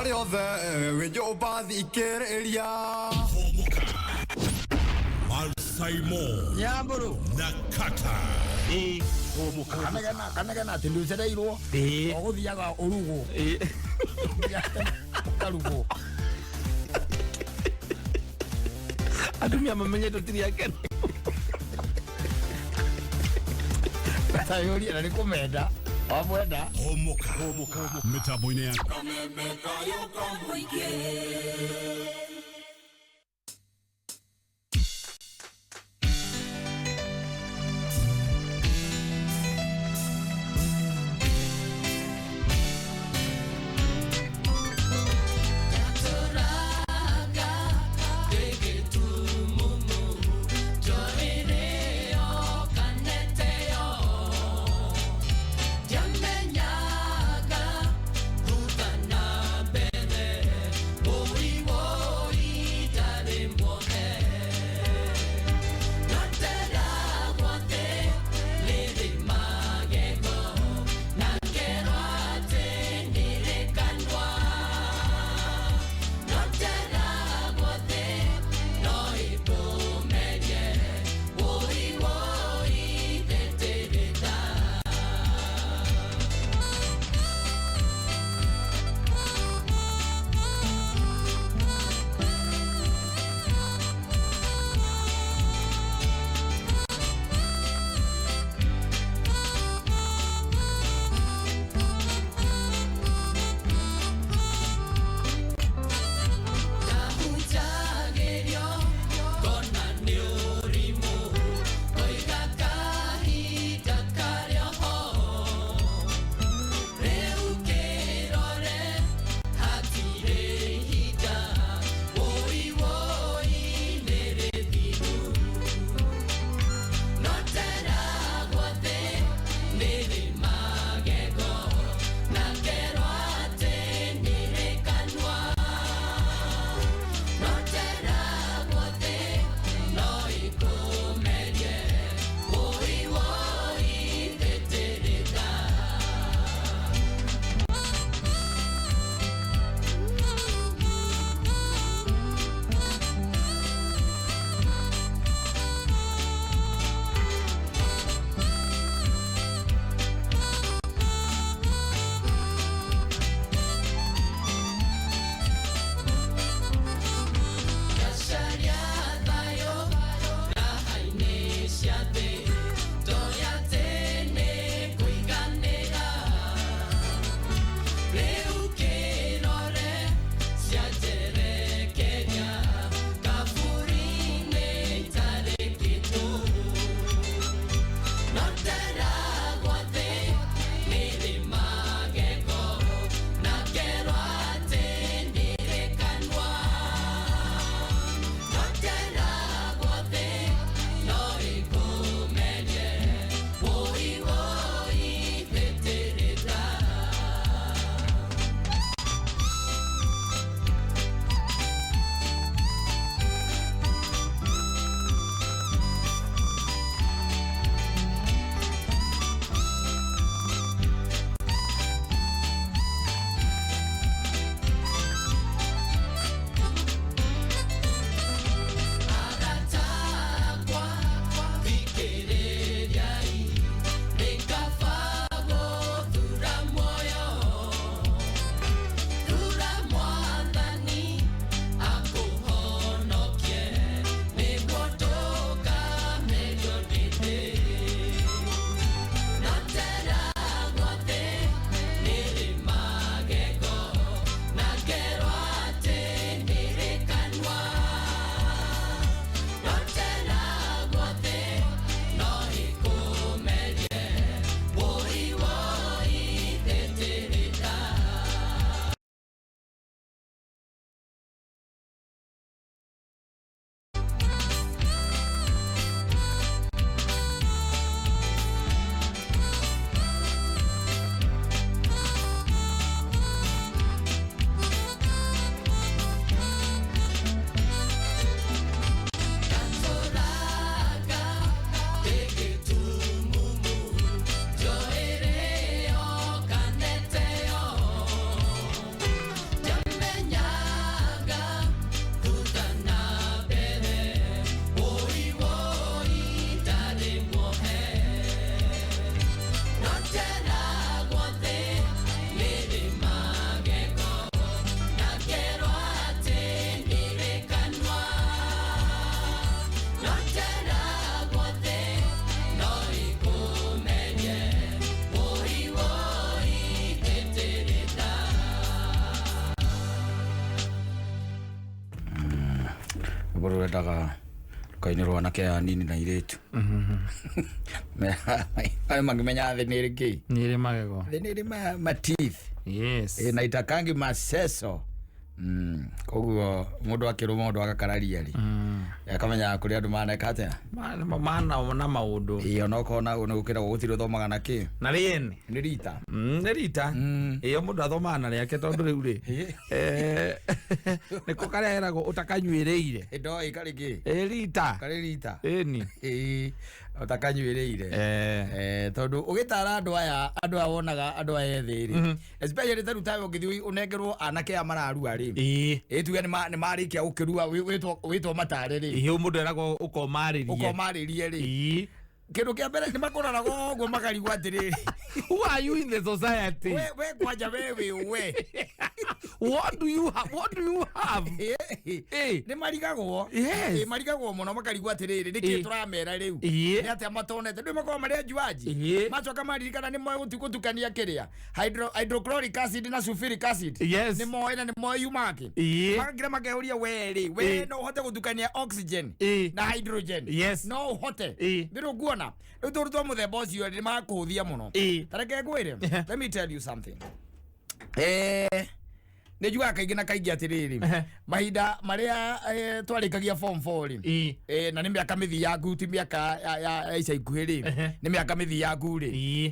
Rĩothe wĩ nyũmba thikĩrĩria. Hũmũka. Malsaimo Nyambũrũ. Na Kata. Ĩĩ, hũmũka. Kanegena kanegena atĩ ndũcereirwo. Ĩĩ. Ũgũthiaga ũrugwo. Ĩĩ. Ũkarugwo. Atumia mamenye tũtirĩ akenu. Tayũria na nĩ kũmenda. Wamwenda. Hũmũka. Mĩtambo-inĩ ya Ndiamenyaga thutha na mbere. Woi woi. Rwĩmbo rũrendaga rũkainĩrwo anake aya anini na airĩtu. Arĩa mangĩmenya thĩ nĩ ĩrĩ kĩ. Nä rä magego. Thĩ nĩ ĩrĩ ma teeth. Yes. Na itakangi maceco. Koguo mũndũ akĩrũma ũndũ agakararia rĩ, akamenyaga kũrĩa andũ maneka atĩa. Mana na maå ndå. Ĩĩ, onokorwo na nĩ gũkĩragwo gũtirĩ ũthomaga na kĩ. Na rĩene. Nĩ rita. Nä rita ä må ndå athomaga na rä ake tondå rä u rä nä ko karä a eragwo å takanyuä rä ire. Ndoĩ karĩ kĩ. Ä rita. Karĩ rita. Ĩni. Ĩĩ, ũtakanyuĩrĩire. Tondũ ũgĩtara andũ aya, andũ aya wonaga andũ aya ethĩ rĩ, especially ta rĩu tawe ũngĩthiĩ ũnengerwo anake aya mararua rĩ, Ĩĩ. ĩ tuge nĩ marĩkia gũkĩrua, wĩtwo matare rĩ, Ĩĩ, må ndå eragwo å komarä rie. ũkomarĩrie rĩ, Ĩĩ. kĩndũ kĩa mbere nĩ makũroraga ũguo makarigwo atĩrĩrĩ, Who are you in the society? We kwanja we wĩ we. What do you have? What do you have? Ĩĩ. Nĩ marigagwo. Yes. Ĩ, marigagwo mũno makarigwo atĩrĩrĩ, nĩkĩ Ĩĩ. tũramera rĩu, Ĩĩ. nĩ atĩa matonete ndũ makoragwo marĩ anjuanji. Ĩĩ. Macoka maririkana nĩ moĩ gũtukania kĩrĩa hydrochloric acid na sulfuric acid. Yes. Nĩ moĩ na nĩ moĩ yumake. Ĩĩ. Makakira makeũria we rĩ, we Ĩĩ. no ũhote gũtukania oxygen Ĩĩ. na hydrogen? Yes. No ũhote? Ĩĩ. Nĩ rũkuona rĩu tũndũ twa mũthemba ũcio nĩ makũhũthia mũno. Ĩĩ. Ta reke ngwĩre, let me tell you something. Nĩ njugaga kaingĩ na kaingĩ atĩrĩrĩ, mahinda marĩa twarĩkagia form 4 rĩ, Ĩĩ. na nĩ mĩaka mĩthiangu, ti mĩaka ya ica ikuhĩ rĩ, nĩ mĩaka mĩthiangu rĩ, Ĩĩ.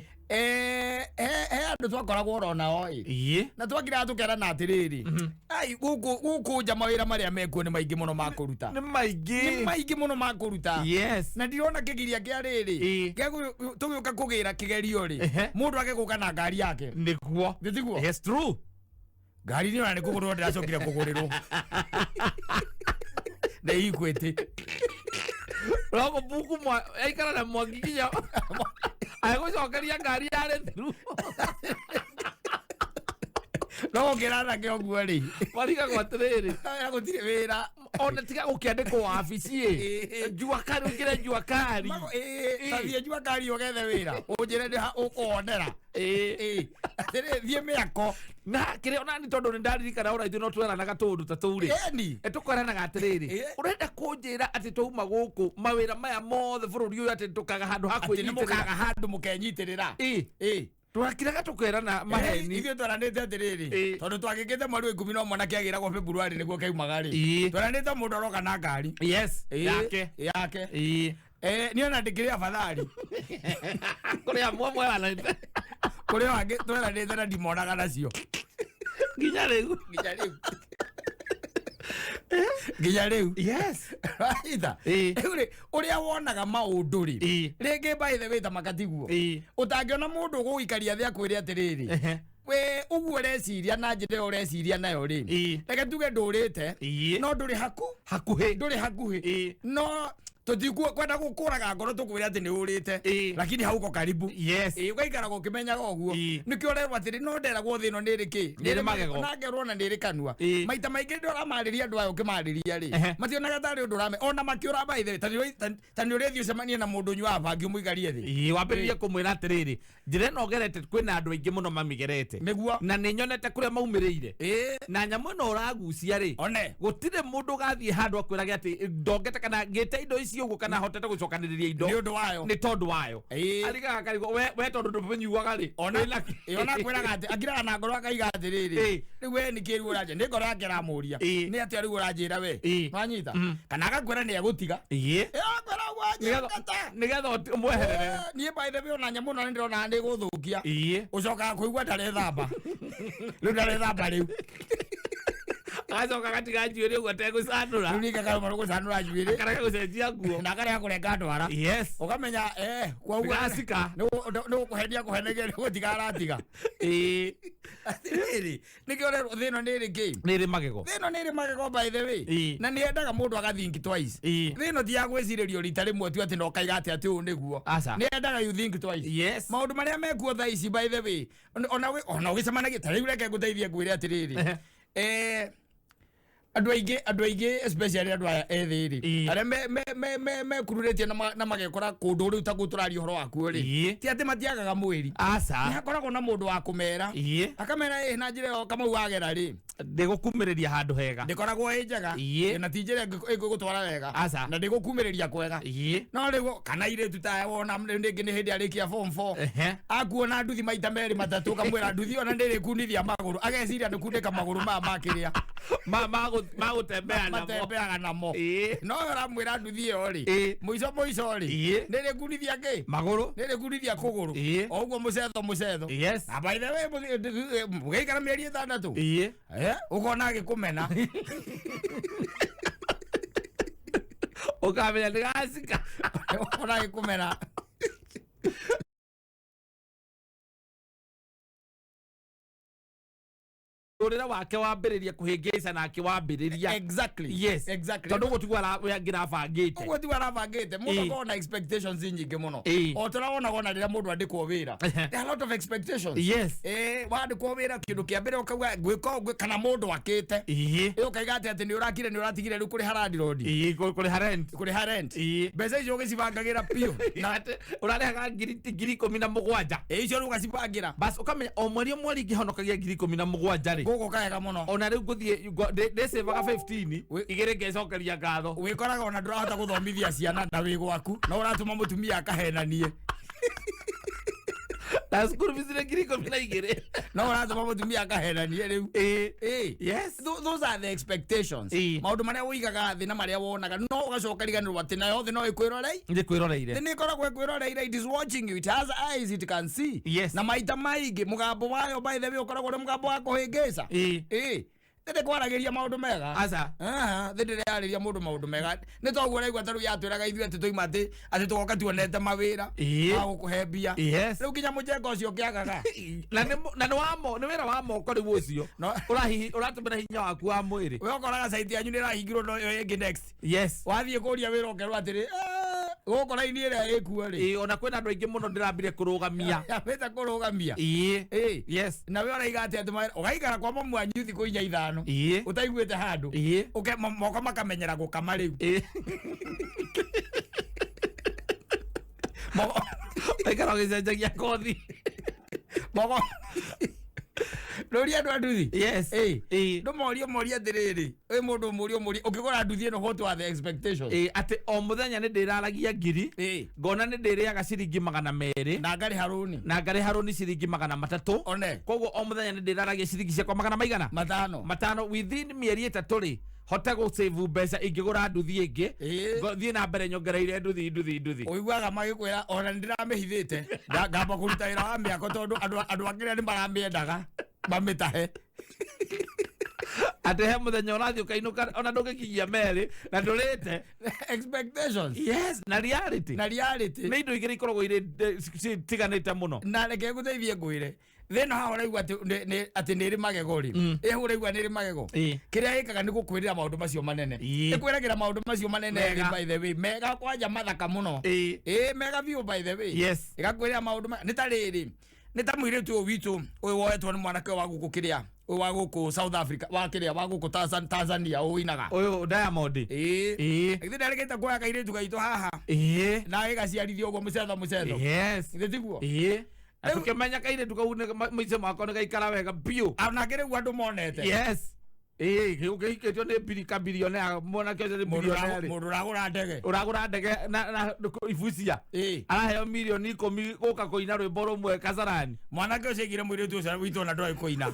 he andũ twakoragwo oro nao ĩ, Ĩĩ. na twakiraga tũkerana atĩrĩrĩ, ai gũkũ nja mawĩra marĩa mekuo nĩ maingĩ mũno ma kũruta. Nĩ maingĩ. Nĩ maingĩ mũno ma kũruta. Yes. Na ndirona kĩgiria kĩa rĩrĩ Ĩĩ. gĩa tũgĩũka kũgĩra kĩgerio rĩ, mũndũ age gũka na ngari yake. Nĩguo. Nĩ tiguo? Yes, true. Ngari nĩ ona nĩ kũgũrwo ndĩracokire kũgũrĩrwo nĩ Equity. Rogo buku mwa aikara na mwangi nginya agũcokeria ngari yarĩ thiru. No ũngĩra anake ũguo rĩ, Marigagwo atĩrĩrĩ, aya gũtirĩ wĩra. Ona tiga gũkĩandĩkwo wabici ĩ, Ĩĩ. jua kari ũingĩre jua kari. Ĩĩ, ta thiĩ jua kari ũgethe wĩra ũnjĩre nĩ ha ũkũwonera. Ĩĩ. Ĩĩ, atĩrĩ thiĩ mĩako. Na kĩrĩa ona nĩ tondũ nĩ ndaririkana ona ithuĩ no tweranaga tũũndũ ta tũu rĩ. Ĩni. Tũkoranaga atĩrĩrĩ, Ĩĩ. ũrenda kũnjĩra atĩ twauma gũkũ mawĩra maya mothe bũrũri ũyũ atĩ tũkaga handũ ha Atĩ nĩ kwĩnyitĩrĩra? mũkaga handũ mũkenyitĩrĩra. Ĩĩ. Ĩĩ. Tũrakiraga tũkerana maheni. Ithuĩ twaranĩte atĩrĩrĩ, Ĩĩ. tondũ twagĩkĩte mweri wa 11 na kĩagĩragwo February nĩguo kĩaumaga rĩ, Ĩĩ. twaranĩte mũndũ aroka na ngari. Yes. Ĩĩ. Yake. Yake. Ĩĩ. Niĩ ona ndĩkĩrĩ afadhali. Kũrĩ amwe mweranĩte. Kũrĩ o angĩ tweranĩte na ndimonaga nacio nginya rĩu. Nginya rĩu, nginya rĩu. Yes. Raitha. Ĩĩ. Rĩu rĩ, ũrĩa wonaga maũndũ rĩ, Ĩĩ. rĩngĩ by the way ta makatiguo, Ĩĩ. ũtangĩona mũndũ ũgũgũikaria thĩ akwĩre atĩrĩrĩ, we ũguo ũreciria na njĩra ĩyo ũreciria nayo rĩ, Ĩĩ. reke tuge ndũrĩte, Ĩĩ. no ndũrĩ hakuhĩ. ndũrĩ hakuhĩ. Ĩĩ. No tũtikuo kwenda gũkũraga ngoro tũkwĩre atĩ nĩ ũrĩte, Ĩĩ. lakini hauko karibu. Yes. Ĩĩ, ũgaikaraga ũkĩmenyaga ũguo. Ĩĩ. Nĩkĩo ũrerwo atĩrĩ, no nderagwo thĩ ĩno nĩ ĩrĩ kĩ? Nĩ ĩrĩ magego. Na ngerwo ona nĩ ĩrĩ kanua. Ĩĩ. Maita maingĩ rĩrĩa ũramarĩria andũ aya ũkĩmarĩria rĩ, mationaga tarĩ ũndũ ũrame ona makĩũra by the way, ta nĩ ũrĩthiĩ ũcemanie na mũndũ ũnyuaga bangi ũmũikarie thĩ. Ĩĩ, wambĩrĩrie kũmwĩra atĩrĩrĩ, njĩra ĩno ũgerete kwĩna andũ aingĩ mũno mamĩgerete. Nĩguo. Na nĩ nyonete kũrĩa maumĩrĩire. Ĩĩ. Na nyamũ ĩno ũragucia rĩ, One. gũtirĩ mũndũ ũgathiĩ handũ akwĩrage atĩ ndongete kana ngĩte indo ici ũguo kana hotete gũcokanĩrĩria indo Nĩ ũndũ wayo. Nĩ tondũ wayo. Ĩĩ. Arigaga akarigwo we tondũ ndũmĩnyuaga rĩ, Ona wĩna kĩ? ĩ, ona akwĩraga atĩ akiraga na ngoro akaiga atĩrĩrĩ, Ĩĩ. rĩu we nĩkĩ rĩu ũranjĩra? Nĩ ngoro yake ĩramũria, Ĩĩ. nĩ atĩa rĩu ũranjĩra we? Ĩĩ. Wanyita kana agakwĩra nĩ egũtiga. Ĩĩ. Ĩ, akwĩra wanjĩra. Nĩgetha ũmweherere. Niĩ by the way ona nyamũ ĩno nĩ ndĩrona nĩ gũthũkia. Ĩĩ. Ũcokaga kũigua ndarethamba rĩu, ndarethamba rĩu. Agacoka agatiga njuĩrĩ ũguo ategũcanũra. Rĩu ningĩ akarũma gũcanũra njuĩrĩ. Akarega gũcenjia nguo. Na akarega kũrenga ndwara. Yes. Ũkamenya koguo Ndĩracika. nĩ gũkũhenia kũhenegia, nĩ gũtiga aratiga. Ĩĩ. Atĩrĩrĩ, nĩkĩo ũrerwo thĩ ĩno nĩ ĩrĩ kĩ? Nĩ ĩrĩ magego. Thĩ ĩno nĩ ĩrĩ magego by the way. Ĩĩ. Na nĩ yendaga mũndũ agathink twice. Ĩĩ. Thĩ ĩno ti ya gwĩcirĩrio rita rĩmwe tu atĩ na ũkaiga atĩ ũyũ nĩguo. Aca. Nĩ yendaga you think twice. Yes. Maũndũ marĩa mekuo thaa ici by the way, ona ũgĩcemanagia ta rĩu, reke ngũteithie ngwĩre atĩrĩrĩ, andũ aingĩ especially andũ aya ethĩ rĩ, Ĩĩ. arĩa mekururĩtie na magekora kũndũ rĩu ta kũu tũraria ũhoro wakuo rĩ, Ĩĩ. ti atĩ matiagaga mwĩri. Aca. Nĩ hakoragwo na mũndũ wa kũmera, Ĩĩ. akamera ĩ na njĩra ĩyo Kamau wagera rĩ. Ndĩgũkumĩrĩria handũ hega. Ndĩkoragwo ĩ njega. Iĩ. Na ti njĩra ĩngĩgũtwara wega. Aca. Na ndĩgũkumĩrĩria kwega. Ĩĩ. No rĩu kana airĩtu ta wona rĩngĩ nĩ hĩndĩ arĩkia form 4. Ehe. Akuona nduthi maita merĩ matatũ ũkamwĩra nduthi ona ndĩrĩkunithia magũrũ, ageciria nĩ kunĩka magũrũ maya makĩrĩa Magũtembea namo. Matembeaga namo. Ĩĩ. No we ũramwĩra nduthi ĩyo rĩ, Ĩĩ. mũico mũico rĩ, Ĩĩ. nĩrĩkunithia kĩ? Magũrũ. Nĩrĩkunithia kũgũrũ. Ĩĩ. O ũguo mũcetho mũcetho. Yes. Na by the way, mũgĩikara mĩeri 6. Ĩĩ. Ũkona agĩkũmena. Ũkamenya ndĩgacika. Ũkona agĩkũmena. Ũrĩre wake wambĩrĩria kũhĩngĩca nake wambĩrĩria. Exactly. Yes. Exactly. Tondũ ũguo tiguo ũrĩa angĩrabangĩte. Ũguo tiguo arabangĩte. Mũndũ Ĩĩ. akoragwo na expectations nyingĩ mũno. Ĩĩ. O tũrawonaga ona rĩrĩa mũndũ andĩkwo wĩra. Ehe. There are a lot of expectations. Yes. Wandĩkwo wĩra kĩndũ kĩa mbere ũkauga ngwĩka ũguo kana mũndũ akĩte. Ĩĩ. Ĩ ũkaiga atĩ nĩ ũrakire nĩ ũratigire rĩu kũrĩha landlord. Ĩĩ, kũrĩha rent. Kũrĩha rent. Ĩĩ. Mbeca icio ũgĩcibangagĩra biũ. Na atĩ ũrarĩhaga 17,000. Ĩ icio rĩu ũgacibangĩra. Bas ũkamenya o mweri o mweri ngĩhonokagia 17,000 rĩ. Gũgũka wega mũno. Ona rĩu ngũthiĩ ndĩcĩvaga 15 igĩrĩ ngecokeria ngatho. Wĩkoraga ona ndũrahota gũthomithia ciana na wĩ gwaku no ũratũma mũtumia akahenanie. Na cukuru fees nĩ 12,000. No ũratũma mũtumia akahenanie rĩu. Ĩĩ. Ĩĩ. Yes. Those are the expectations. Ĩĩ. Maũndũ marĩa ũigaga thĩ na marĩa wonaga no ũgacoka riganĩrwo atĩ nayo thĩ no ĩkwĩrorei. Nĩ kwĩroreire. Thĩ nĩ ĩkoragwo ĩkwĩroreire, it is watching you, it has eyes, it can see. Yes. Na maita maingĩ mũgambo wayo by the way ũkoragwo ũrĩ mũgambo wa kũhĩngĩca. Ĩĩ. Ĩĩ. Thĩ ndĩkwaragĩria maũndũ mega. Aca. Aha, thĩ ndĩrarĩria mũndũ maũndũ mega. Nĩ toguo ũraigua ta rĩu yatwĩraga ithuĩ atĩ tũima atĩ tũgoka tuonete mawĩra Ĩĩ. ma gũkũhe mbia. Yes. Rĩu nginya mũjengo ũcio ũkĩagaga. Na nĩ wa mo nĩ wĩra wa moko rĩu ũcio. No. Ũratũmĩra hinya waku wa mwĩrĩ. We ũkoraga site yanyu nĩ ĩrahingirwo no ĩyo ĩngĩ next. Yes. Wathiĩ kũria wĩra ũkerwo atĩrĩ, gũkũ raini ĩrĩa ĩkuo rĩ. Ĩĩ, ona kwĩna andũ aingĩ mũno ndĩrambire kũrũgamia. Yambĩte kũrũgamia. Ĩĩ. Ĩĩ. Yes. Na we ũraiga atĩ ũgaikara kwa mamu wanyu thikũ 4 5. Ĩĩ. Ũtaiguĩte handũ. Ĩĩ. Ũke moko makamenyera gũkama rĩu. Ĩĩ. Moko Ũgaikara ũgĩcenjagia kothi. moko. Rũria andũ a nduthi. Yes. Ĩĩ. Ĩĩ. Ndũmorie ũmorie atĩrĩrĩ, ĩ mũndũ ũmũrie ũmũrie ũkĩgũra nduthi ĩno what are the expectations? Ĩĩ, atĩ o mũthenya nĩ ndĩraragia ngiri. Ĩĩ. Ngona nĩ ndĩrĩaga ciringi 200. Na ngarĩha rũni. Na ngarĩha rũni ciringi 300. One. Koguo o mũthenya nĩ ndĩraragia ciringi ciakwa magana maigana? 5. 5 within mĩeri 3 rĩ, hote gũsave mbeca ingĩgũra nduthi ĩngĩ. Ĩĩ. Thiĩ na mbere nyongereire nduthi nduthi nduthi. Ũiguaga magĩkwĩra ona nĩ ndĩramĩhithĩte ngamba kũruta wĩra wa mĩako tondũ andũ a kĩrĩa nĩ maramĩendaga mamĩtahe. Atĩ he mũthenya ũrathiĩ ũkainũka ona ndũngĩkinyia merĩ na ndũrĩte. Expectations. Yes, na reality. Na reality. Nĩ indo igĩrĩ ikoragwo irĩ citiganĩte mũno. Na reke ngũteithie ngwĩre thĩna haha ũraigua atĩ nĩ ĩrĩ magego rĩ, ĩhũ ũraigua nĩ ĩrĩ magego. Ĩĩ. Kĩrĩa ĩkaga nĩ gũkwĩrĩra maũndũ macio manene. Ĩĩ. Ĩkwĩragĩra maũndũ macio manene Mega. by the way mega kwanja mathaka mũno. Ĩĩ. Ĩĩ, mega biũ by the way. Yes. Ĩgakwĩrĩra maũndũ nĩ ta rĩrĩ, nĩ ta mũirĩtu ũyũ witũ ũyũ woetwo nĩ mwanake wa gũkũ kĩrĩa, ũyũ wa gũkũ South Africa, wa kĩrĩa wa gũkũ Tanzania ũinaga. Ũyũ Diamond. Ĩĩ. Ĩĩ. Githĩ ndarĩkĩte kuoya kairĩtu gaitũ haha. Ĩĩ. Na gĩgaciarithio ũguo mũcetho mũcetho. Yes. Githĩ tiguo? Ĩĩ. Na tũkĩmenya kairĩtu kau mũico mwako nĩ gaikara wega biũ. Onake rĩu andũ monete. Yes. Ĩĩ, kĩhikĩtio nĩ birika bilionea, mwanake ũcio nĩ Mũndũ bilionea rĩ. mũndũ ũragũra ndege. Ũragũra ndege na ibucia. Ĩĩ. Araheo 10 milioni gũka kũina rwĩmbo rũmwe Kasarani. Mwanake ũcio aigire mũirĩtu ũcio witũ ona ndoĩ kũina.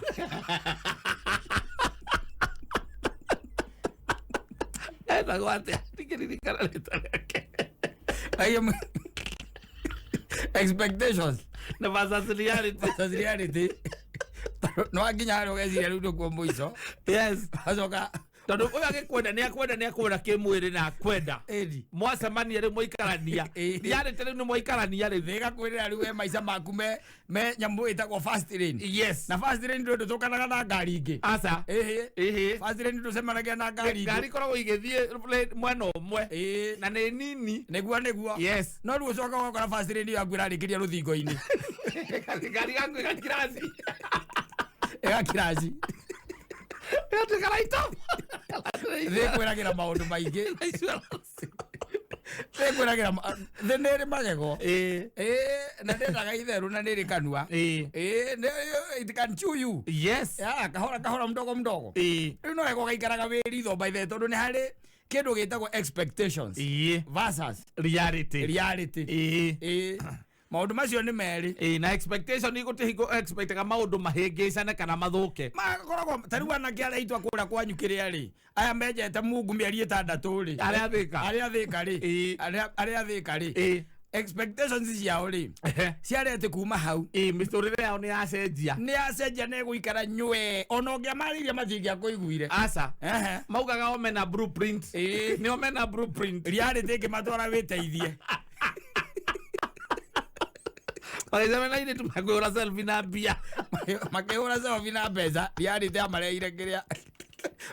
Etagwo atĩa? Ndingĩririkana rĩtwa rĩake. Expectations. Na versus reality. Versus reality. No nginya harĩa ũgeciria rĩu nĩkuo mũico. Yes. Acoka Tondũ ũyũ agĩkwenda nĩ akwenda nĩ akwenda kĩmwĩrĩ na akwenda. Ĩni. Mwacemania rĩu mwaikarania. Ĩĩ. Reality rĩu nĩ mwaikarania rĩu. Thĩ ĩgakwĩrĩra rĩu we maica maku me nyamũ ĩtagwo fast lane. Yes. Na fast lane ndũtũkanaga na ngari ingĩ. Aca. Ĩhĩ. Ĩhĩ. Fast lane ndũcemanagia na ngari ingĩ. Ngari ikoragwo igĩthiĩ mwena ũmwe. Ĩĩ. Na nĩ nini. Nĩguo nĩguo. Yes. No rĩu ũcoka ũgakora fast lane yaku ĩrarĩkĩria rũthingo-inĩ. Ngari yaku ĩgakiraci. Ĩgakiraci. Ĩgatuĩka raito. Thĩ ĩkwĩragĩra maũndũ maingĩ. Nĩngwĩragĩra thĩ nĩ ĩrĩ magego. Ĩĩ. Ĩĩ, na ndĩendaga itherũ na nĩ ĩrĩ kanua. Ĩĩ. Ĩĩ, it can chew you. Yes. Ya, kahora kahora mdogo mdogo. Ĩĩ. Rĩu no wega ũgaikaraga wĩ ritho by the tondũ nĩ harĩ kĩndũ gĩtagwo expectations Ĩĩ. versus Reality. reality. Ĩĩ. Ĩĩ. Maũndũ macio nĩ merĩ. Ĩĩ, na expectation igũtĩ hingo expectaga maũndũ mahĩngĩcane kana mathũke. Makoragwo ta rĩu anake arĩa aitũ a kũrĩa kwanyu kĩrĩa rĩ, aya menjete mungu mĩeri 6 rĩ, Arĩa Thĩka. arĩa Thĩka rĩ, Ĩĩ. arĩa Thĩka rĩ, Ĩĩ. expectations ciao rĩ Ehe. ciarĩ atĩ kuma hau Ĩĩ, mĩtũrĩre yao nĩ yacenjia. nĩ yacenjia nĩ ĩgũikara nywe ona ũngĩamarĩirie matingĩakũiguire. Aca. Ehe. Maugaga o mena blueprint. Ĩĩ. Nĩ o mena blueprint. Reality ĩngĩmatwara wĩteithie. Magĩcemania na airĩtu makĩhũra selfie na mbia. Makĩhũra selfie na mbeca, reality amareheire kĩrĩa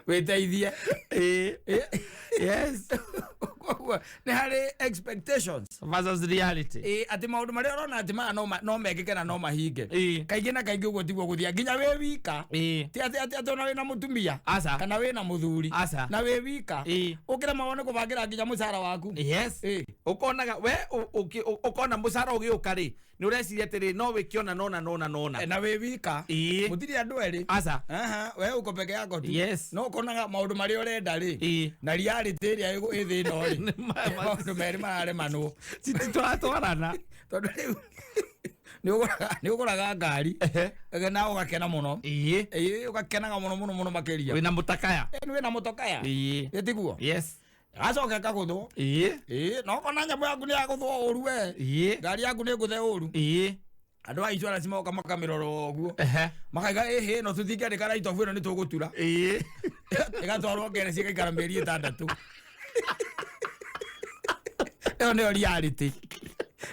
wĩteithie. Ĩĩ. Yes. Koguo nĩ harĩ expectations Versus reality. Ĩĩ, atĩ maũndũ marĩa ũrona atĩ maya no mekĩke na no mahinge. Ĩĩ. Kaingĩ na kaingĩ ũguo tiguo gũthiaga nginya wĩ wika. Ĩĩ. Ti atĩ atĩ atĩ ona wĩna mũtumia Aca. kana wĩna mũthuri Aca. na wĩ wika, Ĩĩ. ũkĩremagwo nĩ kũbangĩra nginya mũcara waku. Yes. Ĩĩ. Ũkonaga we ũkona mũcara ũgĩũka rĩ, nĩ ũreciria atĩrĩ no wĩke ona nona nona nona. Na wĩ wika. Ĩĩ. Mũtirĩ andũ erĩ. Aca. Aha, we uko peke yako tu. Yes. No ũkonaga maũndũ marĩa ũrenda rĩ Ĩĩ. na reality ĩrĩa ĩ thĩ ĩno rĩ, Nĩ maũndũ merĩ mararemanwo. Tũratwarana. Tondũ rĩu nĩ ũgũraga ngari na ũgakena mũno. Ĩĩ. Ĩĩ, ũgakenaga mũno mũno mũno makĩria. Wĩna mũtakaya. Ĩĩ, wĩna mũtokaya. Ĩĩ. Ĩ tiguo? Yes. Gacoka ĩkagũthwo. Ĩĩ. Ĩĩ, na ũkona nyamũ yaku nĩ yagũthwo ũru we. Ĩĩ. Ngari yaku nĩ ngũthe ũru. Ĩĩ. Andũ a insurance moka makamĩrora ũguo. Ehe. Makaiga ĩhĩ no tũtingĩandĩka write-off ĩno nĩ tũgũtura. Ĩĩ. Ĩgatwarwo ngereci ĩgaikara mĩeri 6. Ĩyo nĩyo reality.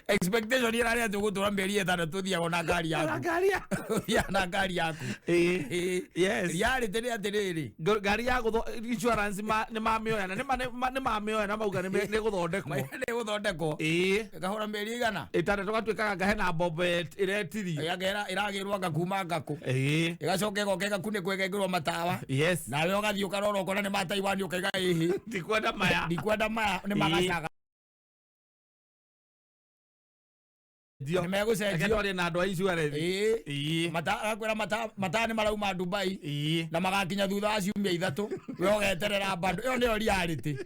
Expectation ĩrarĩ atĩ ũgũtũra mĩeri 6 ũthiaga na ngari yaku. Ngari yaku. Ũthiaga na ngari yaku. Ĩĩ. Ĩĩ. Yes. Reality nĩ atĩrĩrĩ. Ngari ya gũthwo insurance nĩ mamĩoya na nĩ mamĩoya na mauga nĩ gũthondekwo. Nĩ gũthondekwo. Ĩĩ. Ĩkahũra mĩeri igana. 6 gatuĩkaga ngahe na mbombo ĩretirio. Ĩgakera ĩragĩrwo anga kuma ngakũ. Ĩĩ. Ĩgacoka ĩgoka ĩgakunĩkwo ĩgekĩrwo matawa. Yes. Nawe ũgathiĩ ũkarora ũkona nĩ ma Taiwan ũkaiga ĩhĩ. Ndikwenda maya. Ndikwenda maya nĩ Ĩĩ. magacaga. Nĩ Reke megũcenjio. twarie na andũ a insurance. Ĩĩ. Ĩĩ. Agakwĩra mataa nĩ marauma Dubai. Ĩĩ. Na magakinya thutha wa ciumia 3 we ũgeterera bado. Ĩyo nĩyo reality.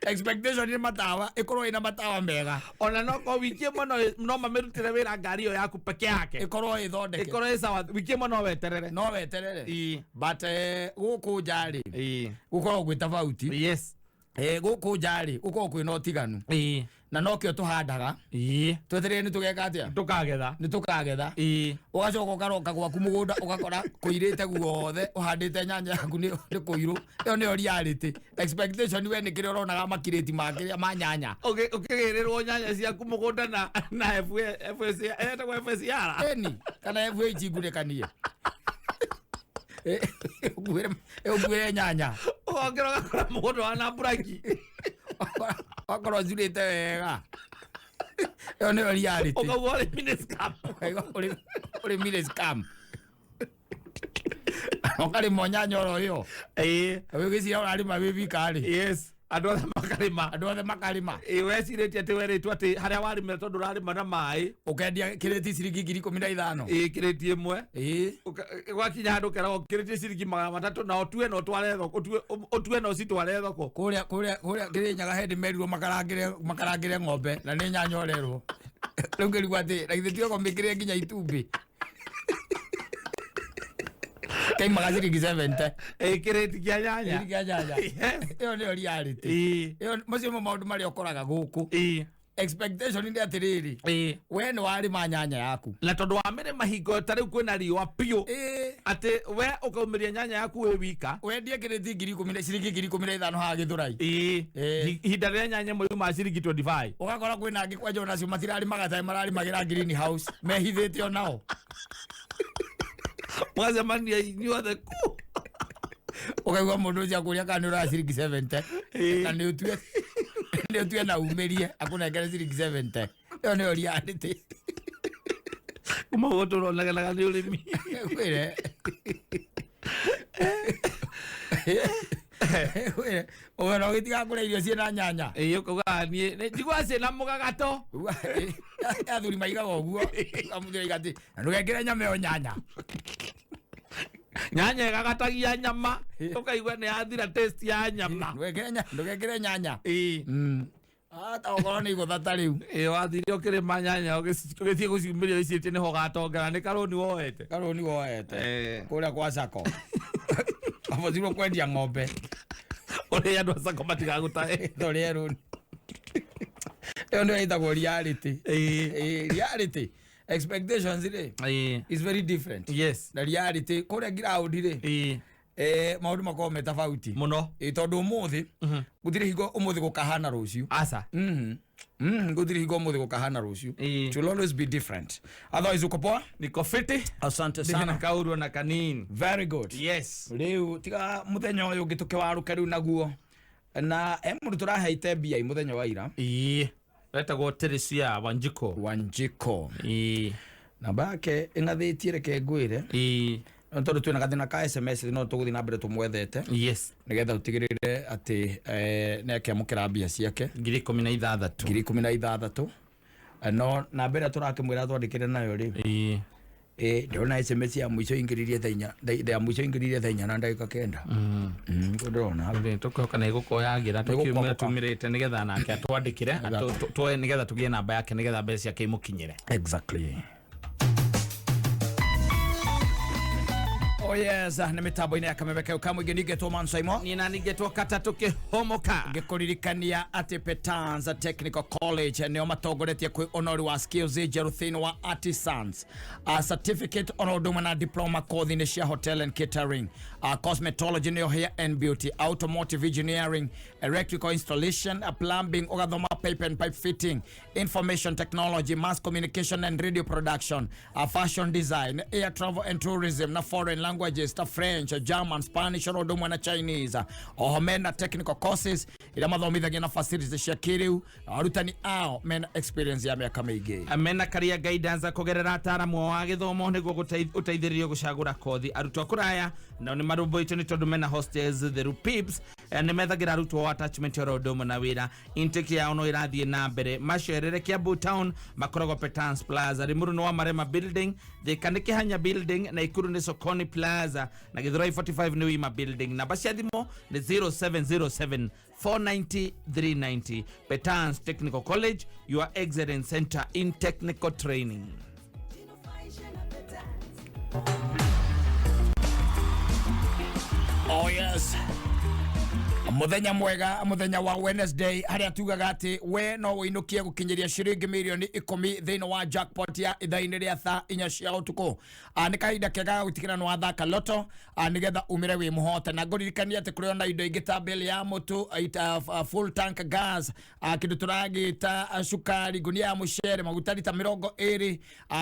Expectation nĩ matawa ĩkorwo ĩna matawa mega. Ona no ko wiki ĩmwe no mamĩrutĩre wĩra ngari ĩyo yaku peke yake. Ĩkorwo ĩthondeke. Ĩkorwo ĩ sawa wiki ĩmwe no weterere. No weterere. Ĩĩ. But gũkũ nja rĩ Ĩĩ. gũkoragwo gwĩ tofauti. Yes. Gũkũ nja rĩ gũkoragwo kwĩna ũtiganu. Ĩĩ. Na nokĩo tũhandaga. Ĩĩ. Twetereire nĩ tũgeka atĩa? Tũkagetha. Nĩ tũkagetha. Ĩĩ. Ũgacoka ũkaroka gwaku mũgũnda ũgakora kũirĩte guothe ũhandĩte nyanya yaku nĩ kũirũ. Ĩyo nĩyo reality. Expectation we nĩ kĩrĩa ũronaga makirĩti ma kĩrĩa ma nyanya. Ũkĩgĩrĩrwo nyanya ciaku mũgũnda na etagwo FSR. Ĩni kana FH ngunĩkanie. Ũkuĩre nyanya. Ũgokĩra ũgakora mũgũnda wana mburaki. Wakorwo ũcurĩte wega. Ĩyo nĩyo reality. Ũkauga ũrĩmi nĩ scam. Ũkauga ũrĩmi nĩ scam. Ũkarĩma nyanya oro ĩyo. Ĩĩ. Ũgĩciria ũrarĩma wĩ wika rĩ. Yes. Andũ othe makarĩma. Andũ othe makarĩma. Ĩĩ, wecirĩtie atĩ werĩtwo atĩ harĩa warĩmĩra tondũ ũrarĩma na maĩ. Ũkendia kĩrĩti ciringi 15,000. Ĩĩ, kĩrĩti ĩmwe. Ĩĩ. Gwakinya handũ ũkeragwo kĩrĩti ciringi 300 na ũtue na ũtware thoko, ũtue na ũcitware thoko. Kũrĩa kũrĩa kũrĩa Kĩrĩnyaga hĩndĩ merirwo makarangĩre ng'ombe na nĩ nyanya ũrerwo. Rĩu ngĩrigwo atĩ na githĩ ti okorwo mĩkĩre nginya itumbĩ. Kaimaga ciringi 70. Ĩĩ, kĩrĩti kĩa nyanya. Ciringi kĩa nyanya. Yes. Ĩyo nĩyo reality. Ĩĩ. Ĩyo macio nĩmo maũndũ marĩa ũkoraga gũkũ. Ĩĩ. Expectation nĩ atĩrĩrĩ. Ĩĩ. We nĩ warĩma nyanya yaku. Na tondũ wa mĩrĩma hingo ta rĩu kwĩna riũa biũ. Ĩĩ. Atĩ we ũkaumĩria nyanya yaku wĩ wika. Wendie kĩrĩti ciringi 15,000 haha Gĩthũrai. Ĩĩ. Ĩĩ. Ihinda rĩrĩa nyanya ĩmwe yumaga ciringi 25. Ũgakora kwĩna angĩ kwanja onacio matirarĩmaga taĩ mararĩmagĩra green house mehithĩte onao. Mũgacemania inyuothe ku. Ũkaigua mũndũ ũcio akũria kana nĩ ũroya ciringi 70. Ĩĩ. Na nĩ ũtue na umĩrie akũnengere ciringi 70. Ĩyo nĩyo reality. Kuma ũguo tũronaganaga nĩ ũrĩmi. Ngwĩre. Ũgera ũgĩtiga kũrĩa irio ciĩna nyanya. Ĩĩ, ũkauga niĩ njiguaga ciĩna mũgagato. Athuri maigaga ũguo. Mũthuri aiga atĩ, "Na ndũgekĩre nyama ĩyo nyanya." Nyanya ĩgagatagia nyama, ũkaigua nĩ yathira taste ya nyama. Ndũgekĩre nyanya. Ĩĩ. Ata okorwo nĩ igũtha ta rĩu. Ĩĩ, wathire ũkĩrĩma nyanya ũgĩthiĩ gũciumĩria ũciciĩtie nĩho ũgatongera nĩ karũni woete. Karũni woete. Kũrĩa kwa Sacco. Abotirwo kwendia ng'ombe. Ũrĩa andũ a Sacco matigagũtahe. Tũrĩe rũni. Ĩyo nĩyo ĩtagwo reality. Ĩĩ. Reality. Expectations rĩ Ĩĩ. is very different. Yes. Na reality kũrĩa ground rĩ Ĩĩ. Maũndũ makoragwo me tofauti. Mũno. Ĩĩ, tondũ ũmũthĩ gũtirĩ hingo ũmũthĩ gũkahana rũciũ. Aca. Gũtirĩ hingo ũmũthĩ gũkahana rũciũ. Ĩĩ. It will always be different. Otherwise uko poa? Niko fiti. Asante Ndĩna sana. kaũru ona kanini. Very good. Yes. Rĩu tiga mũthenya ũyũ ũngĩ tũkĩwarũke rĩu naguo. Na he mũndũ tũraheite mbia mũthenya wa ira. Ĩĩ. Wetagwo Teresia Wanjiko. Wanjiko. Ĩĩ. Namba yake ĩng'athĩtie reke ngwĩre. Ĩĩ. No tondũ twĩna gathĩna ka SMS no tũgũthiĩ na mbere tũmwethete. Yes. Nĩgetha tũtigĩrĩre atĩ nĩ akĩamũkĩra mbia ciake. 16,000. 16,000. No namba ĩrĩa tũrakĩmwĩra twandĩkĩre nayo rĩ. Ĩĩ. Ndĩrona SMS ya mũico ingĩrĩrie thaa inya, ya mũico ingĩrĩrie thaa inya na ndagĩka kenda. Nĩguo ndĩrona hau. Rĩ, tũkĩhoka nĩ ĩgũkorwo yagĩra tũkiumĩra Nĩgũkwamũka. tumĩrĩte nĩgetha nake atwandĩkĩre tuoe nĩgetha tũgĩe namba yake nĩgetha mbeca ciake imũkinyĩre. Exactly. Oh yes, nĩ mĩtambo-inĩ ya kameme kau ka mũingĩ ningĩtwo Man Saimo. Niĩ na ningĩtwo kata tũkĩhomoka. Ngĩkũririkania atĩ Petanza Technical College nĩo matongoretie kwĩ ũnori wa skills njerũ thĩinĩ wa artisans, a certificate oro ũndũ ũmwe na diploma kothi-inĩ cia hotel and catering, cosmetology nĩyo hair and beauty, automotive engineering, electrical installation, plumbing, ũgathoma pipe and pipe fitting, information technology, mass communication and radio production, fashion design, air travel and tourism na foreign languages ta French, German, Spanish oro ũndũ ũmwe na Chinese. Oho mena technical courses iria mathomithagia na facilities cia kĩrĩu na arutani ao mena experience ya mĩaka mĩingĩ. Mena career guidance kũgerera ataramu ao a gĩthomo nĩguo ũteithĩrĩrio gũcagũra kothi. Arutwo a kũraya nao nĩ marũmbũĩtio nĩ tondũ mena hostels theru pips, nĩ methagĩra arutwo attachment oro ũndũ ũmwe na wĩra. Intake yao no ĩrathiĩ na mbere. Macerere Kiambu town makoragwo Petans Plaza, Limuru nĩ wa Marema building, Thika nĩ Kĩhanya building, Naikuru nĩ Sokoni Plaza na Githurai 45 nĩ Wima building. Namba cia thimũ nĩ 0707 490 390. Petans Technical College, your excellence center in technical training. Oh yes. Mũthenya mwega, mũthenya wa Wednesday harĩa tugaga atĩ we no ũinũkie gũkinyĩria ciringi mirioni 10 thĩinĩ wa jackpot ya ithaa-inĩ rĩa thaa inya cia ũtukũ. Nĩ kahinda kega ga gũtigĩrĩra nĩ wathaka loto, nĩgetha umĩre wĩ mũhote. Na ngũririkanie atĩ kũrĩ ona indo ingĩ ta bill ya mũtu, full tank gas, kĩndũ tũragĩta cukari, ngunia ya mũcere, maguta rita 20,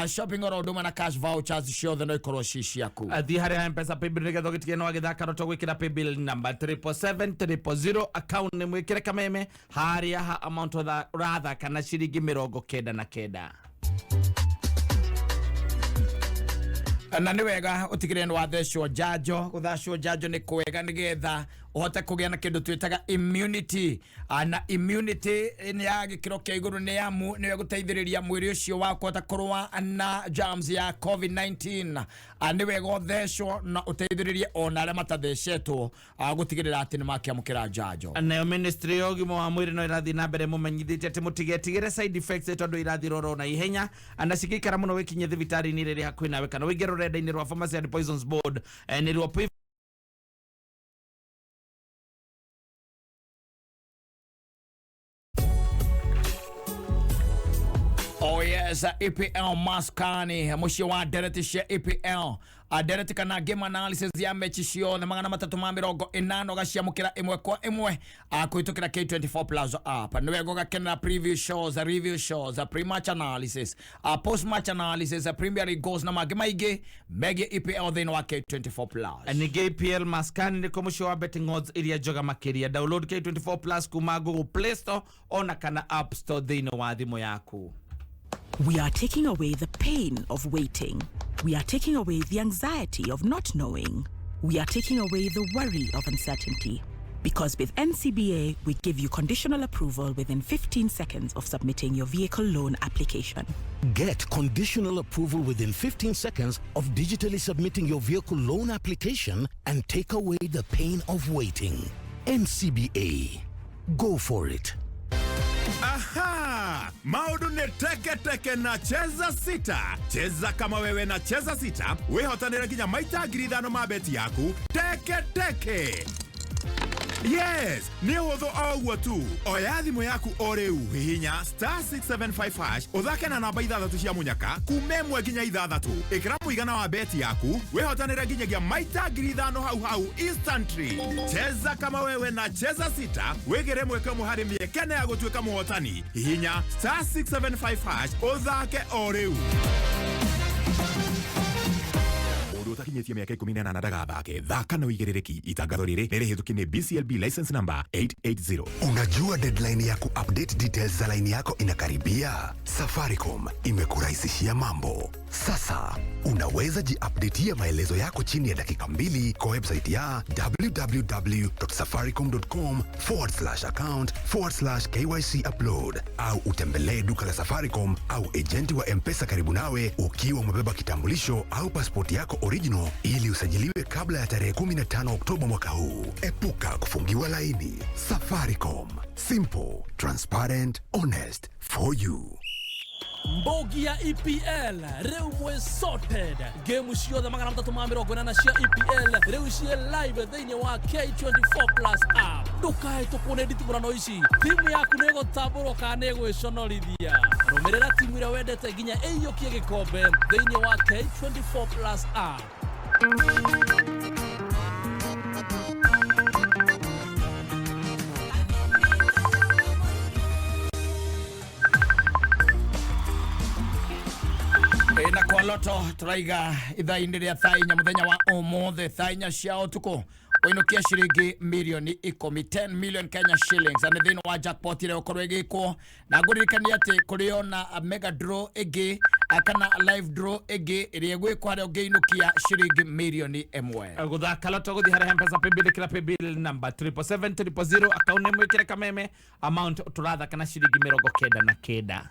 shopping oro ũndũ ũmwe na cash vouchers ciothe no ikorwo ci ciaku. Thiĩ harĩa Mpesa paybill nĩgetha ũgĩtige nĩ wagĩthaka loto gwĩkĩra paybill number 777 000 account nĩ mwĩkĩre kameme harĩa ha amount ũrathaka na ciringi 99. Na nĩ wega ũtigĩrĩre nĩ wathecwo njanjo. Gũthacwo njanjo nĩ kwega nĩgetha ũhote kũgĩa na kĩndũ twĩtaga immunity. Na immunity nĩ ya gĩkĩro kĩa igũrũ nĩ amu nĩyo ĩgũteithĩrĩria mwĩrĩ ũcio waku kũhota kũrũa na germs ya COVID-19. Nĩ wega ũthecwo na ũteithĩrĩrie ona arĩa matathecetwo, gũtigĩrĩra atĩ nĩ makĩamũkĩra njanjo. Nayo ministry ya ũgima wa mwĩrĩ no ĩrathiĩ na mbere mũmenyithĩtie atĩ mũtigetigĩre side effects tondũ irathira oro na ihenya, na cingĩikara mũno wĩkinye thibitarĩ-inĩ ĩrĩa ĩrĩ hakuhĩ nawe kana ũingĩre rũrenda-inĩ rwa Pharmacy and Poisons Board, nĩ rwa Oh yes, EPL Maskani, mũciĩ wa ndereti cia EPL. Ndereti kana game analysis ya mechi ciothe 380 ũgaciamũkĩra ĩmwe kwa ĩmwe, kũhĩtũkĩra K24 Plus app. Nĩ wega ũgakenera preview shows, review shows, pre-match analysis, post-match analysis, Premier League goals na mangĩ maingĩ megiĩ EPL thĩinĩ wa K24 Plus. Ningĩ EPL Maskani nĩkuo mũciĩ wa betting odds iria njega makĩria. Download K24 Plus kuma Google Play Store ona kana App Store thĩinĩ wa thimũ yaku. We are taking away the pain of waiting. We are taking away the anxiety of not knowing. We are taking away the worry of uncertainty. Because with NCBA, we give you conditional approval within 15 seconds of submitting your vehicle loan application. Get conditional approval within 15 seconds of digitally submitting your vehicle loan application and take away the pain of waiting. NCBA. Go for it. Aha! Maũndũ nĩ teke teke na Cheza Sita. Cheza kama wewe na Cheza Sita, wĩhotanĩre nginya maita 5,000 ma beti yaku teke teke. Yes, nĩ ũhũthũ o ũguo tu. Oya thimũ yaku o rĩu, hihinya *675# ũthake na namba ithathatũ cia mũnyaka kuma 1 nginya 6. Ĩkĩra mũigana wa beti yaku, wĩhotanĩre nginyagia maita 5,000 hau hau instantly. Cheza kama wewe na Cheza Sita, wĩgĩre mweke ũmwe harĩ mĩeke ya gũtuĩka mũhotani. Hihinya *675# ũthake o rĩu. Mũndũ ũtakinyĩtie mĩaka 18 ndagathake. Thaka na ũigĩrĩrĩki. Itangatho rĩrĩ nĩ rĩhĩtũkie nĩ BCLB license number 880. Unajua deadline ya kuupdate details za line yako inakaribia? Safaricom imekurahisishia mambo. Sasa unaweza jiupdatea maelezo yako chini ya dakika 2 kwa website ya www.safaricom.com/account/KYC upload au utembelee duka la Safaricom au ejenti wa M-Pesa karibu nawe ukiwa umebeba kitambulisho au pasipoti yako original ili usajiliwe kabla ya tarehe 15 Oktoba mwaka huu. Epuka kufungiwa laini. Safaricom. Simple, transparent, honest for you. Mbogi ya EPL rĩu mwĩ sorted. Game ciothe 380 cia EPL rĩu ciĩ live thĩinĩ wa K24 Plus app. Ndũkahĩtũkwo nĩ nditimũrano ici. Timu yaku nĩ ĩgũtambũrwo kana nĩ ĩgwĩconorithia. Rũmĩrĩra timu ĩrĩa wendete nginya ĩiyũkie gĩkombe thĩinĩ wa K24 Plus app. Na kwa Loto turaiga ithaa-inĩ rĩa thaa 4 mũthenya wa ũmũthĩ, thaa 4 cia ũtukũ, ũinũkia ciringi mirioni 10, 10 million Kenya shillings, na nĩ thĩinĩ wa jackpot ĩrĩa ũkorwo ĩgĩkwo. Na ngũririkania atĩ kũrĩ ona mega draw ĩngĩ kana live draw ĩngĩ ĩrĩa ĩgwĩkwo harĩa ũngĩinũkia ciringi mirioni 1. Gũthaka Loto, gũthiĩ harĩa Mpesa paybill, ĩkĩra paybill number 777 000, account name wĩkĩre kameme, amount tũrathaka na ciringi 99.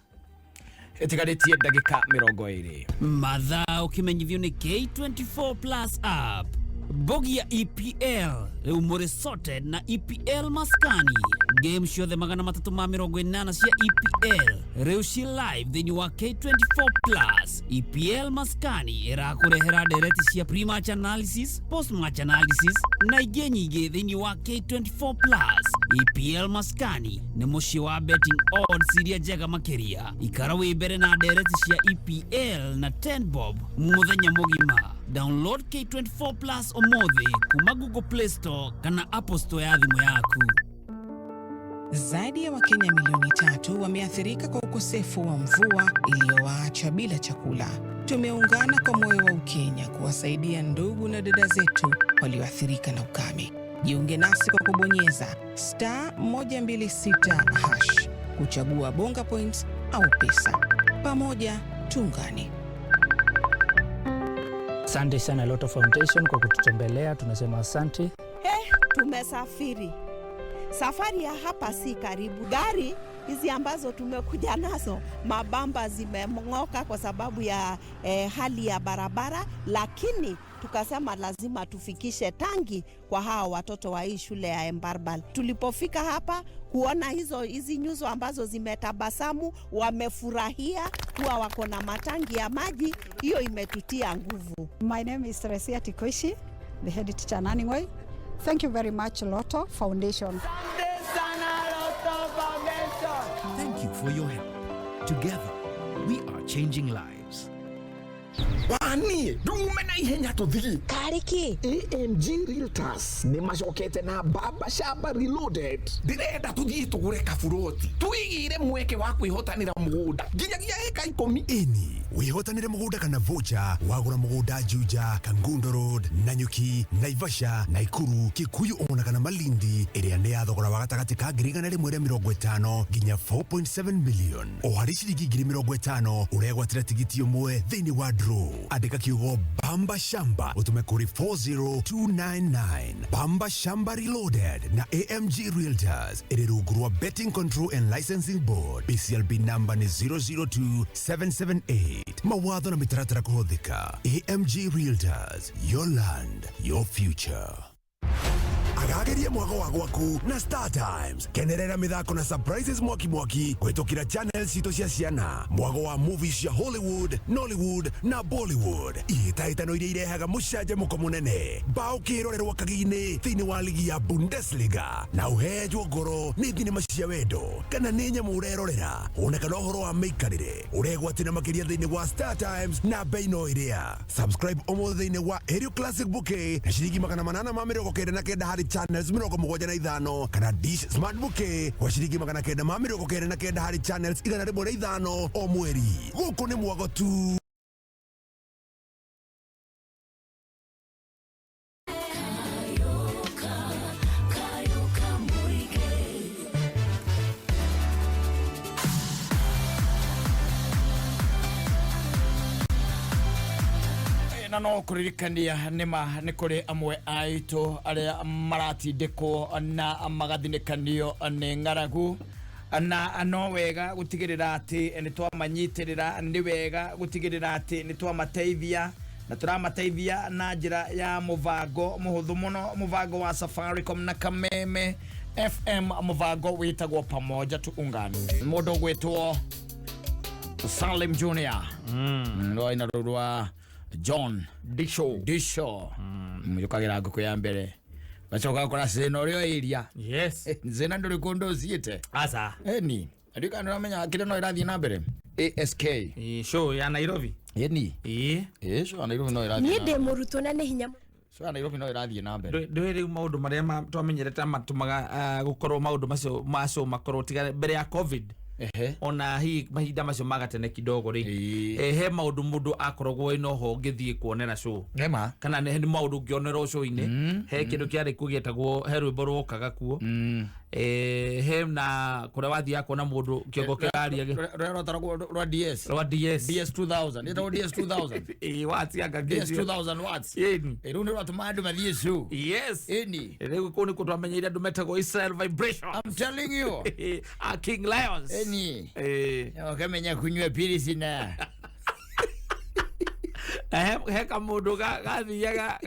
Ĩtigarĩtie ndagĩka 20. Mathaa ũkĩmenyithio nĩ K24 Plus app. Mbogi ya EPL rĩu mũrĩ sorted na EPL Maskani. Game ciothe 380 cia EPL rĩu ci live thĩinĩ wa K24 Plus. EPL Maskani ĩrakũrehera ndereti cia pre-match analysis, post-match analysis na ingĩ nyingĩ thĩinĩ wa K24 Plus. EPL Maskani nĩ mũciĩ wa betting odds iria njega makĩria. Ikara wĩ mbere na ndereti cia EPL na 10 bob mũthenya mũgima. Download K24 Plus ũmũthĩ kuma Google Play Store kana Apple Store ya thimũ yaku. Zaidi ya Wakenya milioni 3 wameathirika kwa ukosefu wa mvua iliyowaacha bila chakula. Tumeungana kwa moyo wa Ukenya kuwasaidia ndugu na dada zetu walioathirika na ukame. Jiunge nasi kwa kubonyeza *126# kuchagua Bonga Points au pesa. Pamoja tuungane. Asante sana Lotto Foundation kwa kututembelea, tunasema asante. Tumesafiri. Safari ya hapa si karibu. Gari hizi ambazo tumekuja nazo mabamba zimeng'oka kwa sababu ya hali ya barabara, lakini tukasema lazima tufikishe tangi kwa hawa watoto wa hii shule ya Embarbal. Tulipofika hapa kuona hizi nyuso ambazo zimetabasamu, wamefurahia kuwa wako na matangi ya maji, hiyo imetutia nguvu. My name is Teresia Tikoishi, the head teacher Naning'oi. Thank you very much, Lotto Foundation. Thank you for your help. Together, we are changing lives. Wani ndume na ihenya tuthii. Kariki. AMG Realtors nĩ macokete na Baba Shamba Reloaded. Ndĩrenda tũthiĩ tũgũre kaburoti twigire mweke wa kwĩhotanĩra mũgũnda nginyagia ĩka 10. Ĩni, wĩhotanĩre mũgũnda kana vocha wagũra mũgũnda Juja, Kangundo Road, Nanyuki, Naivasha, Naikuru, Kikuyu ona kana Malindi ĩrĩa nĩ ya thogora wa gatagatĩ ka 150,000 nginya 4.7 million. O harĩ ciringi 50,000 ũregwatĩra tigiti ũmwe thĩinĩ wa draw. Andĩka kiugo Bamba Shamba ũtũme kũrĩ 40299. Bamba Shamba Reloaded na AMG Realtors ĩrĩ rungu rwa Betting Control and Licensing Board. BCLB number nĩ 002778. Mawatho na mĩtaratara kũhũthĩka. AMG Realtors, your land, your future. Agageria mwago wa gwaku na Star Times. Kenerera mithako na surprises mwaki mwaki kũhĩtũkĩra channel citũ cia ciana. Mwago wa movies cia Hollywood, Nollywood na Bollywood. Ihĩtahĩtano iria irehaga mũcanjamũko mũnene. Bao kĩrorerwa kagi-inĩ thĩinĩ wa ligi ya Bundesliga na ũhenjwo ngoro nĩ thinema cia wendo kana nĩ nyamũ ũrerorera ona kana ũhoro wa mĩikarĩre ũregwatĩra makĩria thĩinĩ wa Star Times na bei no ĩrĩa. Subscribe ũmũthĩ thĩinĩ wa Aerial Classic Bouquet na ciringi 899 harĩ channels 75 kana Dish Smart Bouquet kwa ciringi 999 harĩ channels 105 o mweri. Gũkũ nĩ mwago tu. Na no kũririkania nĩma nĩ kũrĩ amwe aitũ arĩa maratindĩkwo na magathinĩkanio nĩ ng'aragu, na no wega gũtigĩrĩra atĩ nĩ twamanyitĩrĩra, nĩ wega gũtigĩrĩra atĩ nĩ twamateithia, na tũramateithia na njĩra ya mũbango mũhũthũ mũno, mũbango wa Safaricom na Kameme FM, mũbango wĩtagwo Pamoja Tuungane. Mũndũ ũgwĩtwo Salim Junior rwaina rũu rwa John Disho Disho yũkagĩra ngũkũ ya mbere gacoka gakora cĩna ũrĩa ĩria. Yes. Cĩna ndũrĩ kũndũ ũciĩte. Aca. Eni ndika nĩũramenya kĩrĩa no ĩrathiĩ na mbere ASK show ya Nairobi. Eni ĩĩ show ya Nairobi no ĩrathiĩ Niĩ na ndĩ mũrutwo na nĩ hinya. Show ya Nairobi no ĩrathiĩ na mbere. Ndũĩ rĩu maũndũ marĩa twamenyerete matũmaga gũkorwo maũndũ macio ma show makorwo tiga mbere ya COVID. Ona hihi mahinda macio ma gatene kidogo rĩ, he maũndũ mũndũ akoragwo ĩno ho ũngĩthiĩ kuonera show. Nĩma. Kana nĩ maũndũ ũngĩonera show-inĩ. He kĩndũ kĩarĩ kuo gĩetagwo, he rwĩmbo rwokaga kuo. He na kũrĩa wathiaga kuona mũndũ kĩongo kĩraria rũrĩa rwataragwo rwa DS. Rwa DS. DS 2000. Ĩtagwo DS 2000. Ĩĩ, watts anga DS 2000 watts. Ĩni. Rĩu nĩ rwatũmaga andũ mathiĩ show. Yes. Ĩni. Rĩu kũu nĩkuo twamenyeire andũ metagwo Israel Vibration. I'm telling you. A King Lions. Ĩni. Ũkamenya kunyua pilisi na he kamũndũ gathiaga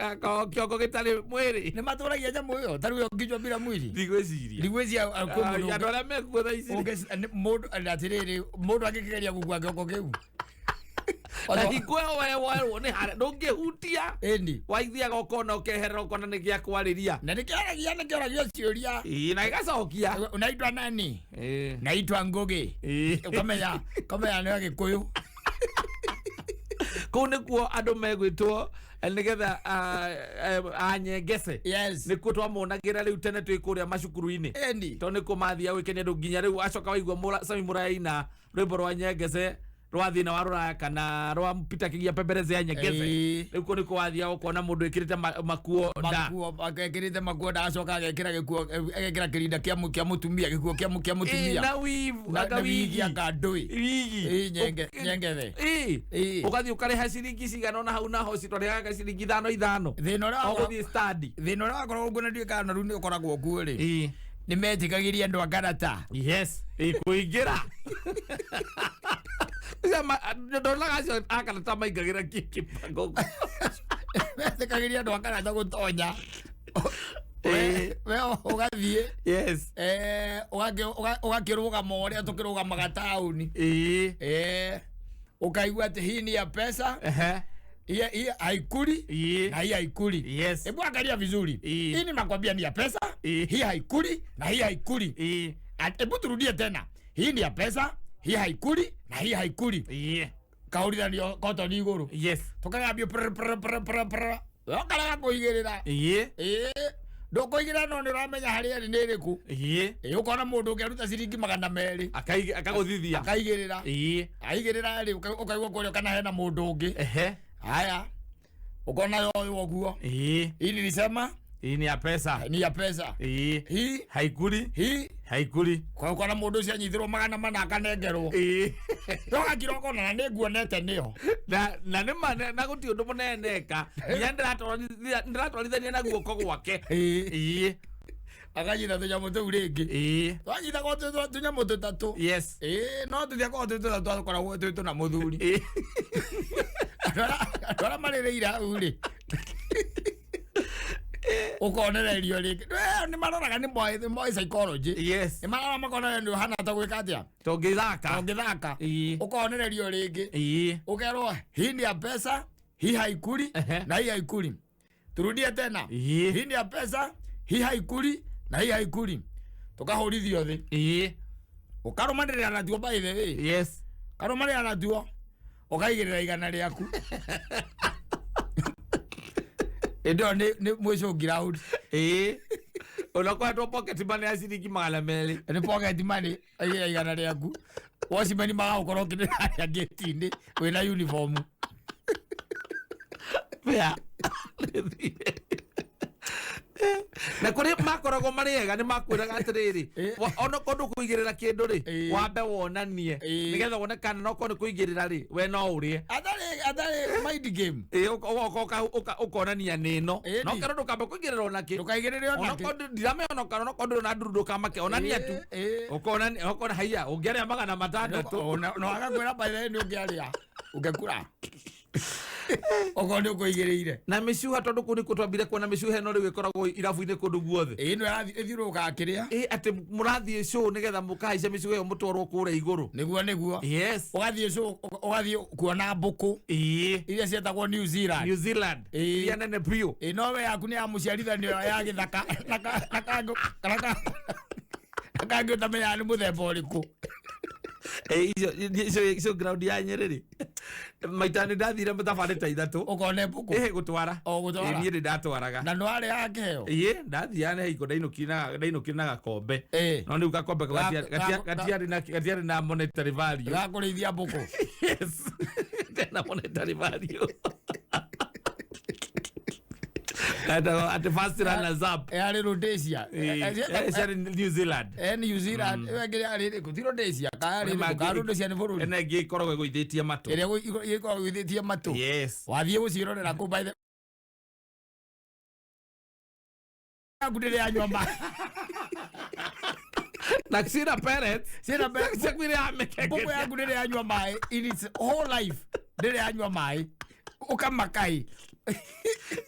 kĩongo gĩtarĩ mwĩrĩ. Nĩ matũragia nyamũ ĩyo ta rĩu ũngĩnyua bila mwĩrĩ. Ndigwĩciria. Ndigwĩciria kwĩ mũndũ andũ arĩa mekuo thaa ici. Mũndũ atĩrĩrĩ, mũndũ angĩkĩgeria gũkua kĩongo kĩu. Na hingo ĩyo we werwo nĩ harĩa ndũngĩhutia. Ĩni. Waithiaga ũkona ũkeherera ũkona nĩ gĩa kwarĩria. Na nĩkĩaragia nĩkĩoragia ciũria. Ĩĩ, na gĩgacokia. Unaitwa nani? Naitwa Ngugi. Ũkamenya ũkamenya nĩ Agĩkũyũ. Kũu nĩkuo andũ megwĩtwo nĩgetha anyengece. Yes. Nĩkuo twamonagĩra rĩu tene twĩ kũrĩa macukuru-inĩ. Ĩni. Tondũ nĩkuo mathiaga gwĩkenia andũ nginya rĩu acoka waigua Sami Mũraina rwĩmbo rwa Nyengece rwa thĩna wa rũraya kana rwa Peter Kĩgia Pembereze ya Nyengece. Rĩu kũu nĩkuo wathiaga ũkona mũndũ ĩkĩrĩte makuo nda. Makuo ekĩrĩte makuo nda acoka agekĩra gĩkuo agekĩra kĩrinda kĩa mũtumia gĩkuo kĩa mũtumia. Na weave, Na aka wigi wigi. aka ndũĩ. Wigi. Ĩĩ, nyengethe. Ĩĩ. Ũgathiĩ ũkarĩha ciringi cigana ũna hau naho citwarĩhaga ciringi ithano ithano. Thĩna ũrĩa O gũthiĩ stadi. Thĩna ũrĩa wakoragwo kuo na ndiũĩ kana rĩu nĩ ũkoragwo kuo rĩ. Nĩ metĩkagĩria andũ a karata. Yes. Ĩĩ, kũingĩra. Ndonaga acio a karata maingagĩra kĩbango. Metĩkagĩria andũ a karata gũtonya. We ũgathiĩ. Yes. Ũgakĩrũgama ũrĩa tũkĩrũgamaga taũni. Ũkaigua atĩ hii ni ya pesa. Hii haikuli na hii haikuli. Yes. Hebu angalia vizuri. Hii nimekwambia ni ya pesa. Hii haikuli na hii haikuli. Hebu turudie tena. Hii ni ya pesa, hii haikuli na hii haikuli. Kaurithanio kotoni igũrũ. Yes. Tũkagambio prr prr prr prr prr. Ũkaraga kũigĩrĩra. Ĩĩ. Ndũkũigĩrĩra no nĩ ũramenya harĩa ĩrĩ nĩ ĩrĩkũ. Ĩĩ, ũkona mũndũ ũngĩ aruta ciringi 200. Akagũthithia. Akaigĩrĩra. Aigĩrĩra rĩ, ũkaigua kũrĩa kana hena mũndũ ũngĩ. Haya. Ũkona yoywo ũguo. Hii nilisema Hii ni ya pesa. Ni ya pesa. Ii. Hii haikuri. Hii haikuri. Kwa kona mundu ucio anyithirwo 400 akanengerwo. Ii. Ndogakira ukona na nĩ nguonete nĩyo. Na nĩ ma na gũtirĩ ũndũ mũnene eka. Nginya ndĩratwarithania na guoko gwake. Ii. Akanyita tũnyamũ tũu rĩngĩ. Ii. Twanyitagwo tũnyamũ tũtatũ. Yes. Ĩĩ no tũthiakorwo twĩ tũtatũ twakoragwo twĩ tũna mũthuri. Andũ arĩa marĩrĩire hau rĩ. Ũkonererio rĩngĩ. Nĩ maroraga nĩ moĩ psychology. Yes. Nĩ marora makona nĩ ũhana ta gwĩka atĩa? Tũngĩthaka. Tũngĩthaka. Ũkonererio rĩngĩ. Ii. Ũkerwo hii ni ya pesa, hii haikuli na hii haikuli. Turudie tena. Hii ni ya pesa, hii haikuli na hii haikuli. Tukahũrithio thĩ. Ii. Ũkarũmanĩrĩra natuo by the way. Yes. Karũmanĩrĩra natuo. Ũkaigĩrĩra 100 rĩaku. Ĩndĩ ĩyo nĩ mũico ground. Ĩĩ. Unakohetwo pocket money ya ciringi 200. Nĩ pocket money aigĩrĩra 100 rĩaku. Watchman magagũkorwo ũkĩrĩra harĩa gate-inĩ wĩna uniform. Fair. Na kũrĩ makoragwo marĩ ega nĩ makwĩraga atĩrĩrĩ, ona korwo ndũkũigĩrĩra kĩndũ rĩ, wambe wonanie nĩgetha wone kana no korwo nĩ kũigĩrĩra rĩ, we no ũrĩe. Atarĩ mind game. Ĩĩ, ũgoka ũkonania nĩ ĩno. No kerwo ndũkambe kũigĩrĩra ona kĩ. Ndũkaigĩrĩre ona kĩ. Onokorwo ndiramenya kana onokorwo ndũrĩ na nduru ndũkamake, onania tu. Ũkonania, ũkona haiya, ũngĩarĩa 600. No agakwĩra by the way nĩ ũngĩarĩa. Ũngĩkura. Okorwo nĩ ũkũigĩrĩire. Na mĩcuha tondũ kũu nĩkuo twambire kuona mĩcuha ĩno rĩu ĩkoragwo irabu-inĩ kũndũ guothe. Ĩĩ ĩno ĩthiũrũrũkaga kĩrĩa. Ĩĩ atĩ mũrathiĩ show nĩgetha mũkahaica mĩcuha ĩyo mũtwarwo kũrĩa igũrũ. Nĩguo nĩguo. Yes. Ũgathiĩ show ũgathiĩ kuona mbũkũ. Ĩĩ. Iria cietagwo New Zealand. New Zealand. Ĩĩ. Iria nene biũ. Ĩĩ no we yaku nĩ ya mũciarithanio ya gĩthaka na kangĩ ũtamenyaga nĩ mũthemba ũrĩkũ. Icio ground ya Nyeri rĩ, maita nĩ ndathire thabarĩ ta ithatũ. Ũkone mbũkũ? Ĩĩ gũtwara. O gũtwara. Ĩĩ niĩ nĩ ndatwaraga. Na nĩ warĩhaga kĩheo? Ĩĩ ndathiaga na hingo ndainũkire na gakombe. No rĩu gakombe gatiarĩ na monetary value. Ga kũrĩithia mbũkũ. Yes. Gatiarĩ na monetary value. At the first runners up. Yarĩ Rhodesia. Ciarĩ New Zealand. New Zealand. Ĩyo ĩngĩ yarĩ ĩrĩkũ? Ti Rhodesia, ka yarĩ ĩrĩkũ? Ka Rhodesia nĩ bũrũri. Ĩno ĩngĩ ĩkoragwo ĩgũithĩtie matũ. Ĩrĩa ĩkoragwo ĩgũithĩtie matũ. Yes. Wathiĩ gũciĩrorera kũu by the yaku ndĩrĩ yanyua maĩ. Na ciĩna parents. Ciĩna parents. Ciaku irĩ ya mĩkenge. Mbũkũ yaku ndĩrĩ yanyua maĩ in its whole life. Ndĩrĩ yanyua maĩ. Ũkamaka-ĩ.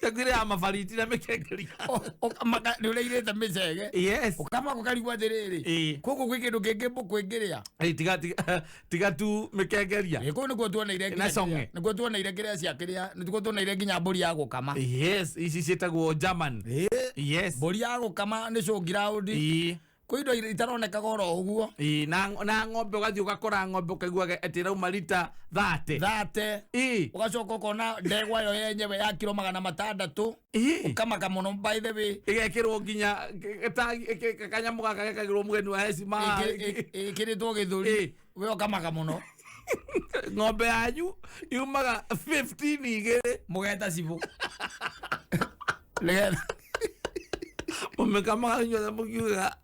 Ciaku ya mabariti na mĩkengeria. Ũkamaka nĩ ũrĩirĩte mĩcege. Yes. Ũkamaka ũkarigwo atĩrĩrĩ. Gũkũ kwĩ kĩndũ kĩngĩ mbũkũ ĩngĩrĩa. Ĩĩ tiga tu mĩkengeria. Ĩĩ kũu nĩkuo tuoneire Na cong'e. Nĩkuo tuoneire kĩrĩa cia kĩrĩa, nĩkuo tuoneire nginya mbũri ya gũkama. Yes, ici ciĩtagwo German. Yes. Mbũri ya gũkama nĩ show ground. Ĩĩ. Kwĩ indo itaronekaga oro ũguo. Ĩĩ na ng'ombe ũgathiĩ ũgakora ng'ombe ũkaigua atĩ ĩrauma rita 30. 30. Ĩĩ. Ũgacoka ũkona ndegwa ĩyo yenyewe ya kiro 600. Ĩĩ. Ũkamaka mũno by the way. Ĩgekĩrwo nginya kanyamũ gaka gekagĩrwo mũgeni wa hecima. Ĩkĩrĩtwo gĩthũri. We ũkamaka mũno. Ng'ombe yanyu yumaga 15 igĩrĩ. Mũgeta cibũ. Nĩgetha mũmĩkamaga inyuothe mũkiugaga.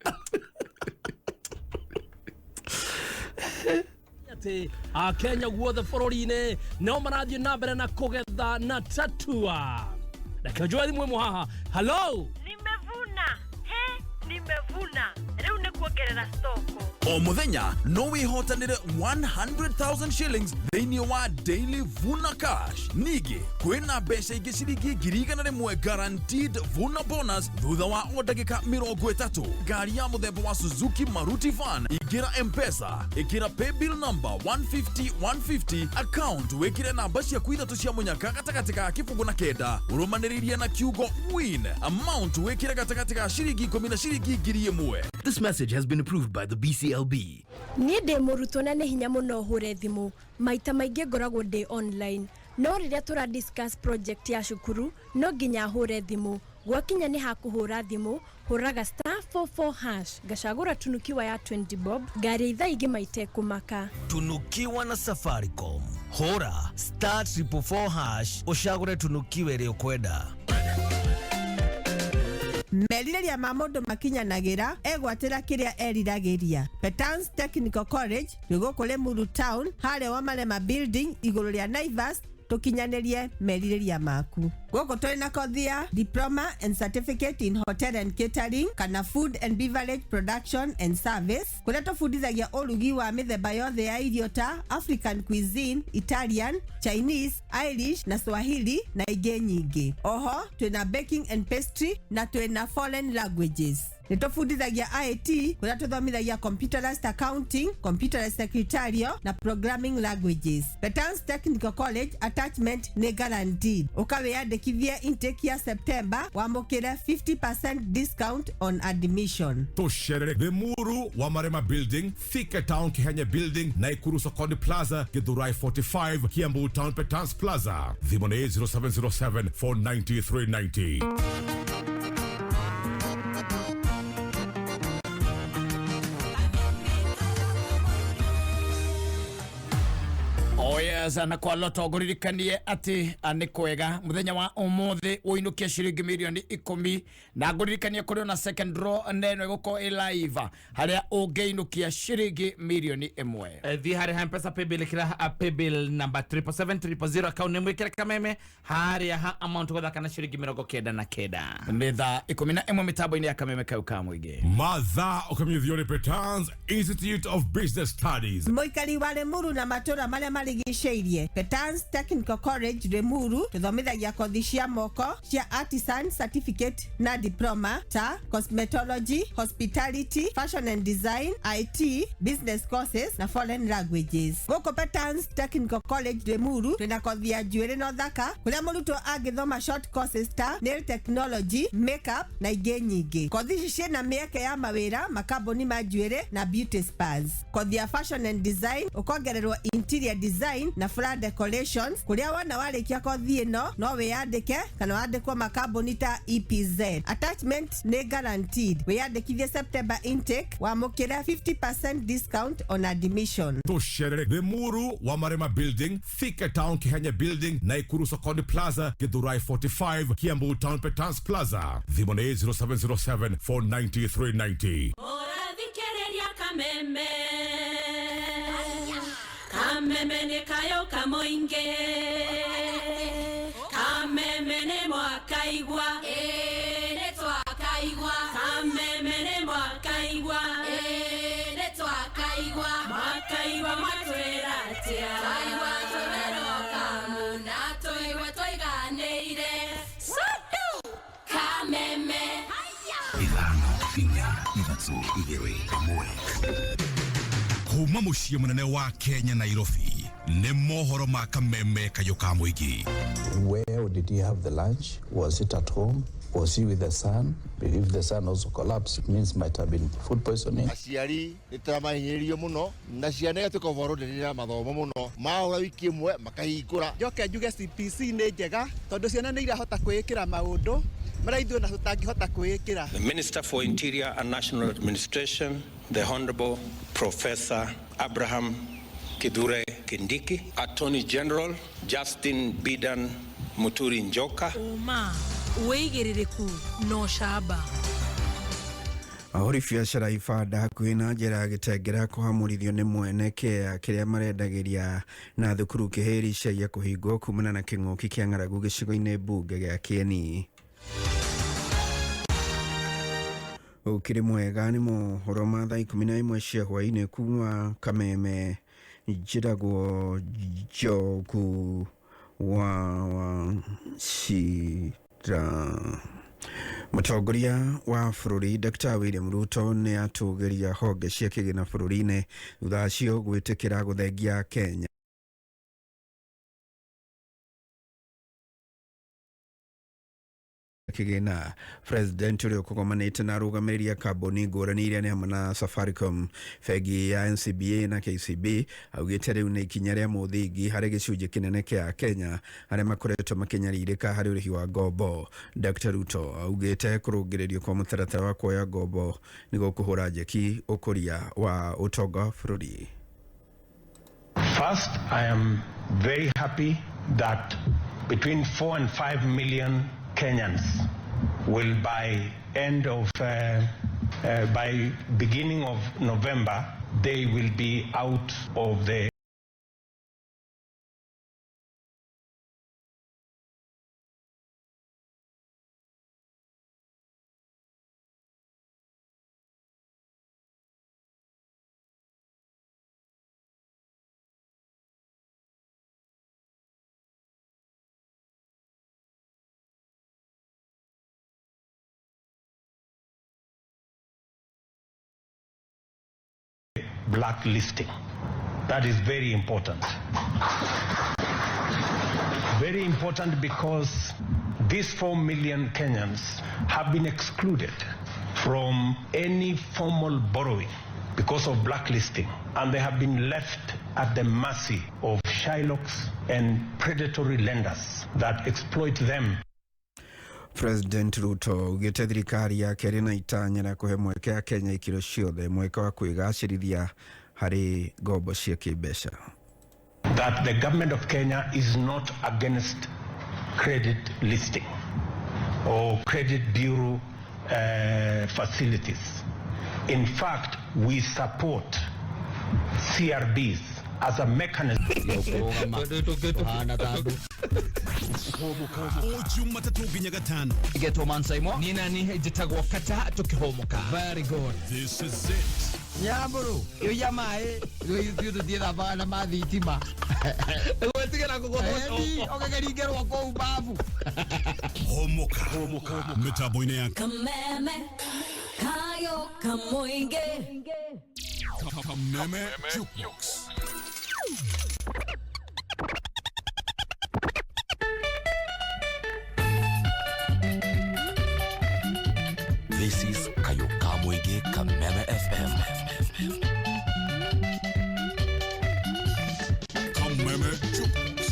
Atĩ Akenya guothe bũrũri-inĩ nĩo marathiĩ na mbere na kũgetha na tatua. Reke njoe thimũ ĩmwe haha. Hello. Nimevuna. He, nimevuna. Rĩu nĩ kuongerera stoko. O muthenya no wihotanire 100,000 shillings thĩinĩ wa Daily Vuna Cash. Ningĩ kwĩna mbeca ingĩ ciringi 100,000 guaranteed Vuna bonus thutha wa o ndagĩka 30. Ngari ya mũthemba wa Suzuki Maruti Van, ingĩra M-Pesa, ĩkĩra paybill number 150 150, account wĩkĩre namba ciaku ithatũ cia mũnyaka gatagatĩ ka 0 na 9, ũrũmanĩrĩirie na kiugo win, amount wĩkĩre gatagatĩ ka ciringi 10 na ciringi 1,000. This message has been approved by the BCLB. Niĩ ndĩ mũrutwo na nĩ hinya mũno hũre thimũ. Maita maingĩ ngoragwo ndĩ online. No rĩrĩa tũra discuss project ya cukuru no nginya hũre thimũ. Gwakinya nĩ hakũhũra thimũ, hũraga *44# ngacagũra tunukiwa ya 20 bob, ngari ithaa ingĩ maitekũmaka. Tunukiwa na Safaricom. Hũra *444# ũcagũre tunukiwa ĩrĩa ũkwenda. Merirĩria ma mũndũ makinyanagĩra egwatĩra kĩrĩa eriragĩria. Petans Technical College twĩ gũkũ Limuru Town, harĩa Wamarema Building igũrũ rĩa Naivas, tũkinyanĩrie merirĩria maku. Gũkũ tũrĩ na kothi ya diploma and certificate in hotel and catering kana food and beverage production and service, kũrĩa tũbundithagia ũrugi wa mĩthemba yothe ya irio ta African cuisine, Italian, Chinese, Irish na Swahili na ingĩ nyingĩ. Oho twĩna baking and pastry na twĩna foreign languages. Nĩ tũbundithagia IT, kũrĩa tũthomithagia computerized accounting, computerized secretarial na programming languages. Petans Technical College, attachment nĩ guaranteed. Ũkawĩyandĩkithie intake ya September wamũkĩre 50% discount on admission. Tũcerere Limuru wa Marema Building, Thika Town Kihenya Building, Naikuru Sokoni Plaza, Githurai 45, Kiambu Town Petans Plaza. Thimũ nĩ 0707 490 390. Oh yes, na kwa Lotto ngũririkanie atĩ nĩ kwega mũthenya wa ũmũthĩ ũinũkie ciringi mirioni 10, na ngũririkanie kũrĩ ona second draw na ĩno ĩgũkorwo ĩ live, harĩa ũngĩinũkia ciringi mirioni 1. Thiĩ harĩa ha Mpesa paybill, ĩkĩra paybill number 777 000, account nĩ mwĩkĩre kameme harĩa ha amount gũthaka na ciringi 99. Nĩ thaa 11 mĩtambo-inĩ ya kameme kau ka mũingĩ. Mathaa ũkamenyithio nĩ Petans Institute of Business Studies. Mũikari wa Limuru na matũra marĩa marigicĩirie, Petans Technical College Limuru tũthomithagia kothi cia moko cia artisan certificate na diploma ta cosmetology, hospitality, fashion and design, IT, business courses na foreign languages. Gũkũ Petans Technical College Limuru twĩna kothi ya njuĩrĩ na ũthaka, kũrĩa mũrutwo angĩthoma short courses ta nail technology, makeup na ingĩ nyingĩ. Kothi ici ciĩna mĩeke ya mawĩra makambuni ma njuĩrĩ na beauty spas. Kothi ya fashion and design ũkongererwo interior design na flower decorations, kũrĩa wona warĩkia kothi ĩno no wĩyandĩke kana wandĩkwo makambuni ta EPZ. Attachment nĩ guaranteed. Wĩyandĩkithie September intake wamũkĩre 50% discount on admission. Tũcerere Limuru wa Marema Building, Thika Town Kihenya Building, Naikuru Sokoni Plaza, Githurai 45, Kiambu Town Petans Plaza. Thimũ nĩ 0707 490 390. Ũrathikĩrĩria kameme, kameme nĩ kayo kamoingĩ, kameme nĩ mwakaigua, ĩĩ nĩ twakaigua, kameme nĩ mwakaigua, ĩĩ nĩ twakaigua, mwakaigua mwatwĩra atĩa, twaigua twĩwerwo kamu na tũigue tũiganĩire. Sudu kameme. 5 4 3 2 1. Kuma mũciĩ mũnene wa Kenya, Nairobi, nĩ mohoro ma kameme kayũ ka mũingĩ. Where did he have the lunch? Was it at home? Was he with the son? If the son also collapsed, it means might have been food poisoning. Aciari nĩ tũramahinyĩrĩrio mũno na ciana igatuĩka overloaded na mathomo mũno, mahũra wiki ĩmwe makahingũra. Njoke njuge CBC nĩ njega tondũ ciana nĩ irahota kwĩĩkĩra maũndũ marĩa ithuĩ ona tũtangĩhota kwĩĩkĩra. The Minister for Interior and National Administration, the Honorable Professor Abraham Kithure Kindiki, Attorney General Justin Bidan Muturi Njoka, Ũma, wĩigĩrĩrĩku na ũcamba. Ahũri biacara ibanda hakuhĩ na njĩra ya Gĩtengera kũhamũrithio nĩ mwene kĩea kĩrĩa marendagĩria na thukuru Kĩhĩri Icagia kũhingwo kumana na kĩng'ũki kĩa ng'aragu gĩcigo-inĩ mbunge gĩa Kĩeni. Ũkĩrĩ mwega, nĩ mohoro ma thaa 11 cia hwaĩ-inĩ kuma kameme. Njĩragwo Njogu wa Wachira. Mũtongoria wa bũrũri Dr William Ruto nĩ atũgĩria honge cia kĩgĩna bũrũri-inĩ thutha wacio gwĩtĩkĩra gũthengia Kenya kĩgĩna. President ũrĩa ũkũgomanĩte na arũgamĩrĩri a kambuni ngũrani iria nĩ hamwe na Safaricom, bengi ya NCBA na KCB, augĩte rĩu nĩ ikinya rĩa mũthingi harĩ gĩcunjĩ kĩnene kĩa Kenya arĩa makoretwo makĩnyarirĩka harĩ ũrĩhi wa ngombo. Dr Ruto augĩte kũrũngĩrĩrio kwa mũtaratara wa kuoya ngombo nĩ gũkũhũra njeki ũkũria wa ũtonga wa bũrũri. First, I am very happy that between 4 and 5 million Kenyans will by end of by beginning of November, they will be out of the blacklisting. That is very important. Very important because these 4 million Kenyans have been excluded from any formal borrowing because of blacklisting, and they have been left at the mercy of shylocks and predatory lenders that exploit them. President Ruto augĩte thirikari yake ĩrĩ na itanya rĩa kũhe mweke Akenya ikĩro ciothe mweke wa kwĩgacĩrithia harĩ ngombo cia kĩmbeca. That the government of Kenya is not against credit listing or credit bureau facilities. In fact, we support CRBs as a mechanism. O Jumatatũ nginya gatano. Getwo Mansaimo. Ni nani njĩtagwo Kata tũkĩhũmũka. Very good. This is it. Nyamburu, iyo maĩ, ithuĩ tũthiĩthambaga na mathitima. Gwĩtigĩra kũgũthwo. Ũgĩkĩringĩrwo kũu babu. Homoka. Homoka. Mĩtambo-inĩ ya Kameme kayo kamoinge. Kameme Jukebox. This is Kayokamwege Kameme FM. Kameme Jukebox.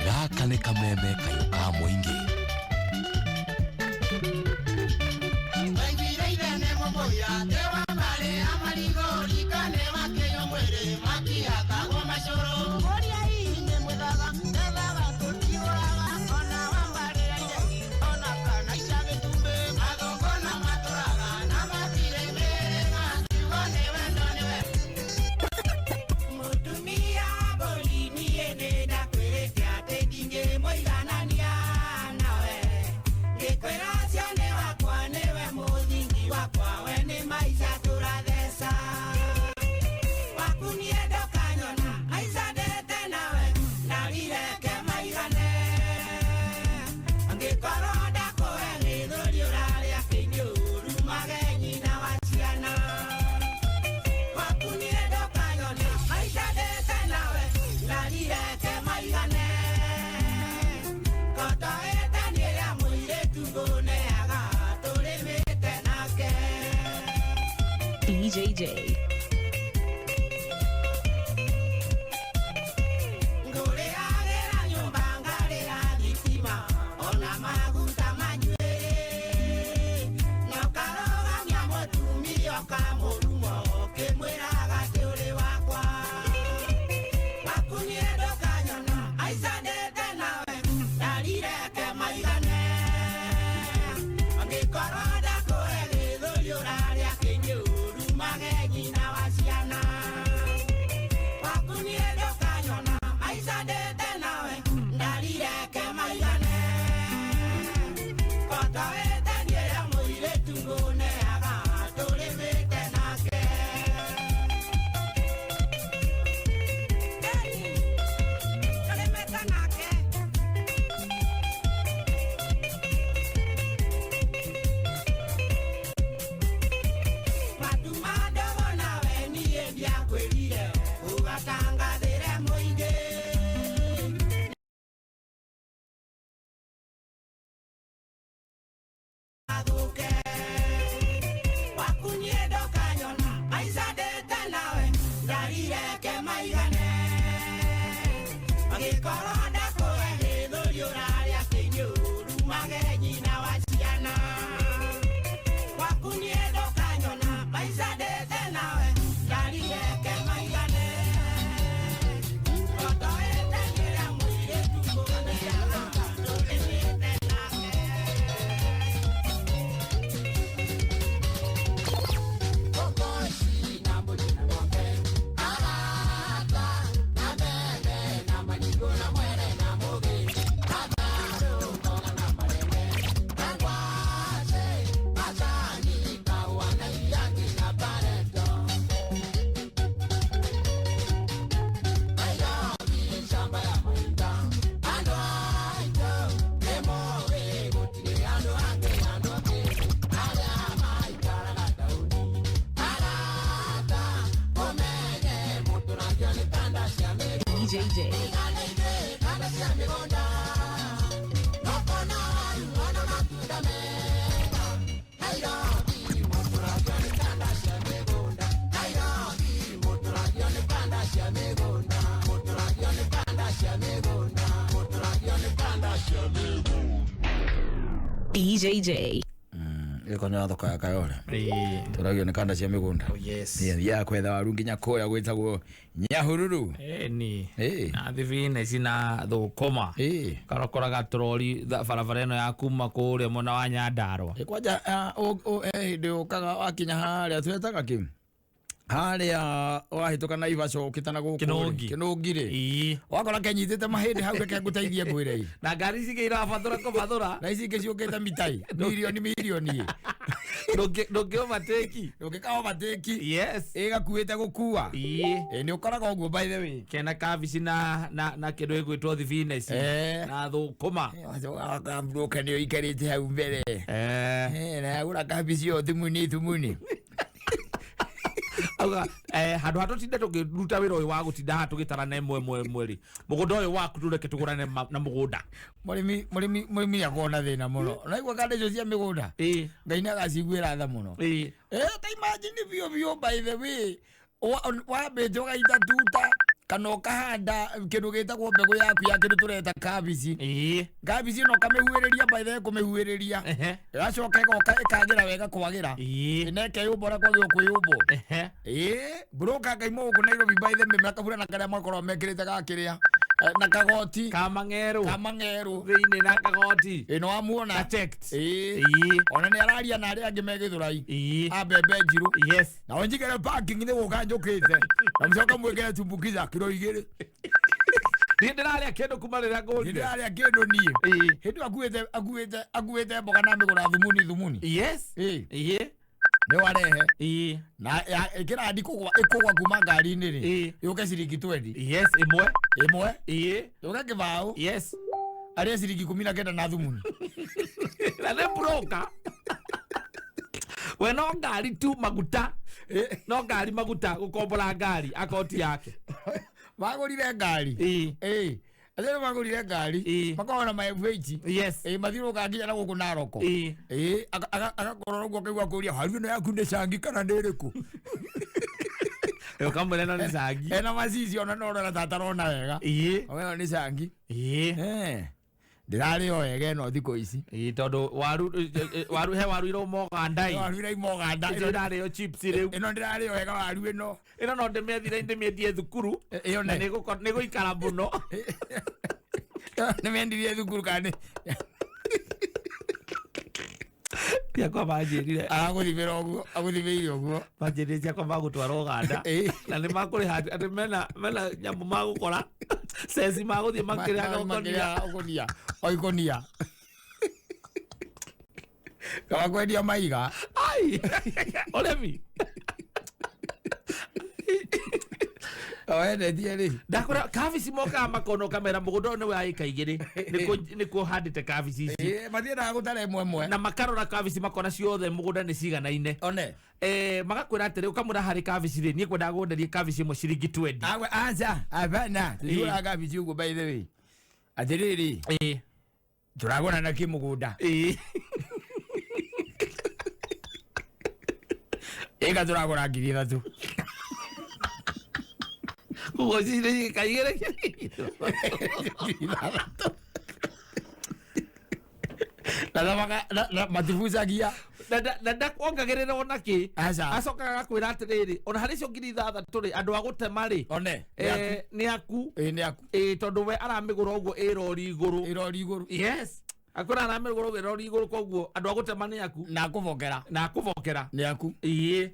Gaka nĩ kameme kayũ ka mũingĩ. DJJ. DJ. DJJ. Ĩko nĩ thoko ya Kayole tũragio nĩ kanda cia mĩgũnda thiaga kwetha waru nginya kũrĩa gwĩtagwo Nyahururu. Ĩni na thibineci na thũkũma karokoraga trori barabara ĩno ya kuma kũrĩa mwena wa Nyandarua. Kwanja hĩndĩ ũkaga wakinya harĩa twetaga kĩ harĩa wahĩtũka Naivasha ũkĩte na gũkũ Kĩnũngi. Kĩnũngi rĩ wakora kenyitĩte mahĩndĩ hau reke ngũteithie ngwĩre ĩ na ngari ici ingĩ irabathũra kũbathũra na ici ingĩ ciũkĩte mitai mirioni mirioni ndũngĩ overtake. Ndũngĩka overtake. Yes. Ĩgakuĩte gũkua. Ĩĩ nĩ ũkoraga ũguo by the way. Kena kabici na na na kĩndũ gĩgwĩtwo thibineci na thũkũma. Wacoka nĩ ũikarĩte hau mbere. Na agũra kabici ĩyo thumuni thumuni. Auga handũ ha tũtinde tũkĩruta wĩra ũyũ wa gũtinda haha tũgĩtarana ĩmwe ĩmwe ĩmwe rĩ, mũgũnda ũyũ waku tũreke tũgũrane na mũgũnda. Mũrĩmi mũrĩmi mũrĩmi nĩakoragwo na thĩna mũno. Ũraigua kanda icio cia mĩgũnda? Ngai nĩagaciguĩra tha mũno. Ta imagine biũ biũ by the way, wambĩte ũgaita tuta kana ũkahanda kĩndũ gĩtagwo mbegũ yaku ya kĩndũ tũreta kabici. Kabici ĩno ũkamĩhuhĩrĩria by the way kũmĩhuhĩrĩria. Ĩgacoka ĩgoka ĩkagĩra wega kwagĩra. Na ĩkeyũmba ũrĩa kwagĩrĩirwo kwĩyũmbwo. Broker akauma gũkũ Nairobi by the way makabura na karĩa makoragwo mekĩrĩte gakĩrĩa na kagoti kamang'erũ kamang'erũ thĩinĩ na kagoti ĩ nĩwamuona ona nĩ araria na arĩa angĩ me Gĩthũrai a mbembe njirũ. Yes. Na ũnjigĩre parking nĩ gũka njũkĩte na mũcoke mwĩkĩre tumbukiza kiro 2. Niĩ ndĩrarĩa kĩndũ kuma rĩrĩa ngũrire. Niĩ ndĩrarĩa kĩndũ niĩ. Hĩndĩ ĩyo akuĩte mboga na mĩgũra thumuni thumuni. Yes. Nĩ warehe. Na ĩkĩrandi ĩkũgwa kuma ngari-inĩ rĩ yũke ciringi 20. Yes, ĩmwe. Ĩmwe. Yũke kĩbaũ. Yes. Arĩe ciringi 19 na thumuni. Na nĩ broker. We no ngari tu maguta. No ngari maguta gũkombora ngari akoti yake. Magũrire ngari. Acio magũrire ngari makoragwo na ma FH. Yes. Mathiũrũrũkaga nginya na gũkũ Naroko. Agakorora ũguo akaigua akũria waru ĩno yaku nĩ cangi kana nĩ ĩrĩkũ? Ũkamwĩra ĩno nĩ cangi. Ena macicio ona no ũrona ta atarona wega. Ĩno nĩ cangi. Ndĩrarĩ o wega ĩno thikũ ici. Tondũ waru waru he waru irauma Ũganda ĩ. Waru irauma Ũganda. Icio irarĩo chips rĩu. Ĩno ndĩrarĩo wega waru ĩno. Ĩno no ndĩmĩethire ndĩmĩendie thukuru. Ĩyo Na nĩgũikara mũno. Nĩmendirie thukuru kana nĩ Ciakwa manjĩrire. Aragũthimĩra ũguo, agũthimĩire ũguo. Manjĩrire ciakwa magũtwara Ũganda. Na nĩ makũrĩha atĩ mena nyamũ magũkora. Ceci magũthiĩ makĩrĩhaga ũkũnia. Makĩrĩhaga ũkũnia. O ikũnia. Kaba kwendia maiga. Ai. Ũrĩmi. Wendetie rĩ. Ndakũra kabici mokaga makona ũkamera mũgũnda ũyũ nĩ wa ĩka igĩrĩ nĩkuo handĩte kabici ici. Mathiendaga gũtara ĩmwe ĩmwe. Na makarora kabici makona ciothe mũgũnda nĩ ciganaine. One. Magakwĩra atĩrĩ ũkamwĩra harĩ kabici rĩ niĩ kwendaga gwenderia kabici ĩmwe ciringi 20. Awe aca abana tũtigũraga kabici ũguo by the way. Atĩrĩrĩ. Tũragũra na kĩ mũgũnda. Ĩka tũragũra 3,000. Koguo ciringi ĩka igĩrĩ. Na matibucagia. Na ndakuongagĩrĩra ona kĩ. Aca. Acokaga agakwĩra atĩrĩrĩ ona harĩ icio 6,000 rĩ andũ a gũtema rĩ. One. Nĩ aku. Nĩ aku. Tondũ we aramĩgũra ũguo ĩ rori igũrũ. Ĩ rori igũrũ. Yes. Akwĩra aramĩgũra ũguo ĩ rori igũrũ koguo andũ a gũtema nĩ aku. Na akũbokera. Na akũbokera. Nĩ aku. Ĩĩ.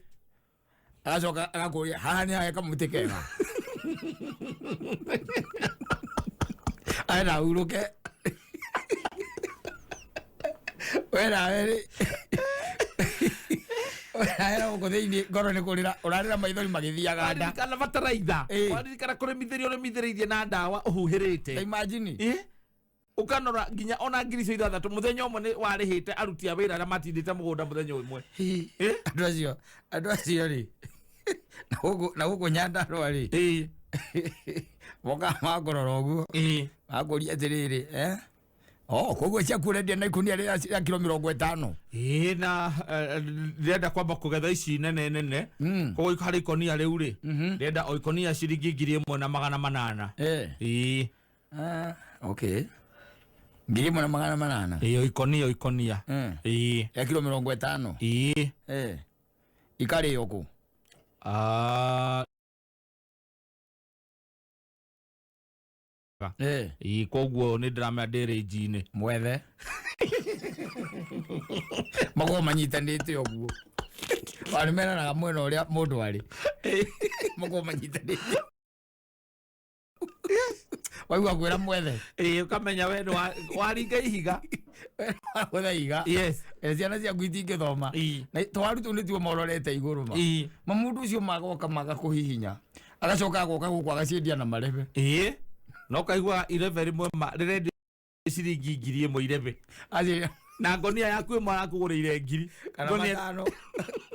Agacoka agakũria haha nĩ hahe kamũtĩ kega. Arenda hurũke. We nawe rĩ. We nawe gũkũ thĩinĩ ngoro nĩ kũrĩra ũrarĩra maithori magĩthiaga nda. Waririkana bataraitha. Waririkana kũrĩmithĩria ũrĩmithĩrĩirie na ndawa ũhuhĩrĩte. Imagine. Ũkanora nginya ona 6,000 mũthenya ũmwe nĩ warĩhĩte aruti a wĩra arĩa matindĩte mũgũnda mũthenya ũmwe. Andũ acio rĩ. Na gũkũ Nyandarũa rĩ. Mokaga makũrora ũguo. Makũria atĩrĩrĩ, Oh, koguo ciaku ũrendia na ikunia rĩa kiro 50. Ĩĩ na ndĩrenda kwamba kũgetha ici nene nene. Koguo harĩ ikonia rĩu rĩ. Ndĩrenda o ikonia ciringi 1,800. Ĩĩ. Okay. 1,800. Ĩĩ ikonia ikonia. Ĩĩ. Ya kiro 50. Ĩĩ. Ikarĩo kũ? Ĩĩ koguo nĩ ndĩramenya ndĩ rĩnji-inĩ. Mwethe. Makoragwo manyitanĩte ũguo. Ona nĩ meranaga mwena ũrĩa mũndũ arĩ. Makoragwo manyitanĩte. Waigua kwĩra mwethe. Ĩĩ ũkamenya we nĩ waringa ihiga. Wagũtha ihiga. Yes. Ciana ciaku itingĩthoma. Na twaru tũu nĩtuo mororete igũrũ ma. Ma mũndũ ũcio magoka magakũhihinya. Agacoka agoka gũkũ agaciendia na marebe. Ĩĩ. No kaigua irebe rĩmwe rĩrendio ciringi 1,000 irebe. Na ngonia yaku ĩmwe arakũgũrĩire 1,000. Kana matano.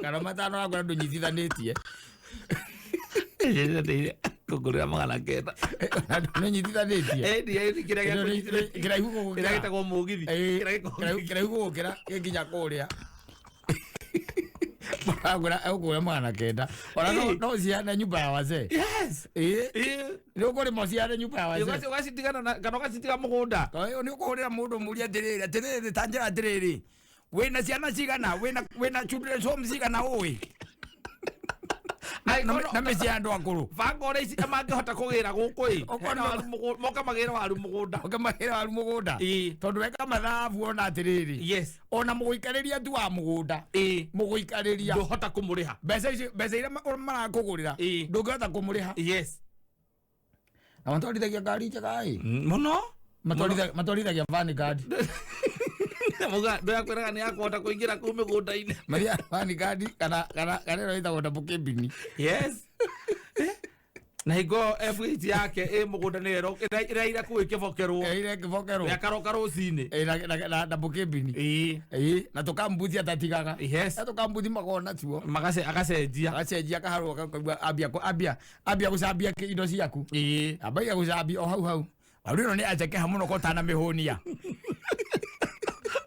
Kana matano akwĩra ndũnyitithanĩtie. Kũngũrĩra 900. Ndũnyitithanĩtie. Ĩĩ kĩraihu gũgũkĩra. Kĩrĩa gĩtagwo mũgithi. Kĩraihu gũgũkĩra gĩkinya kũrĩa. Agũra egũkũra 900. Ona no ciane nyumba ya wazee. Yes. Ĩĩ. Nĩ ũkũrĩma ciane nyumba ya wazee. Ũgacitigana na kana ũgacitiga mũgũnda. Nĩ ũkũhũrĩra mũndũ mũrie atĩrĩrĩ atĩrĩrĩ ta njĩra atĩrĩrĩ. Wĩna ciana cigana wĩna children's home cigana ũĩ. Na mĩciĩ ya andũ akũrũ. Banga ũrĩa ici mangĩhota kũgĩra gũkũ ĩ. Moka magĩre waru mũgũnda. Moka magĩre waru mũgũnda. Tondũ weka mathabu ona atĩrĩrĩ. Yes. Ona mũgũikarĩria tu wa mũgũnda. Mũgũikarĩria. Ndũhota kũmũrĩha. Mbeca icio mbeca iria marakũgũrĩra. Ndũngĩhota kũmũrĩha. Yes. Na matwarithagia ngari njega ĩ. Mũno. Matwarithagia Vanguard. Ndĩrakwĩraga nĩ akũhota kũingĩra kũu mĩgũnda-inĩ. Maria Vanguard kana ĩno ĩtagwo double cabin. Yes. Na hingo F8 yake ĩ mũgũnda nĩ ĩraira kũu ĩkĩbokerwo. Ĩraira ĩkĩbokerwo. Ĩkaroka rũcinĩ. Na double cabin. Ĩĩ. Na tũkambuthi atatigaga. Yes. Na tũkambuthi makoragwo natuo. Agacenjia. Agacenjia akaharũka akaigua ambia ambia gũcambia indo ciaku. Ĩĩ. Ambagia gũcambia o hau hau. Waru ĩno nĩ anjekeha mũno ko tanamĩhũnia.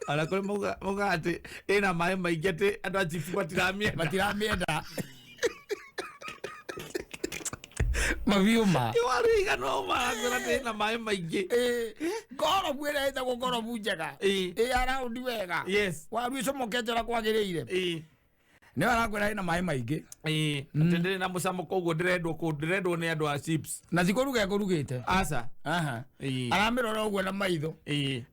Ona kũrĩ mauga atĩ ĩna maĩ maingĩ atĩ andũ a chips matiramĩenda. Matiramĩenda. Mabiũ ma. Waru igana ũũ marakwĩra atĩ ĩna maĩ maingĩ. Ngorobu ĩrĩa ĩtagwo ngorobu njega. Ĩ ya raundi wega. Yes. Waru ĩcomokete ũrĩa kwagĩrĩire. Nĩ arakwĩra ĩna maĩ maingĩ. Ĩĩ. Atĩ ndĩrĩ na mũcamo koguo ndĩrendwo kũ ndĩrendwo nĩ andũ a chips. Na ti kũruga ĩkũrugĩte. Aca. Aha. Aramĩrora ũguo na maitho.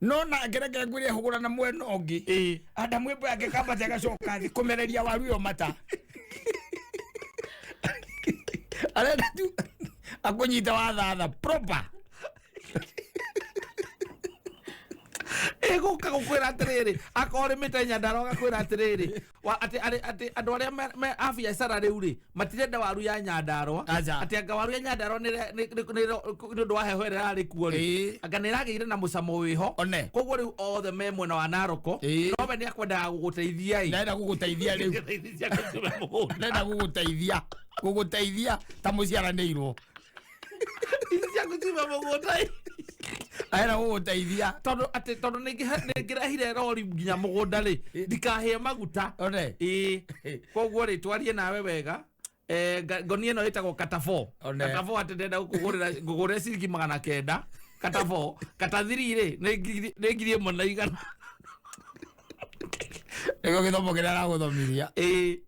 No nake reke ngwĩre hũgũra na mwena ũngĩ. Adamu ĩmbo yake kambata ĩgacoka thĩ kũmereria waru ĩyo mata. Arenda tu akũnyite wa thatha proper. Ĩgũka gũkwĩra atĩrĩrĩ, akorwo ũrĩmĩte Nyandarua agakwĩra atĩrĩrĩ, atĩ atĩ andũ arĩa me a biacara rĩu rĩ, matirenda waru ya Nyandarua. Aca. Atĩ anga waru ya Nyandarua nĩ ũndũ wa heho ĩrĩa ĩrarĩ kuo rĩ, anga nĩ ĩragĩire na mũcamo wĩho. One. Koguo rĩu othe me mwena wa Naroko, no we nĩ akwendaga gũgũteithia ĩ. Nĩarenda gũgũteithia rĩu. Nĩarenda gũgũteithia. Gũgũteithia ta mũciaranĩirwo. Ici ciaku ciuma mũgũnda ĩ. Arenda gũgũteithia. Tondũ atĩ tondũ nĩngĩrehire rori nginya mũgũnda rĩ, ndikahĩe maguta. One. Ĩĩ. Koguo rĩ, twarie nawe wega. Ngonia ĩno ĩtagwo kata 4. One. Kata 4 atĩ ndĩrenda ngũkũgũrĩra ciringi 900. Kata 4. Kata 3 rĩ, nĩ 1100. Nĩguo gĩthomo kĩrĩa aragũthomithia. Ĩĩ.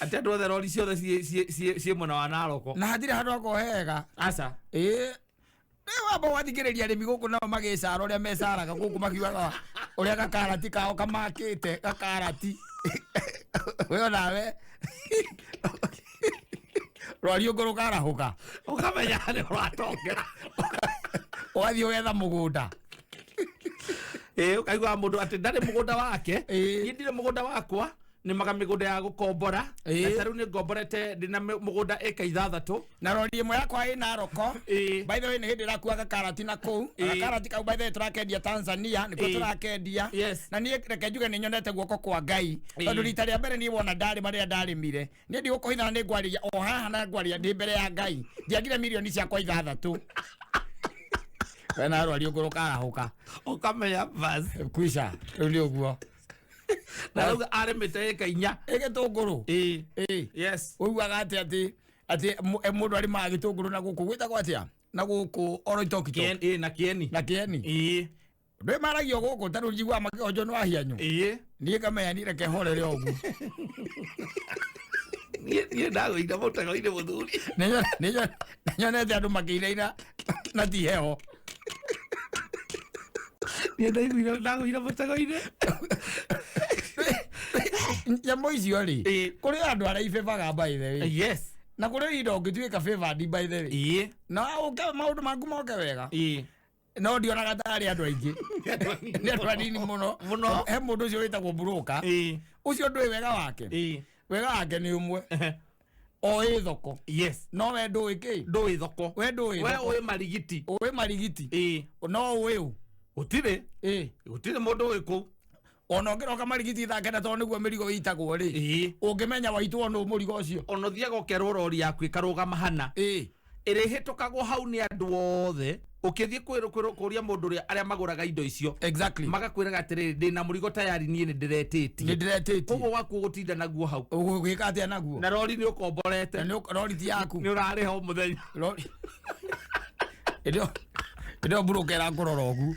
Atĩ andũ othe rori ciothe ciĩ mwena wa Naroko. Na hatirĩ handũ hakoragwo hega. Aca. Ĩĩ. Rĩu wamba wathikĩrĩria arĩmi gũkũ nao magĩcara ũrĩa mecaraga gũkũ makiugaga ũrĩa gakarati kao kamakĩte gakarati. We onawe rwariũngũ rũkarahũka. Ũkamenya nĩ ũratongera. Ũgathiĩ ũgetha mũgũnda. Ĩĩ, ũkaigua mũndũ atĩ ndarĩ mũgũnda wake. Niĩ ndirĩ mũgũnda wakwa. Nĩmaga mĩgũnda ya gũkombora. Na ta rĩu nĩngomborete ndĩna mũgũnda ĩka 6. Na rori ĩmwe yakwa ĩ Naroko. By the way, nĩ hĩndĩ ĩrakua gakarati na kũu. Gakarati kau by the way tũrakendia Tanzania, nĩkuo tũrakendia. Na niĩ reke njuge nĩ nyonete guoko kwa Ngai. Tondũ rita rĩa mbere niĩ wona ndarĩma rĩrĩa ndarĩmire, niĩ ndigũkũhitha na nĩngwarĩria o haha na ngwarĩria ndĩ mbere ya Ngai. Ndiagire mirioni ciakwa 6. We na rwari ũngũ rũkarahũka. Ũkamenya bas. Kwisha, rĩu nĩ ũguo. Na rĩu arĩmĩte ĩka 4. Ĩ gĩtũngũrũ. Ĩĩ. Yes. Ũiguaga atĩ atĩ mũndũ arĩmaga gĩtũngũrũ na gũkũ gwĩtagwo atĩa? Na gũkũ Oloitoktok. Ĩĩ, na Kieni. Na Kieni. Ĩĩ. Ndũĩ maragio gũkũ ta rĩu njiguaga makĩgonjwo nĩ wahianyũ. Ĩĩ. Niĩ ngamenya niĩ reke horere ũguo. Niĩ ndagũire mũtego-inĩ mũthuri. Nĩnyonete andũ makĩinaina na ti heho. Niĩ ndagũire mũtego-inĩ. Nyamũ icio rĩ, kũrĩ andũ arĩa ibĩbaga by the way. Yes. Na kũrĩ indo ũngĩtuĩka favored by the way. Na ũke maũndũ maku moke wega. No ndionaga tarĩ andũ aingĩ. Nĩ andũ anini mũno. Mũno. He mũndũ ũcio wĩtagwo broker. Ũcio ndũĩ wega wake. Wega wake nĩ ũmwe. Oĩ thoko. Yes. No we ndũĩ kĩ? Ndũĩ thoko. We ndũĩ We thoko. ũĩ marigiti. Ũĩ marigiti. No ũĩ ũ? Gũtirĩ. Gũtirĩ mũndũ ũĩ kũu. Ona ũngĩroka marigiti thaa 9 tondũ nĩguo mĩrigo ĩitagwo rĩ. Ũngĩmenya waitwo nũ mũrigo ũcio. Ona ũthiaga ũkerwo rori yaku ĩkarũgama hana. Ĩrĩhĩtũkagwo hau nĩ andũ othe. Ũkĩthiĩ kũria mũndũ ũrĩa arĩa magũraga indo icio. Exactly. Magakwĩraga atĩrĩrĩ, ndĩna mũrigo tayari niĩ nĩ ndĩretĩtie. Nĩ ndĩretĩtie. Koguo waku ũgũtinda naguo hau. Ũgwĩka atĩa naguo? Na rori nĩ ũkomborete. Na rori ti yaku. Nĩ ũrarĩha o mũthenya. Rori. Ĩndĩ ĩyo mburũka ĩrakũrora ũguo.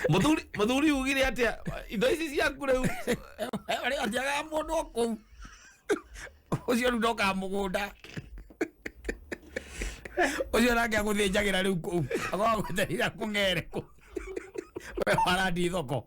Mũthuri ugire atĩa indo ici ciaku rĩu? Arĩa atiagaga mũndũ o kũu. Ũcio rĩu ndokaga mũgũnda. Ũcio nake agũthĩnjagĩra rĩu kũu. Akoragwo agwetereire kũng'ere kũu. We warathiĩ thoko.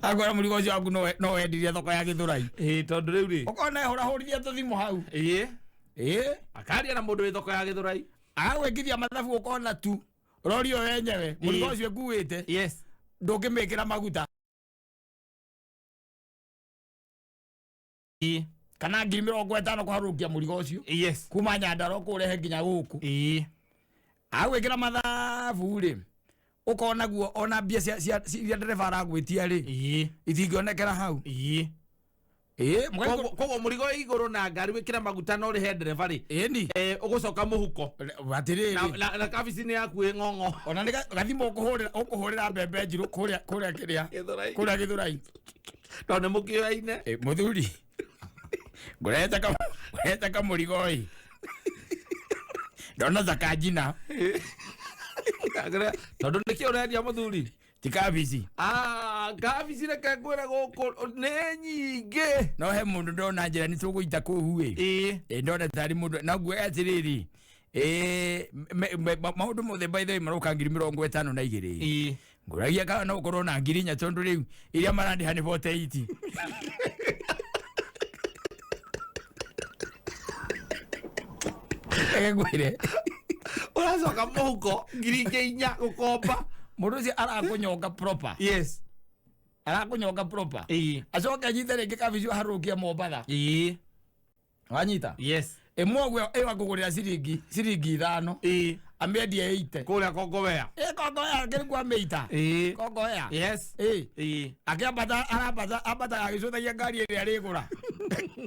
Akwĩra mũrigo ũcio waku no wendirie thoko ya Gĩthũrai. Ĩĩ, tondũ rĩu rĩ. Ũkona ehũrahũrithia tũthimũ hau. Ĩĩ. Ĩĩ. Akaria na mũndũ wĩ thoko ya Gĩthũrai. Agagwĩkithia mathabu ũkona tu. Rori ĩyo yenyewe, mũrigo ũcio ĩkuĩte. Yes. Ndũngĩmĩkĩra maguta. Kana 50,000 kũharũkia mũrigo ũcio. Yes. Kuma Nyandarua kũrehe nginya gũkũ. Agwĩkĩra mathabu rĩ, ũkona guo ona mbia iria ndereba aragwĩtia rĩ, itingĩonekera hau. Koguo mũrigo wĩ igũrũ na ngari wĩkĩre maguta na ũrĩhe ndereba rĩ. Ĩni. Ũgũcoka mũhuko. Atĩrĩrĩ. Na kabici-inĩ yaku ĩ ng'ong'o. Ona nĩ gathimũ ũkũhũrĩra mbembe njirũ kũrĩa kĩrĩa. Kũrĩa Gĩthũrai. Tondũ nĩ mũkĩoyaine. Mũthuri. Ngũrehete kamũrigo ĩ. Ndona ta kanjina. Tondũ nĩkĩo ũrendia mũthuri? Ti kabici. Kabici reke ngwĩre gũkũ nĩ nyingĩ. No he mũndũ ndona njĩra nĩ tũgũita kũu ĩ. Ndona tarĩ mũndũ na nguoya atĩrĩrĩ. Maũndũ mothe by the way maroka 52,000. Ngũragia kana no ũkorwo na 4,000 tondũ rĩu iria marandĩha nĩ 48. Reke ngwĩre. Ũracoka mũhuko ngiri ingĩ inya gũkomba. Mũndũ ũcio arakũnyonga proper. Yes. Arakũnyonga proper. Ĩĩ. Acoke anyite rĩngĩ kabici aharũkie Mombatha. Ĩĩ. Wanyita? Yes. Ĩmwe ũguo ĩyo akũgũrĩra ciringi ciringi ithano. Ĩĩ. Amĩendie 80. Kũrĩa Kongowea. Ĩ Kongowea kĩrĩ amĩita. Ĩĩ. Kongowea. Yes. Ĩĩ. Ĩĩ. Akĩambata arambata ambataga agĩcũthagia ngari ĩrĩa arĩgũra.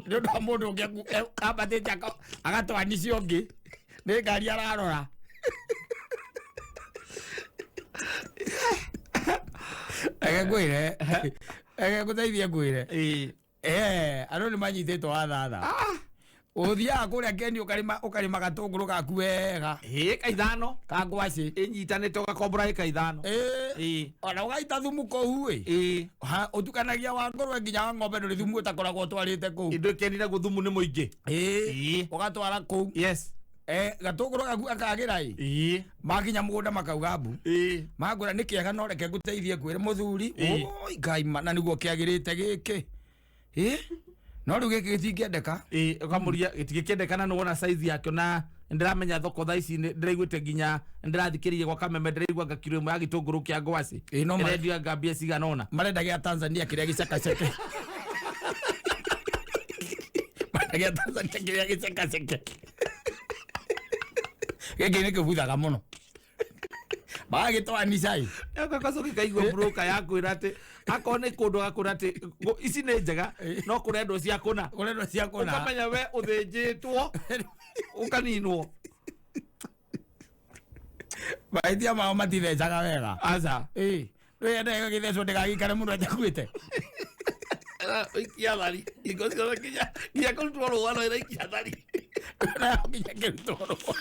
Nĩ ũndũ wa mũndũ ũngĩ ambatĩte agatwanicia ũngĩ. Nĩ ngari ararora. Reke ngwĩre. Reke ngũteithie ngwĩre. Ĩĩ. Andũ nĩ manyitĩtwo wathatha. Ũthiaga kũrĩa Kenya ũkarĩma ũkarĩma gatũngũrũ gaku wega. Ĩĩ ka ithano. Ka ngwacĩ. Ĩnyitanĩte ũgakombora ĩka ithano. Ĩĩ. Ona ũgaita thumu kũu ĩ. Ĩĩ. Ũtukanagia wa ngũrwe nginya wa ng'ombe ndũrĩ thumu ũtakoragwo ũtwarĩte kũu. Indo ikenire guo thumu nĩ mũingĩ. Ĩĩ. Ũgatwara kũu. Yes. Gatũngũrũ gaku gakagĩra ĩ. Ĩĩ. Makinya mũgũnda makauga mbu. Ĩĩ. Mangũra nĩ kĩega no reke ngũteithie ngwĩre mũthuri. Ĩĩ. Oi Ngai ma na nĩguo kĩagĩrĩte gĩkĩ. Ĩĩ. No rĩu gĩkĩ gĩtingĩendeka. Ĩĩ ũkamũria gĩtingĩkĩendekana nĩ wona size yakĩo na ndĩramenya thoko thaa ici ndĩraiguĩte nginya ndĩrathikĩrĩirie gwa kameme ndĩraigua anga kiro ĩmwe ya gĩtũngũrũ kĩa ngwacĩ Ĩĩ, no ĩrendio anga mbia cigana ũna. Marenda gĩa Tanzania kĩrĩa gĩcekaceke. Marenda gĩa Tanzania kĩrĩa gĩcekaceke. Gĩkĩ nĩ kĩbuthaga mũno. Magagĩtwanica ĩ. Gacoki kaigua broker ya kwĩra atĩ akorwo nĩ kũndũ gakwĩra atĩ ici nĩ njega no kũrendwo cia kũna. Kũrendwo cia kũna. Ũkamenya we ũthĩnjĩtwo ũkaninwo. Mahĩtia mao matithecaga wega. Aca. Ĩĩ. Rĩu gĩthecwo ndĩgagĩikare mũno ĩtakuĩte. Ikia thari. Hingo ciothe nginya kũrutwo rũa no ĩraikia thari. Nayo nginya kĩrutwo rũa.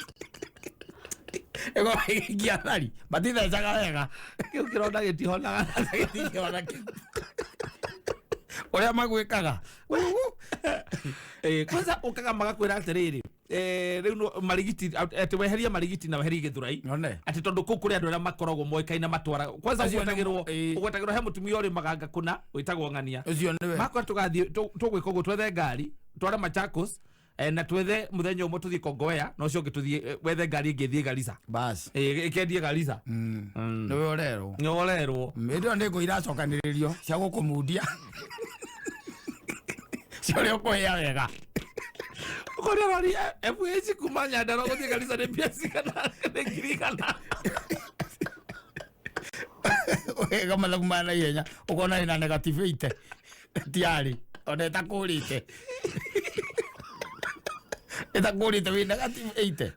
Ĩgo ĩgĩikia thari. Matithecaga wega. Kĩu kĩronda gĩtihonaga. Gĩtingĩhona kĩu. Ũrĩa magwĩkaga. Kwanza ũkaga magakwĩra atĩrĩrĩ, rĩu no marigiti atĩ weherie marigiti na weherie gĩthurai. Atĩ tondũ kũu kũrĩ andũ arĩa makoragwo moĩkaine matwaraga. Kwanza Acio nĩ ũgwetagĩrwo he mũtumia ũrĩmaga ngakũna wĩtagwo Ng'ania. Ũcio nĩwe. Makwa tũgathiĩ tũgwĩka ũguo twethe ngari tware Machakos na twethe mũthenya ũmwe tũthiĩ Kongowea na ũcio ũngĩ tũthiĩ wethe ngari ĩngĩ ĩthiĩ Garissa. Bas. Ĩkendie Garissa. Nĩwe ũrerwo. Nĩwe ũrerwo. Hĩndĩ ĩyo nĩ ngũ iracokanĩrĩrio cia gũkũmundia. Cia ũrĩa ũkũhĩa wega. Ũkona rori FH kuma Nyandarua gũthiĩ Garissa nĩ mbia cigana nĩ ngiri igana. Ũgeka mathabu ma naihenya ũkona ĩna negative 80. Tiarĩ ona ĩtakũrĩte. Ĩtakũrĩte wĩ negative 80.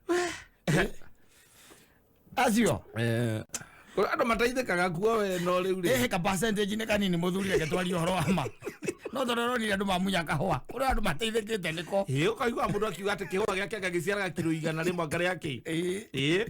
Acio. Andũ mateithĩkaga kuo we no rĩu rĩ. Ĩhĩ ka percentage nĩ kanini mũthuri reke twarie ũhoro wa ma. No tondũ ũronire andũ mamunya kahũa. Kũrĩ andũ mateithĩkĩte nĩko. Ĩĩ ũkaigua mũndũ akiuga atĩ kĩhũa gĩake anga gĩciaraga kiro 100 anga rĩa kĩ. Ĩĩ. Ĩĩ.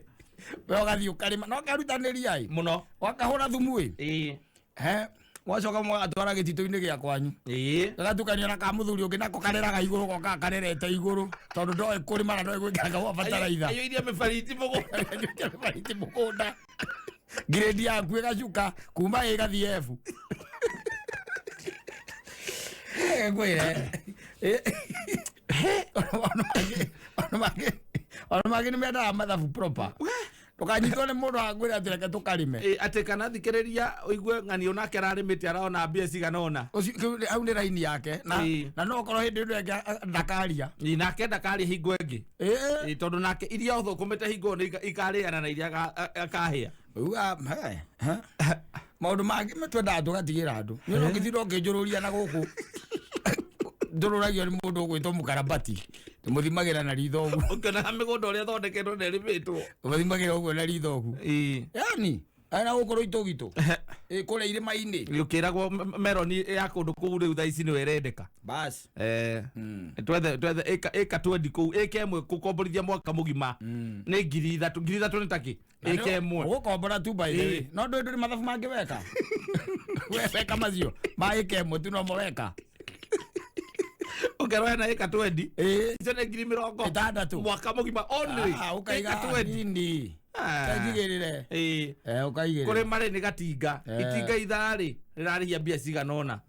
We ũgathiĩ ũkarĩma no kerutanĩria ĩ. Mũno. Wakahũra thumu ĩ. Ĩĩ. He. Wacoka mũgatwara gĩtitũ-inĩ gĩa kwanyu. Ĩĩ. Gagatukanio na ka mũthuri ũngĩ nako kareraga igũrũ gokaga karerete igũrũ tondũ ndoĩ kũrĩma na ndoĩ gwĩkĩra kahũa bataraitha. Aiyũirie mĩbariti mũgũnda. Aiyũirie mĩbariti mũgũnda. Grade yaku ĩgacuka kuma A ĩgathiĩ F. Ngwĩre. Ona mangĩ nĩ mendaga mathabu proper. Ndũkanyitwo nĩ mũndũ akwĩre atĩ reke tũkarĩme. Atĩ kana thikĩrĩria ũigue ng'ani onake ararĩmĩte arona mbia cigana ũna. Ũcio hau nĩ raini yake na no ũkorwo hĩndĩ ĩno ĩngĩ ndakaria. Nake ndakaria hingo ĩngĩ. Tondũ nake iria ũthũkũmĩte hingo ĩyo ikarĩana na iria akahĩa. Uga maũndũ mangĩ twendaga tũgatigĩra andũ. Nĩ ũngĩthiĩ ũkĩnjũrũria na gũkũ. Njũrũragio nĩ mũndũ ũgwĩtwo mũkarabati. Tũmũthimagĩra na ritho ũguo. Ũkĩonaga mĩgũnda ũrĩa ĩthondeketwo na ĩrĩmĩtwo. Ũmũthimagĩra ũguo na ritho ũguo. Yani ana gũkũ rũitũ gitũ. Ĩ kũrĩa irĩma-inĩ. Ũkĩragwo meroni ya kũndũ kũu rĩu thaa ici nĩyo ĩrendeka. Bas. Twethe ĩka 20 kũu ĩka ĩmwe gũkomborithia mwaka mũgima nĩ ngiri ithatũ. Ngiri ithatũ nĩ takĩ? Ĩka ĩmwe. Ũgũkombora tu by the way. No ndũĩ mathabu mangĩ weka. Weka macio. Ma ĩka ĩmwe tu nomo weka. Ũkerwo hena ĩka 20. Icio nĩ ngiri mĩrongo ĩtandatũ. Mwaka mũgima only. Ũkaiga Ĩka 20. nini. Ũkaigĩrĩre. Ũkaigĩrĩre. Kũrĩma rĩ nĩ gatinga. Itinga ithaa rĩ rĩrarĩhia mbia cigana ũna.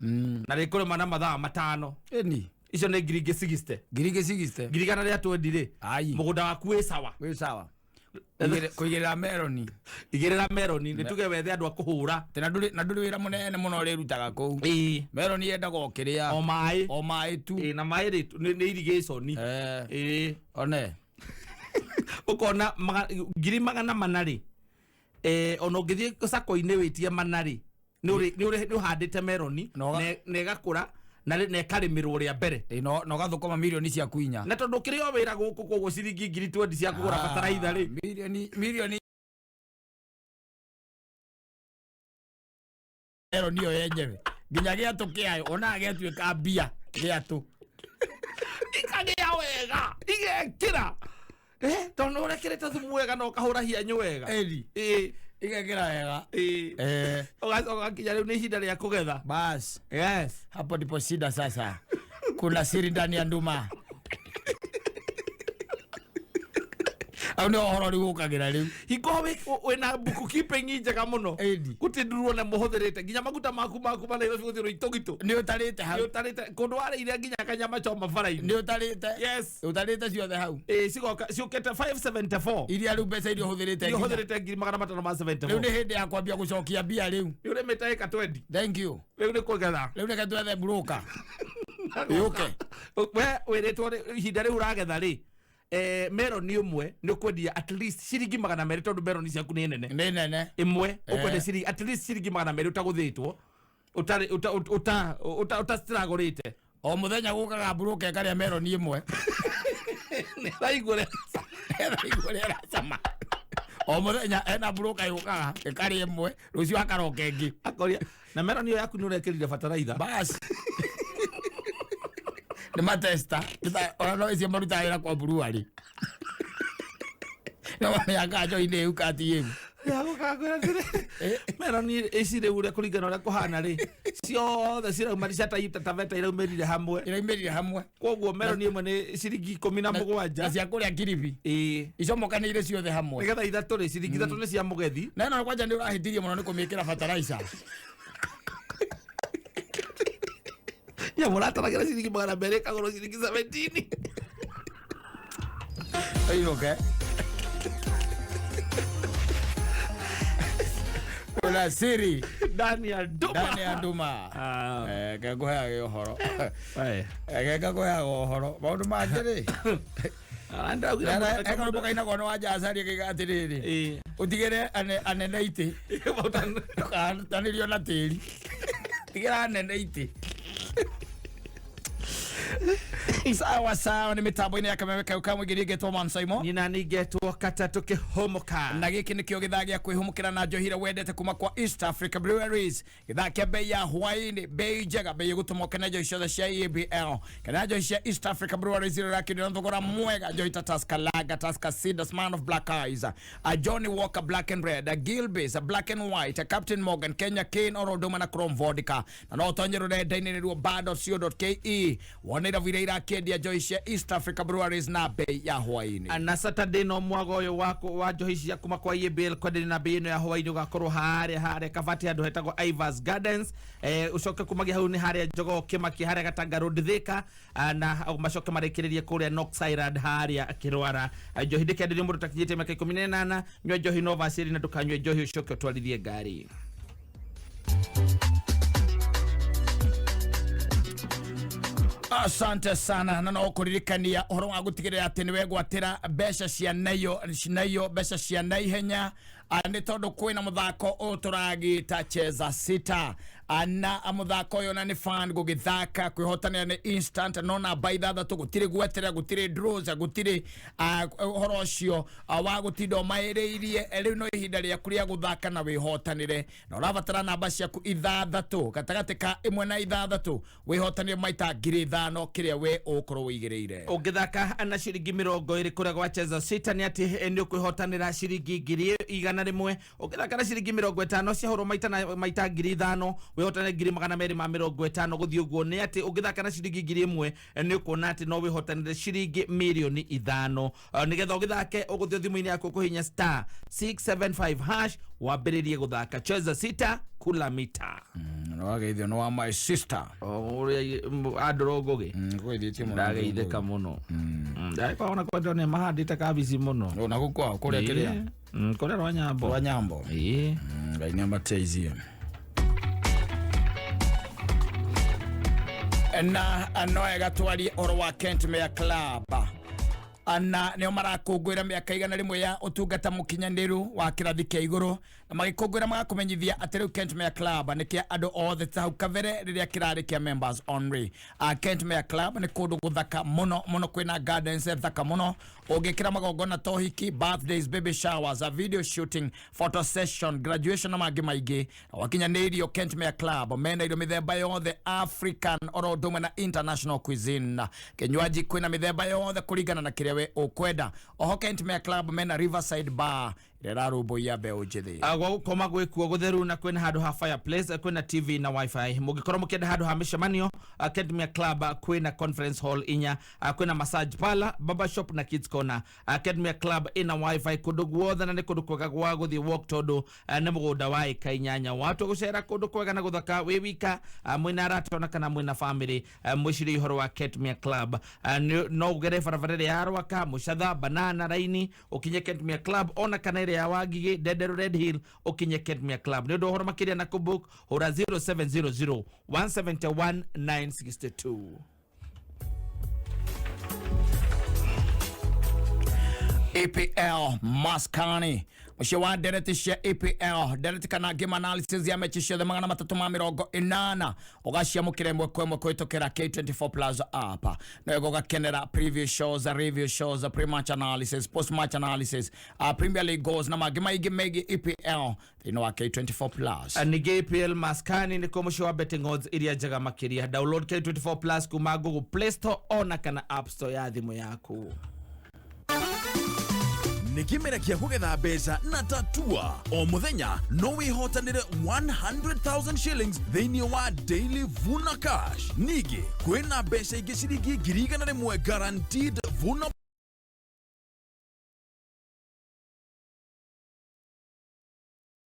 Na rĩkũrĩma na mathaa matano. Ĩni. Icio nĩ ngiri ingĩ 60. Ngiri ingĩ 60. Ngiri igana rĩa 20 rĩ. Ai. Mũgũnda waku wĩ sawa. Wĩ sawa. Kũigĩrĩra meroni. Igĩrĩra meroni nĩ tuge wethe andũ a kũhũra. Na ndũrĩ na ndũrĩ wĩra mũnene mũno ũrĩrutaga kũu. Meroni yendaga o kĩrĩa. O maĩ. O maĩ tu. Ĩĩ, na maĩ rĩ nĩ irrigation. Ĩĩ. One. Ũkona 400,000 rĩ, ona ũngĩthiĩ sacco-inĩ wĩtie mana rĩ, nĩ ũhandĩte meroni na ĩgakũra na ĩkarĩmĩrwo rĩa mbere. Ĩĩ, no ũgathũkũma mirioni ciaku inya. Na tondũ ũkĩrĩ o wĩra gũkũ koguo ciringi 20,000 cia kũgũra bataraitha rĩ. Mirioni meroni ĩyo yenyewe nginya gĩatũ kĩayo ona gĩatuĩka mbia gĩatũ. Ikagĩa wega igekĩra. Tondũ ũrekĩrĩte thumu wega na ũkahũra hianyũ wega. Ĩĩ. Igekĩra wega. Ĩĩ. Ũgakinya rĩu nĩ ihinda rĩa kũgetha. Bas. Yes. Hapo ndipo shida sasa. Kuna siri ndani ya nduma. Au nĩ ũhoro rĩu ũkagĩra rĩu. Hingo wĩna bookkeeping njega mũno. Gũtirĩ nduru ona mũhũthĩrĩte nginya maguta maku ma Nairobi gũtirĩ rũitũgitũ. Nĩ ũtarĩte hau. Nĩ ũtarĩte kũndũ warĩire nginya kanyama choma bara-inĩ. Nĩ ũtarĩte. Yes. Ũtarĩte ciothe hau. Ĩĩ, cigoka ciũkĩte 574. Iria rĩu mbeca iria ũhũthĩrĩte nginya. Iria ũhũthĩrĩte 574. Rĩu nĩ hĩndĩ ya kwambia gũcokia mbia rĩu. Nĩ ũrĩmĩte ĩka 20. Thank you. Rĩu nĩ kũgetha. Rĩu reke twethe broker. Yũke. We wĩrĩtwo ihinda rĩu ũragetha rĩ, meroni ĩmwe nĩ ũkwendia at least ciringi 200 tondũ meroni ciaku nĩ nene. Nĩ nene. Ĩmwe ũkwendia ciringi at least ciringi 200 ũtagũthĩtwo. Ũtarĩ ũta struggle-ĩte. O mũthenya gũkaga broker ĩkarĩa meroni ĩmwe. Nĩraigua ũrĩa ĩracama. O mũthenya ena broker yũkaga ĩkarĩa ĩmwe, rũciũ akaroka ĩngĩ. Akoria na meroni ĩyo yaku nĩ ũrekĩrire bataraitha. Bas. Nĩ matesta. Ona no icio marutaga wĩra kwa brewery. No mamenyaga njohi nĩ ĩu ti ĩu. Meroni ici rĩu ũrĩa kũringana ũrĩa kũhana rĩ, ciothe cirauma cia Taita Taveta iraumĩrire hamwe. Iraumĩrire hamwe. Koguo meroni ĩmwe nĩ ciringi 17. Na cia kũrĩa Kilifi. Ĩĩ. Icomokanĩire ciothe hamwe. Nĩgetha ithatũ rĩ, ciringi ithatũ nĩ cia mũgethi. Na ĩno kwanja nĩ ũrahĩtirie mũno nĩ kũmĩkĩra fertilizer. Ya mũrataragĩra ciringi 200 ĩkagũrwo ciringi 17. Oiroke. Kuna siri ndani ya nduma. Ndani ya nduma. Ngũheaga ũhoro. Ngũheaga ũhoro. Maũndũ mangĩ rĩ. Ekarubo kainagwo nĩ wanja acaria kaiga atĩrĩrĩ. Ũtigĩre anene itĩ. Ndũkarutanĩrio na tĩri. Tigĩra anene itĩ. Sawa sawa, nĩ mĩtambo-inĩ ya kameme kau ka mũingĩ ngetwo Man Saimo. Nina nĩngetwo Katatũ Kĩhũmũka. Na gĩkĩ nĩkĩo gĩthaa gĩa kwĩhũmũkĩra na njohi ĩrĩa wendete kuma kwa East Africa Breweries. Gĩthaa kĩa bei ya hwaĩ-inĩ, bei njega, bei ĩgũtũma ũkene njohi ciothe cia EABL. Kana njohi cia East Africa Breweries iria ũrakĩendio na thogora mwega, njohi ta Tusker Lager, Tusker Cedars, Man of Black Eyes, a Johnny Walker Black and Red, a Gilbey's, a Black and White, a Captain Morgan, Kenya Cane, oro ũndũ ũmwe na Chrome Vodka. Na no ũtonye rũrenda-inĩ rwa bar.co.ke wone irabu iria irakĩendia njohi cia East Africa Breweries na bei ya hwaĩ-inĩ. Na Saturday no mwago ũyũ wa njohi cia kuma kwa EABL kwenderia na bei ĩno ya hwaĩ-inĩ ũgakorwo harĩa Kabati handũ hetagwo Ivers Gardens. Ũcoke kumagia hau nĩ harĩa Jogoo Kĩmaki harĩa Gatanga Road Thika, na macoke marĩkĩrĩrie kũrĩa Knox Island harĩa Kĩrwara. Njohi ndĩkĩenderio mũndũ ũtakinyĩtie mĩaka 18. Nyua njohi no vacĩrĩ na ndũkanyue njohi ũcoke ũtwarithie ngari. Asante sana na no kuririkania uhoro wa gutigirira ati ni wegwatira mbeca cia nayo mbeca cia naihenya nĩ tondũ kwĩna mũthako ũyũ tũragĩta Cheza Sita na mũthako ũyũ na nĩ fan gũgĩthaka kwĩhotanĩra nĩ instant no namba ithathatũ gũtirĩ gweterera gũtirĩ draws gũtirĩ ũhoro ũcio wa gũtinda ũmaĩrĩirie. Rĩu no ihinda rĩaku rĩa gũthaka na wĩhotanĩre na ũrabatara namba ciaku ithathatũ gatagatĩ ka ĩmwe na ithathatũ wĩhotanĩre maita 5,000 kĩrĩa we ũgũkorwo wĩigĩrĩire. Ũngĩthaka na ciringi 20 kũrĩa gwa Cheza Sita nĩ atĩ nĩ ũkwĩhotanĩra ciringi 100,000. Ũngĩthaka na ciringi 50 ciahũrwo maita 5,000 wĩhotane 250,000 gũthiĩ ũguo. Nĩ atĩ ũngĩthaka na ciringi 1,000 nĩ ũkuona atĩ no wĩhotanĩre ciringi 5,000,000. Nĩgetha ũgĩthake ũgũthiĩ thimũ-inĩ yaku kũhihinya star 675 hash wambĩrĩrie gũthaka Cheza Sita kula mita. Nĩwageithio nĩ wa my sister. Ũrĩa andũrwo Ngũgĩ. Ngũgĩthĩtie mũno. Ndageithĩka mũno. Ndagĩkorwo kwenda nĩ mahandĩte kabici mũno. Na gũkũ kũrĩa kĩrĩa? Kũrĩa Rwanyambo. Rwanyambo. Ĩĩ. Ngai nĩ amateithie. Na no wega twarie ũhoro wa Kentmere Club na nĩo marakũngũĩra mĩaka 100 ya ũtungata mũkinyanĩru wa kĩrathi kĩa igũrũ, na magĩkũngũĩra magakũmenyithia atĩ rĩu Kentmere Club nĩ kĩa andũ othe ta hau kabere rĩrĩa kĩrarĩ kĩa members only. Kentmere Club nĩ kũndũ gũthaka mũno mũno, kwĩna gardens thaka mũno, ũngĩkĩra magongona ta ũhiki, birthdays, baby showers, video shooting, photo session, graduation na mangĩ maingĩ. Na wakinyanĩirio Kentmere Club mena irio mĩthemba yothe African oro ũndũ ũmwe na international cuisine. Kinywaji kwĩna mĩthemba yothe kũringana na kĩrĩa we ũkwenda. Oho Kentmere Club mena Riverside Bar ĩrĩa ĩrarũmbũiya mbeũ njĩthĩ. Gwa gũkoma gwĩkuo gũtheru na kwĩna handũ ha fireplace, kwĩna TV na WiFi. Mũngĩkorwo mũkĩenda handũ ha mĩcemanio, Kentmere Club kwĩna conference hall inya, kwĩna massage parlor, barber shop na kids corner. Kentmere Club ĩna WiFi kũndũ guothe na nĩ kũndũ kwega gwa gũthiĩ walk tondũ nĩ mũgũnda wa ĩka 8. Watua gũcera kũndũ kwega na gũthaka wĩ wika, mwĩna arata ona kana mwĩna family, mwĩcirie ũhoro wa Kentmere Club. No ũgere barabara ĩrĩa ya Rwaka, Mũcatha, Banana Raini, ũkinye Kentmere Club, ona kana ĩrĩa ya Wangigĩ, Ndenderu, Red Hill, ũkinye Kentmere Club. Nĩ ũndũ wa ũhoro makĩria na kũbook, hũra 0700 171 962. EPL Maskani mũciĩ wa ndereti cia EPL, ndereti kana game analysis ya mechi ciothe 380 ũgaciamũkĩra ĩmwe kwa ĩmwe kũhĩtũkĩra K24 Plus app. Na wega ũgakenera preview shows, review shows, pre-match analysis, post-match analysis, Premier League goals na mangĩ maingĩ megiĩ EPL thĩinĩ wa K24 Plus. Ningĩ EPL Maskani nĩkuo mũciĩ wa betting odds iria njega makĩria. Download K24 Plus kuma Google Play Store ona kana App Store ya thimũ yaku. Nĩ kĩmera kĩa kũgetha mbeca na tatua. O mũthenya no wĩhotanĩre 100,000 shillings thĩinĩ wa Daily Vuna Cash. Ningĩ kwĩna mbeca ingĩ ciringi 100,000 guaranteed Vuna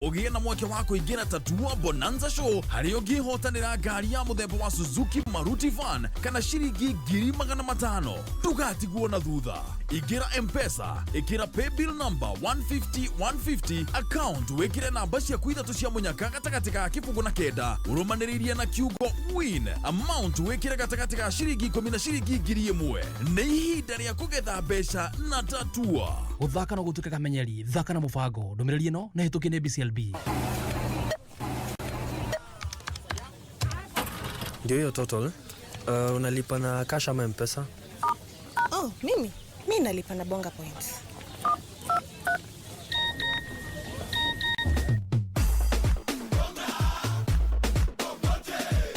ũgĩe na mweke wa kũingĩra Tatua Bonanza Show harĩa ũngĩhotanĩra ngari ya mũthemba wa Suzuki Maruti Van kana ciringi 500,000. Ndũgatigwo na thutha. Ingĩra M-Pesa, ĩkĩra paybill number 150 150, account wĩkĩre namba ciaku ithatũ cia mũnyaka gatagatĩ ga 0 na 9, ũrũmanĩrĩirie na kiugo win, amount wĩkĩre gatagatĩ ga ciringi 10 na ciringi 1,000. Nĩ ihinda rĩa kũgetha mbeca na Tatua. Gũthaka no gũtuĩke kamenyeri, thaka na mũbango. Ndũmĩrĩri ĩno nĩ hĩtũkie nĩ BCLB. Ndio hiyo total. Unalipa na cash ama M-Pesa? Oh, mimi nalipa na Bonga Points.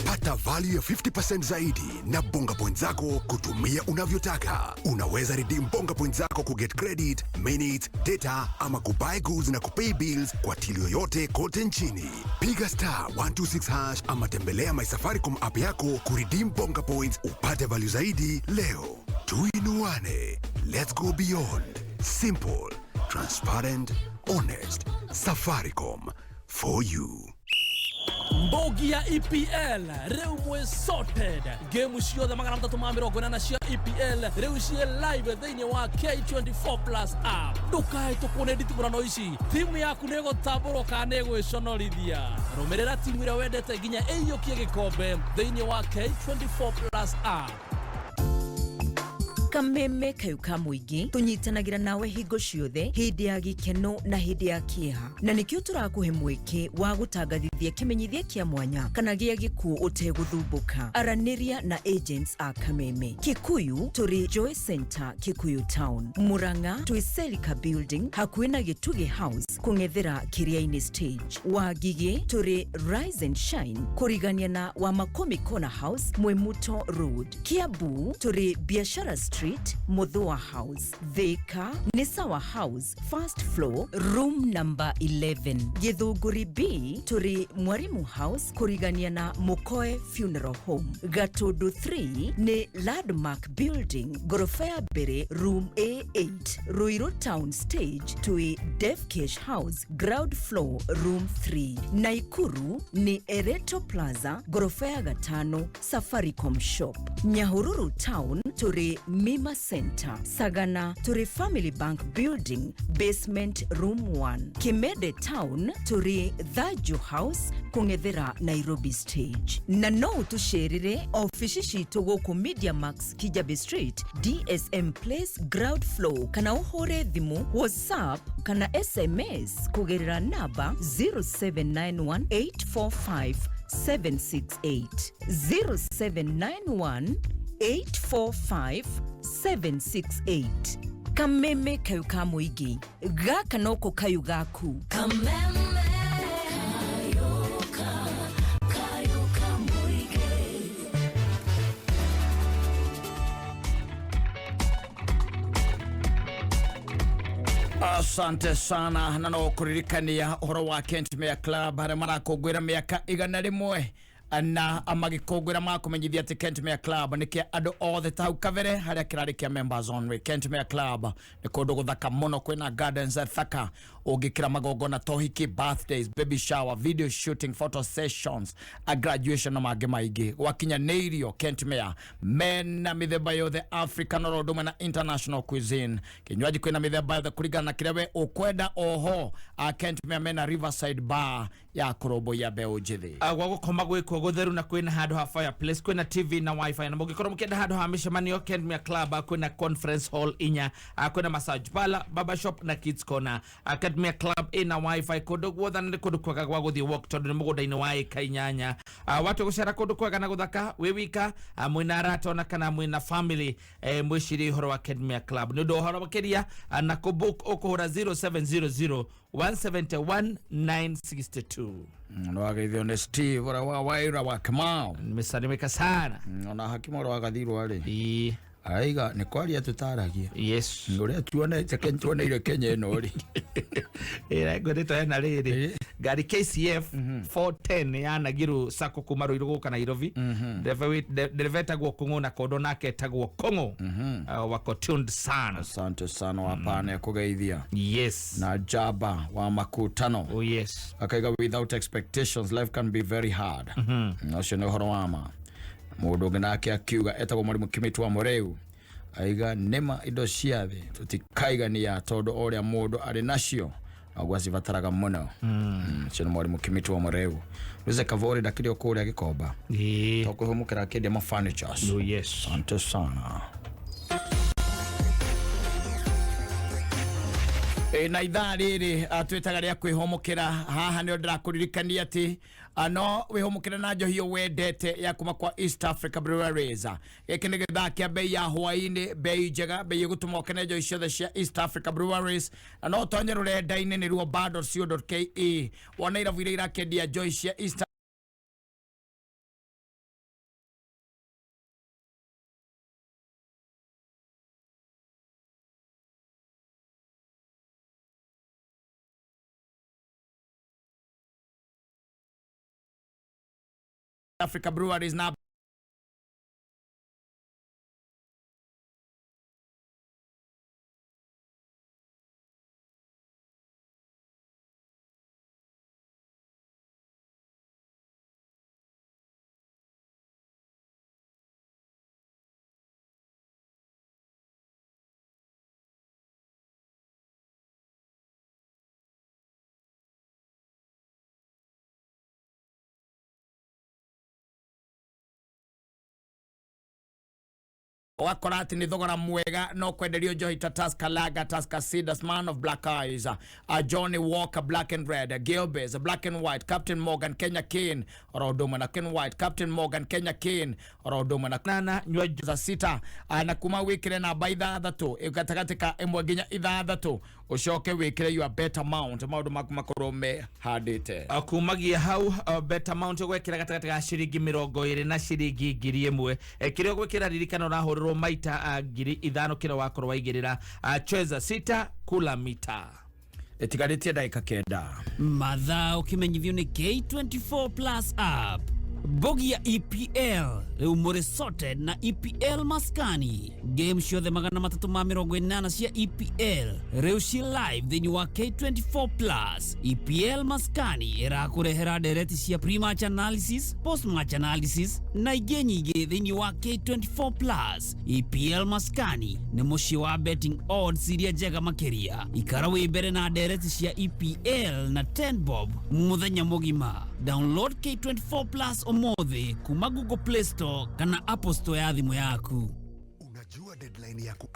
Pata value ya 50% zaidi na Bonga Points zako kutumia unavyotaka. Unaweza redeem Bonga Points zako kuget credit, minutes, data ama kubuy goods na kupay bills kwa till yoyote kote nchini. Piga star 126 hash ama tembelea My Safaricom app yako kuredeem Bonga Points upate value zaidi leo. Tuinuane. Let's go beyond. Simple, transparent, honest. Safaricom for you. Mbogi ya EPL rĩu mwĩ sorted. Game ciothe 380 cia EPL rĩu ciĩ live thĩinĩ wa K24 Plus app. Ndũkahĩtũkwo nĩ nditimũrano ici, timu yaku nĩ ĩgũtambũrwo kana nĩ ĩgwĩconorithia. Rũmĩrĩra timu ĩrĩa wendete nginya ĩiyũkie gĩkombe thĩinĩ wa K24 Plus app. Kameme kayu ka mũingĩ tũnyitanagĩra nawe hingo ciothe hĩndĩ ya gĩkeno na hĩndĩ ya kĩeha, na nĩkĩo tũrakũhe mweke wa gũtangathithia kĩmenyithia kĩa mwanya kana gĩa gĩkuũ ũtegũthumbũka. Aranĩria na agents a Kameme. Kikuyu tũrĩ Joy Center, Kikuyu Town. Murang'a twĩ Selika Building hakuhĩ na Gĩtugĩ House kũng'ethera Kĩrĩa-inĩ stage. Wangigĩ tũrĩ Rise and Shine kũrigania na Wamakomi Corner House, Mwimuto Road. Kiambu tũrĩ Biashara Street, Muthua House. Thika nĩ Sawa House, first floor, room number 11. Githunguri B tũrĩ Mwarimu House kũrigania na Mukoe Funeral Home. Gatundu 3 nĩ Landmark Building, ngoroba ya mbere, room A8. Ruiru Town Stage twĩ Devcash House, ground floor, room 3. Naikuru nĩ Ereto Plaza, ngoroba ya gatano, Safaricom Shop. Nyahururu Town tũrĩ Mlima Center. Sagana tũrĩ Family Bank Building, basement room 1. Kimede Town tũrĩ Thanju House kũng'ethera Nairobi Stage. Na no ũtũcerere ofici citũ gũkũ Media Max, Kijabe Street, DSM Place, ground floor, kana ũhũre thimũ, WhatsApp kana SMS kũgerera namba 0791 845 768, 0791 845 768. Kameme kayu ka mũingĩ, gaka noko kayu gaku. Kameme kayoka kayoka muige. Asante sana, na no kũririkania ũhoro wa Kentmere Club harĩa marakũngũĩra mĩaka 100, na magĩkũngũĩra makũmenyithia atĩ Kentmere Club nĩ kĩa andũ othe ta hau kabere harĩa kĩrarĩ kĩa members only. Kentmere Club nĩ kũndũ gũthaka mũno, kwĩna gardens thaka ũngĩkĩra magongona tohiki, birthdays, baby shower, video shooting, photo sessions, a graduation na mangĩ maingĩ. Gwakinya nĩ irio, Kentmere mena mĩthemba yothe, African oro ũndũ ũmwe na international cuisine. Kinywaji kwĩna mĩthemba yothe kũringana na kĩrĩa we ũkwenda. Oho Kentmere mena Riverside Bar ya kũrũmbũiya mbeũ njĩthĩ. Gwa gũkoma gwĩkuo gũtheru na kwĩna handũ ha fireplace, kwĩna TV na WiFi, na mũngĩkorwo mũkĩenda handũ ha mĩcemanio, Kentmere Club kwĩna conference hall inya, kwĩna massage parlor, barber shop na kids corner. Kentmere Club ĩna WiFi kũndũ guothe na nĩ kũndũ kwega gwa gũthiĩ walk tondũ nĩ mũgũnda-inĩ wa ĩka 8. Watu gũcera kũndũ kwega na gũthaka wĩ wika, mwĩna arata ona kana mwĩna family, mwĩcirie ũhoro wa Kentmere Club. Nĩ ũndũ wa ũhoro makĩria na kũbook ũkũhũra 0700 171 962. Nĩwageithio nĩ Steve ũrĩa wa Waira wa Kamau. Nimesalimika sana. Ona hakimu ũrĩa wagathirwo rĩ, araiga nĩ kwaria tũtaragia. Yes. Ũrĩa tuonete tuoneire Kenya ĩno rĩ. Ngwendete hena rĩrĩ ngari KCF 410 ya Nagiru Sacco kuma Ruiru gũka Nairobi. Ndereba etagwo Kũng'ũ na kondo nake etagwo Kũng'ũ. Wako tuned sana. Asante sana wapane kũgeithia. Yes. Na Jaba wa Makutano. Oh yes. Akaiga without expectations life can be very hard. Ũcio nĩ ũhoro wa ma. Mũndũ ũngĩ nake akiuga etagwo Mwarimũ Kimitu wa Mũrĩu, aiga nĩma indo cia thĩ tũtikaigania tondũ o ũrĩa mũndũ arĩ nacio noguo acibataraga mũno. Ũcio nĩ Mwarimũ Kimitu wa Mũrĩu. Luze Kavori ndakĩrĩ o kũrĩa Gĩkomba, tũkwĩhũmũkĩra akĩendia ma furnitures. Oh yes. Asante sana. Na ithaa rĩrĩ twĩtaga rĩa kwĩhũmũkĩra. Haha nĩo ndĩrakũririkania atĩ no wĩhũmũkĩre na njohi wendete ya kuma kwa East Africa Breweries. Gĩkĩ nĩ gĩthaa kĩa bei ya hwaĩ-inĩ, bei njega, bei ĩgũtũma ũkene njohi ciothe cia East Africa Breweries. Na no ũtonye rũrenda-inĩ nĩruo bar.co.ke wone irabu iria irakĩendia njohi cia East Africa Breweries na ũgakora atĩ nĩ thogora mwega no kwenderio njohi ta Tusker Lager, Tusker Cedars, Man of Black Eyes, Johnny Walker Black and Red, Gilbey's Black and White, Captain Morgan, Kenya Cane oro ũndũ ũmwe na Ken White, Captain Morgan, Kenya Cane oro ũndũ ũmwe na nana nyua za sita, na kuma wĩkĩre namba 6 gatagatĩ ka 1 nginya 6, ũcoke wĩkĩre your bet amount, maũndũ maku makorwo mehandĩte. Kumagia hau bet amount ũgwĩkĩra gatagatĩ ga ciringi 20 na ciringi 1000. Kĩrĩa ũgwĩkĩra ririkana ũrahũrĩrwo maita 5,000 kĩrĩa wakorwo waigĩrĩra. Cheza sita kula mita. Ĩtigarĩtie ndagĩka 9. Mathaa ũkĩmenyithio nĩ K24 Plus app. Mbogi ya EPL rĩu mũrĩ sorted na EPL maskani. Game ciothe 380 cia EPL rĩu ci live thĩinĩ wa K24 Plus. EPL maskani ĩrakũrehera ndereti cia pre-match analysis, post-match analysis na ingĩ nyingĩ thĩinĩ wa K24 Plus. EPL maskani nĩ mũciĩ wa betting odds iria njega makĩria. Ikara wĩ mbere na ndereti cia EPL na 10 bob mũthenya mũgima. Download K24 Plus ũmũthĩ kuma Google Play Store kana Apple Store ya thimũ yaku.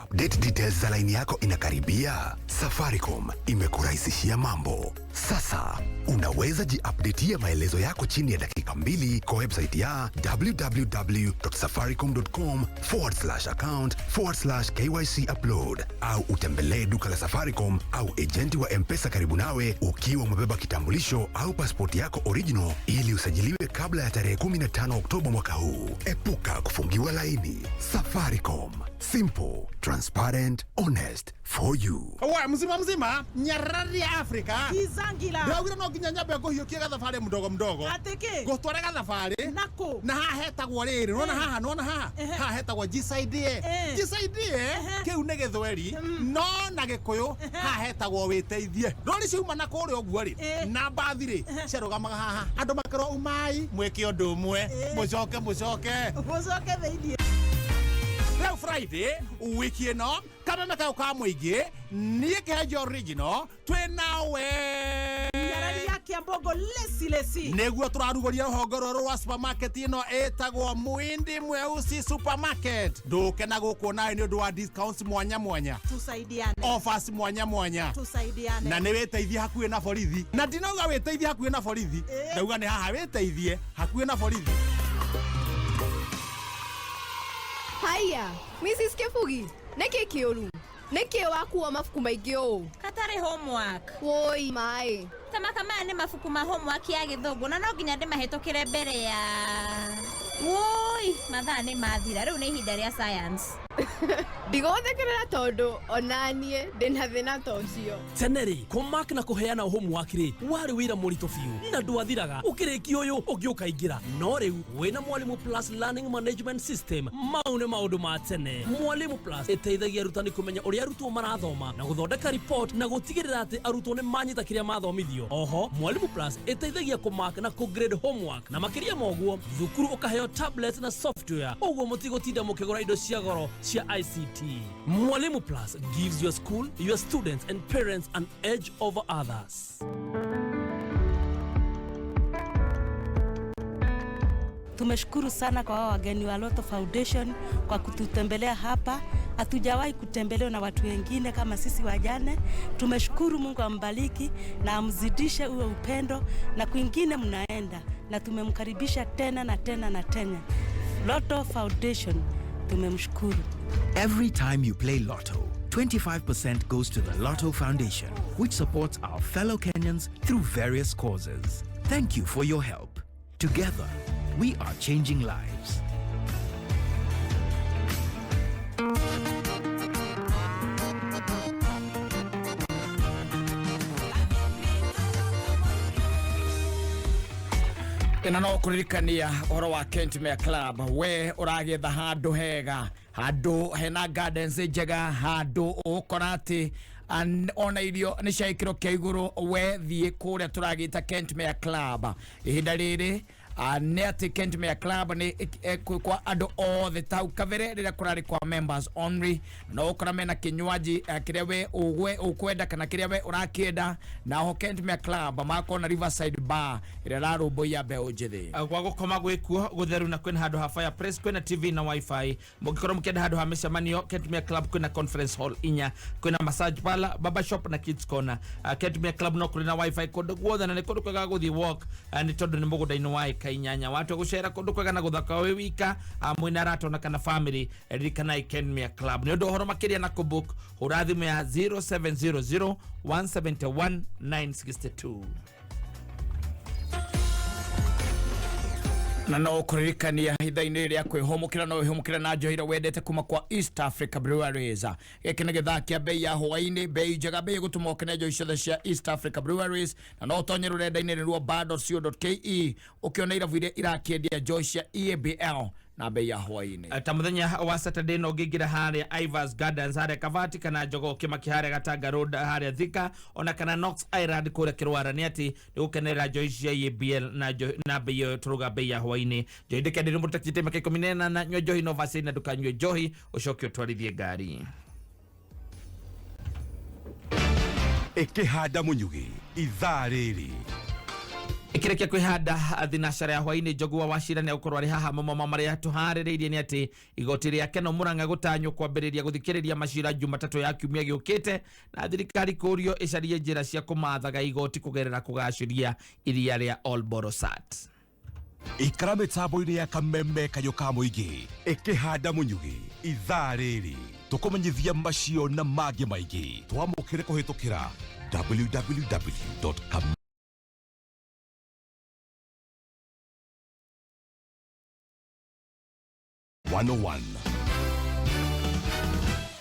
Update details za laini yako inakaribia. Safaricom imekurahisishia mambo. Sasa unaweza jiupdatea maelezo yako chini ya dakika 2 kwa website ya www.safaricom.com/account/KYC upload au utembelee duka la Safaricom au ejenti wa M-Pesa karibu nawe ukiwa umebeba kitambulisho au pasipoti yako original ili usajiliwe kabla ya tarehe 15 Oktoba mwaka huu. Epuka kufungiwa laini. Safaricom. Simple, transparent, honest for you. We mzima mzima nyarari ya Afrika Kizangila. Ndĩraugire no nginya nyambe ngũhiũkie gathabarĩ mdogo mdogo. Atĩ kĩ? Ngũtware gathabarĩ Nakũ? Na haha hetagwo rĩrĩ nona haha nona haha haha hetagwo jisaidie. Jisaidie kĩu nĩ gĩthweri no na gĩkũyũ haha hetagwo wĩteithie. Rori ciauma na kũrĩa ũguo rĩ na mbathi rĩ ciarũgamaga haha andũ makerwo umai mwĩke ũndũ ũmwe mũcoke mũcoke Mũcoke thĩiniĩ. Rĩu Friday wiki ĩno kameme kayũ ka mũingĩ niĩ Kĩhenjo original twĩ nawe. Nyarari ya Kiambogo lesi lesi. Nĩguo tũrarugũria rũhonge rwerũ rwa supermarket ĩno ĩtagwo Muindi Mweusi Supermarket. Ndũke na gũkũ nawe nĩ ũndũ wa discounts mwanya mwanya, Tusaidiane. offers mwanya mwanya, Tusaidiane. na nĩ wĩteithie hakuhĩ na borithi. Na ndinauga wĩteithie hakuhĩ na borithi, ndauga nĩ haha wĩteithie hakuhĩ na borithi. Haya, Mrs. Kefugi, nĩkĩ kĩũru? Nĩkĩ wakuo mabuku maingĩ ũũ? Katarĩ homework. Woi maĩ. Tamaka maya nĩ mabuku ma homework ya gĩthũngũ na no nginya ndĩmahĩtũkĩre mbere ya. Woi, mathaa nĩ mathira, rĩu nĩ ihinda rĩa science. Ndigũthekerera tondũ onaniĩ ndĩna thĩna ta ũcio. Tene rĩ, kũmark na kũheana homework rĩ warĩ wĩra mũritũ biũ na ndwathiraga ũkĩrĩkia ũyũ ũngĩ ũkaingĩra. No rĩu wĩna Mwalimu Plus Learning Management System, mau nĩ maũndũ ma tene. Mwalimu Plus ĩteithagia arutani kũmenya ũrĩa arutwo marathoma na gũthondeka report na gũtigĩrĩra atĩ arutwo nĩ manyita kĩrĩa mathomithio. Oho, Mwalimu Plus ĩteithagia kũmark na kũgrade homework na makĩria ma ũguo thukuru ũkaheo tablet na software ũguo mũtigũtinda mũkĩgũra indo cia goro cia ICT. Mwalimu Plus gives your school, your students and parents an edge over others. Tumeshukuru sana kwa hao wageni wa Lotto Foundation kwa kututembelea hapa. Hatujawahi kutembelewa na watu wengine kama sisi wajane. Tumeshukuru, Mungu ambariki na amzidishe uwe upendo na kwingine mnaenda, na tumemkaribisha tena na tena na tena. Lotto Foundation tumemshukuru. Every time you play Lotto, 25% goes to the Lotto Foundation, which supports our fellow Kenyans through various causes. Thank you for your help. Together, we are changing lives. Ĩno no kũririkania ũhoro wa Kentmere Club. We ũragĩetha handũ hega, handũ hena gardens njega, handũ ũgũkora atĩ ona irio nĩ cia gĩkĩro kĩa igũrũ. We thiĩ kũrĩa tũragĩta Kentmere Club. Ihinda rĩrĩ nĩ atĩ Kentmere Club nĩ kwa andũ othe tau kabere rĩrĩa kũrarĩ kwa members only. No ũkora mena kinywaji kĩrĩa we ũgwe ũkwenda kana kĩrĩa we ũrakĩenda. Na ho Kentmere Club makorwo na Riverside Bar ĩrĩa ĩrarũmbũiya mbeũ njĩthĩ. Gwa gũkoma gwĩkuo gũtheru na kwĩna handũ ha fireplace, kwĩna TV na wifi. Mũngĩkorwo mũkĩenda handũ ha mĩcemanio, Kentmere Club kwĩna conference hall inya, kwĩna massage parlor, barber shop na kids corner. Kentmere Club no kũrĩ na wifi kũndũ guothe na nĩ kũndũ kwega gũthiĩ walk, nĩ tondũ nĩ mũgũnda-inĩ wa ĩka 8. Watua gũcera kũndũ kwega na gũthaka wĩ wika, mwĩna arata ona kana family, ririkanai Kentmere Club. Nĩ ũndũ ũhoro makĩria na kũbook, hũra thimũ ya 0700 171 962. Na no kũririkania ithaa-inĩ rĩa kwĩhũmũkĩra, no wĩhũmũkĩre na njohi ĩrĩa wendete kuma kwa East Africa Breweries. Gĩkĩ nĩ gĩthaa kĩa bei ya hwaĩ-inĩ, bei njega, bei ĩgũtũma ũkene, njohi ciothe cia East Africa Breweries. Na no ũtonye rũrenda-inĩ rũrwo bar.co.ke ũkĩona irabu iria irakĩendia njohi cia EABL na bei ya hwaĩ-inĩ. Ta muthenya wa Saturday no ngĩingĩra harĩa Ivers Gardens harĩa Kavati, kana Jogoo Kĩmaki harĩa Gatanga Road harĩa Thika, ona kana Knox Island kũrĩa Kĩrwara, nĩ atĩ nĩ gũkenerera njohi cia EABL na bei ĩyo tũrauga bei ya hwaĩ-inĩ. Njohi ndĩkenderio mũndũ ũtakinyĩte mĩaka 18. Nyua njohi no vacĩ, na ndũkanyue njohi ũcoke ũtwarithie ngari. Ĩkĩhanda mũnyugĩ ithaa rĩrĩ. Ĩkĩrĩkia kwĩhanda thinacara ya hwaĩ-inĩ, Njogua wa Cira nĩ egũkorwo arĩ haha. Mamama marĩa tũharĩrĩirie nĩ atĩ igoti rĩa Keno Murang'a gũtanywo kwambĩrĩria gũthikĩrĩria macira Jumatatũ ya kiumia gĩũkĩte, na thirikari kũrio ĩcarie njĩra cia kũmathaga igoti kũgerera kũgacĩria iria rĩa Olborosat. Ikara mĩtambo-inĩ ya Kameme kayũ ka mũingĩ. Ĩkĩhanda mũnyugĩ ithaa rĩrĩ, tũkũmenyithia macio na mangĩ maingĩ. Twamũkĩre kũhĩtũkĩra www kam 101.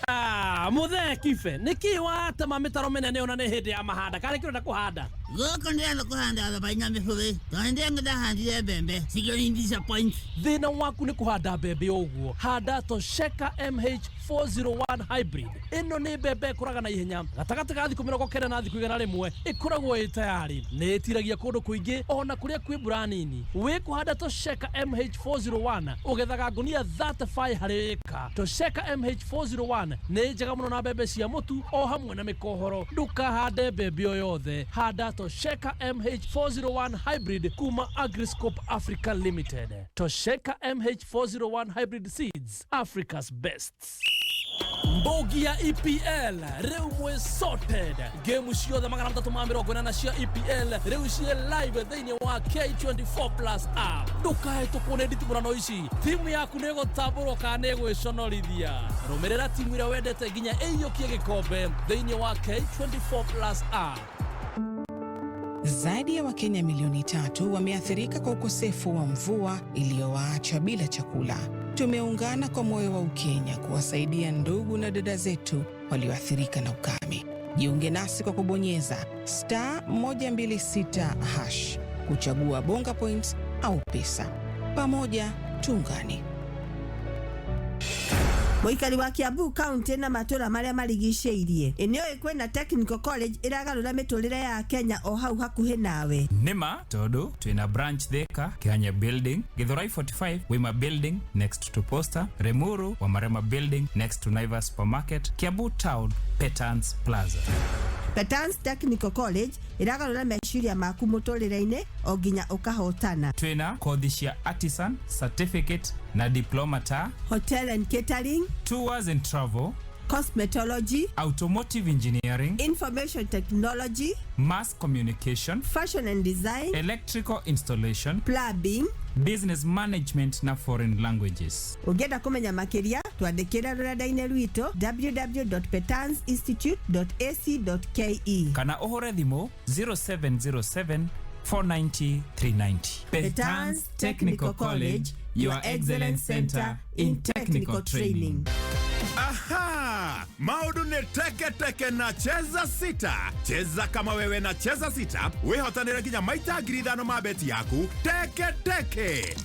Ah, muthee Kibe, nĩkĩ watema mĩtaro mĩnene ona nĩ hĩndĩ ya mahanda? Karĩ kĩrenda kũhanda? Gũkũ ndĩrenda kũhanda thabai na mĩbũrĩ, tondũ ndĩrenda ndahandire mbembe cikĩoni disappoint. Thĩna waku nĩ kũhanda mbembe ũguo. Handa Tosheka MH401 hybrid. Ĩno nĩ mbembe ĩkũraga na ihenya, gatagatĩ ga thikũ 90 na thikũ 101 ĩkoragwo ĩ tayarĩ. Nĩ ĩtiragia kũndũ kũingĩ ona kũrĩa kwĩ mbura nini. Wĩ kũhanda Tosheka MH401 ũgethaga ngunia 35 harĩ ĩka. Tosheka MH401 nĩ njega mũno na mbembe cia mũtu o hamwe na mĩkohoro. Ndũkahande mbembe o yothe, handa Tosheka MH401 hybrid kuma Agriscope Africa Limited. Tosheka MH401 hybrid seeds, Africa's best. Mbogi ya EPL rĩu mwĩ sorted. Ngemu ciothe 380 cia EPL rĩu ciĩ live thĩinĩ wa K24 Plus app. Ndũkahĩtũkwo nĩ nditimũrano ici. Timu yaku nĩ ĩgũtambũrwo kana nĩ ĩgwĩconorithia? Rũmĩrĩra timu ĩrĩa wendete nginya ĩiyũkie gĩkombe thĩinĩ wa K24 Plus app. Zaidi ya Wakenya milioni 3 wameathirika kwa ukosefu wa mvua iliyowaacha bila chakula. Tumeungana kwa moyo wa Ukenya kuwasaidia ndugu na dada zetu walioathirika na ukame. Jiunge nasi kwa kubonyeza *126# kuchagua Bonga Points au pesa. Pamoja tuungane. Mũikari wa Kiambu County na matũra marĩa marigicĩirie, ĩ nĩũĩ kwĩna Technical College ĩragarũra mĩtũrĩre ya Kenya o hau hakuhĩ nawe? Nĩma, tondũ twĩna branch Thika, Kihanya Building, Githurai 45, Wima Building next to Posta, Limuru, Wamarema Building next to Naivas Supermarket, Kiambu Town, Petans Plaza. Petans Technical College ĩragarũra meciria maku mũtũrĩre-inĩ o nginya ũkahotana. Twĩna kothi cia artisan, certificate na diploma ta Hotel and Catering, Tours and Travel, Cosmetology, Automotive Engineering, Information Technology, Mass Communication, Fashion and Design, Electrical Installation, Plumbing, Business Management na Foreign Languages. Ũngĩenda kũmenya makĩria, twandĩkĩre rũrenda-inĩ rwitũ www.petansinstitute.ac.ke kana ũhũre thimũ 0707 490 390. Petans Technical College, your excellence center in technical training. Aha! Maũndũ nĩ teke teke na Cheza Sita. Cheza kama wewe na Cheza Sita, wĩhotanĩre nginya maita 5,000 ma beti yaku teke teke.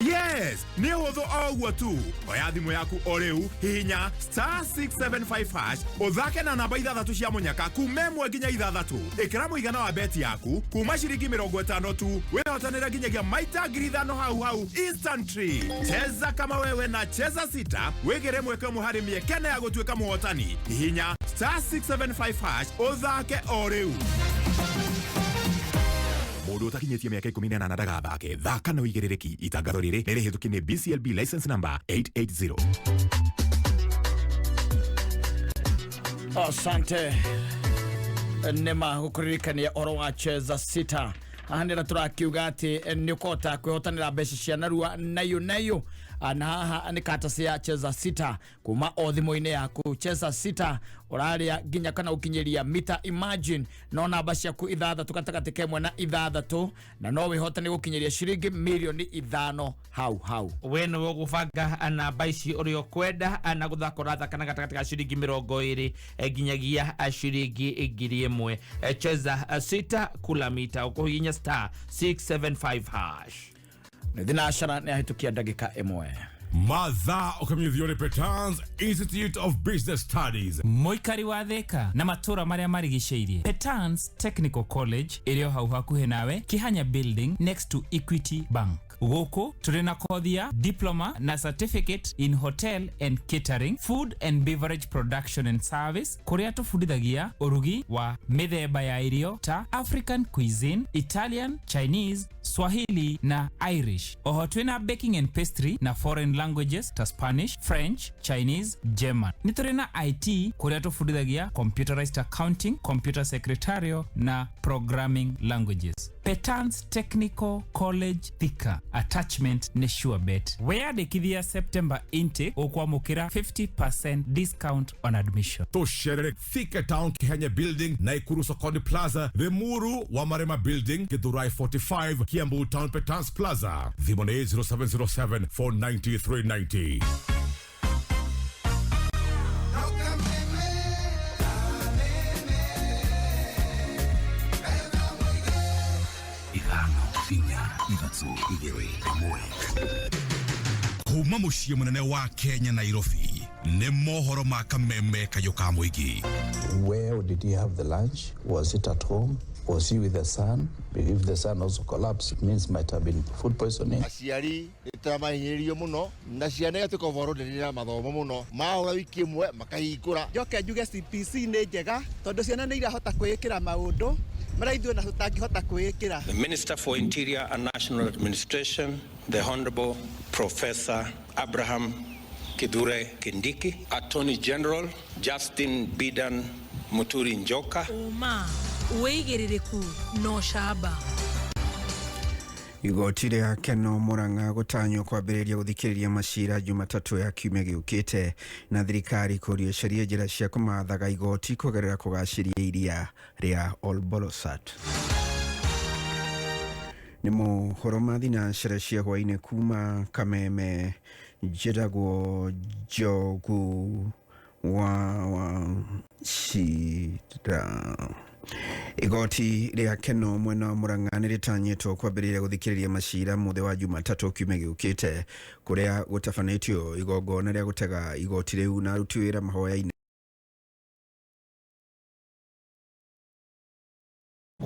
Yes, nĩ ũhũthũ o ũguo tu. Oya thimũ yaku o rĩu, hihinya *675# ũthake na namba ithathatũ cia mũnyaka kuma 1 nginya 6. Ĩkĩra mũigana wa beti yaku kuma ciringi 50 tu, wĩhotanĩre nginyagia maita 5,000 hau hau instantly. Cheza kama wewe na Cheza Sita, wĩgĩre mweke ũmwe harĩ mĩeke ya gũtuĩka mũhotani. Hihinya *675# ũthake o rĩu. Mũndũ ũtakinyĩtie mĩaka 18 ndagathake. Thaka na ũigĩrĩrĩki. Itangatho rĩrĩ nĩ rĩhĩtũkie nĩ BCLB license number 880. Asante, nĩma gũkũririkania ũhoro wa Cheza Sita. Haha nĩra tũrakiuga atĩ nĩ ũkũhota kwĩhotanĩra mbeca cia narua nayo nayo. Na haha nĩ kata cia Cheza Sita kuma o thimũ-inĩ yaku. Cheza Sita ũrarĩa nginya kana ũkinyĩria mita, imagine, no namba ciaku 6 gatagatĩ ka 1 na 6, na no wĩhote nĩ gũkinyĩria ciringi mirioni 5 hau hau. We nĩwe ũgũbanga namba ici ũrĩa ũkwenda, na gũthaka ũrathaka na gatagatĩ ka ciringi 20 nginyagia ciringi 1,000. Cheza sita, kula mita, ũkũhihinya *675#. Nĩ thinacara nĩ ahĩtũkia ndagĩka 1. Mathaa ũkamenyithio nĩ Petans Institute of Business Studies. Mũikari wa Thika na matũra marĩa marigicĩirie, Petans Technical College ĩrĩ o hau hakuhĩ nawe, Kihanya Building, next to Equity Bank. Gũkũ tũrĩ na kothi ya diploma na certificate in hotel and catering, food and beverage production and service, kũrĩa tũbundithagia ũrugi wa mĩthemba ya irio ta African cuisine, Italian, Chinese, Swahili na Irish. Oho twĩna baking and pastry na foreign languages ta Spanish, French, Chinese, German. Nĩ tũrĩ na IT, kũrĩa tũbundithagia computerized accounting, computer secretarial na programming languages. Petans Technical College Thika, attachment nĩ sure bet. Weyandĩkithia September intake ũkwamũkĩra 50% discount on admission. Tũcerere Thika Town, Kihenya Building, Naikuru Sokoni Plaza, Limuru wa Marema Building, Githurai 45, Kiambu Town, Petans Plaza. Thimũ nĩ 0707 490 390. 5, 4, 3, 2, 1. Kuma mũciĩ mũnene wa Kenya, Nairobi, nĩ mohoro ma Kameme kayũ ka mũingĩ. Where did he have the lunch? Was it at home? Was he with the son? If the son also collapsed, it means might have been food poisoning. Aciari nĩ tũramahinyĩrĩrio mũno na ciana igatuĩka overloaded na mathomo mũno, mahũra wiki 1 makahingũra. Njoke njuge CPC nĩ njega tondũ ciana nĩ irahota kwĩĩkĩra maũndũ marĩa ithuĩ ona tũtangĩhota kwĩĩkĩra. The Minister for Interior and National Administration, the Honorable Professor Abraham Kithure Kindiki, Attorney General Justin Bidan Muturi Njoka. Ũma, wĩigĩrĩrĩku na ũcamba. Igoti rĩa Keno Murang'a gũtanywo kwambĩrĩria gũthikĩrĩria macira Jumatatũ ya kiumia gĩũkĩte, na thirikari kũria ĩcarie njĩra cia kũmathaga igoti kũgerera kũgacĩria iria rĩa Olbolosat. Nĩ mohoro ma thinacara cia hwaĩ-inĩ kuma Kameme, njĩtagwo Njogu wa Wachira. Igoti rĩa Keno mwena wa Murang'a nĩ rĩtanyĩtwo kwambĩrĩria gũthikĩrĩria macira mũthĩ wa Jumatatũ kiumia gĩũkĩte, kũrĩa gũtabanĩtio igongona rĩa gũtega igoti rĩu na aruti wĩra mahoya-inĩ.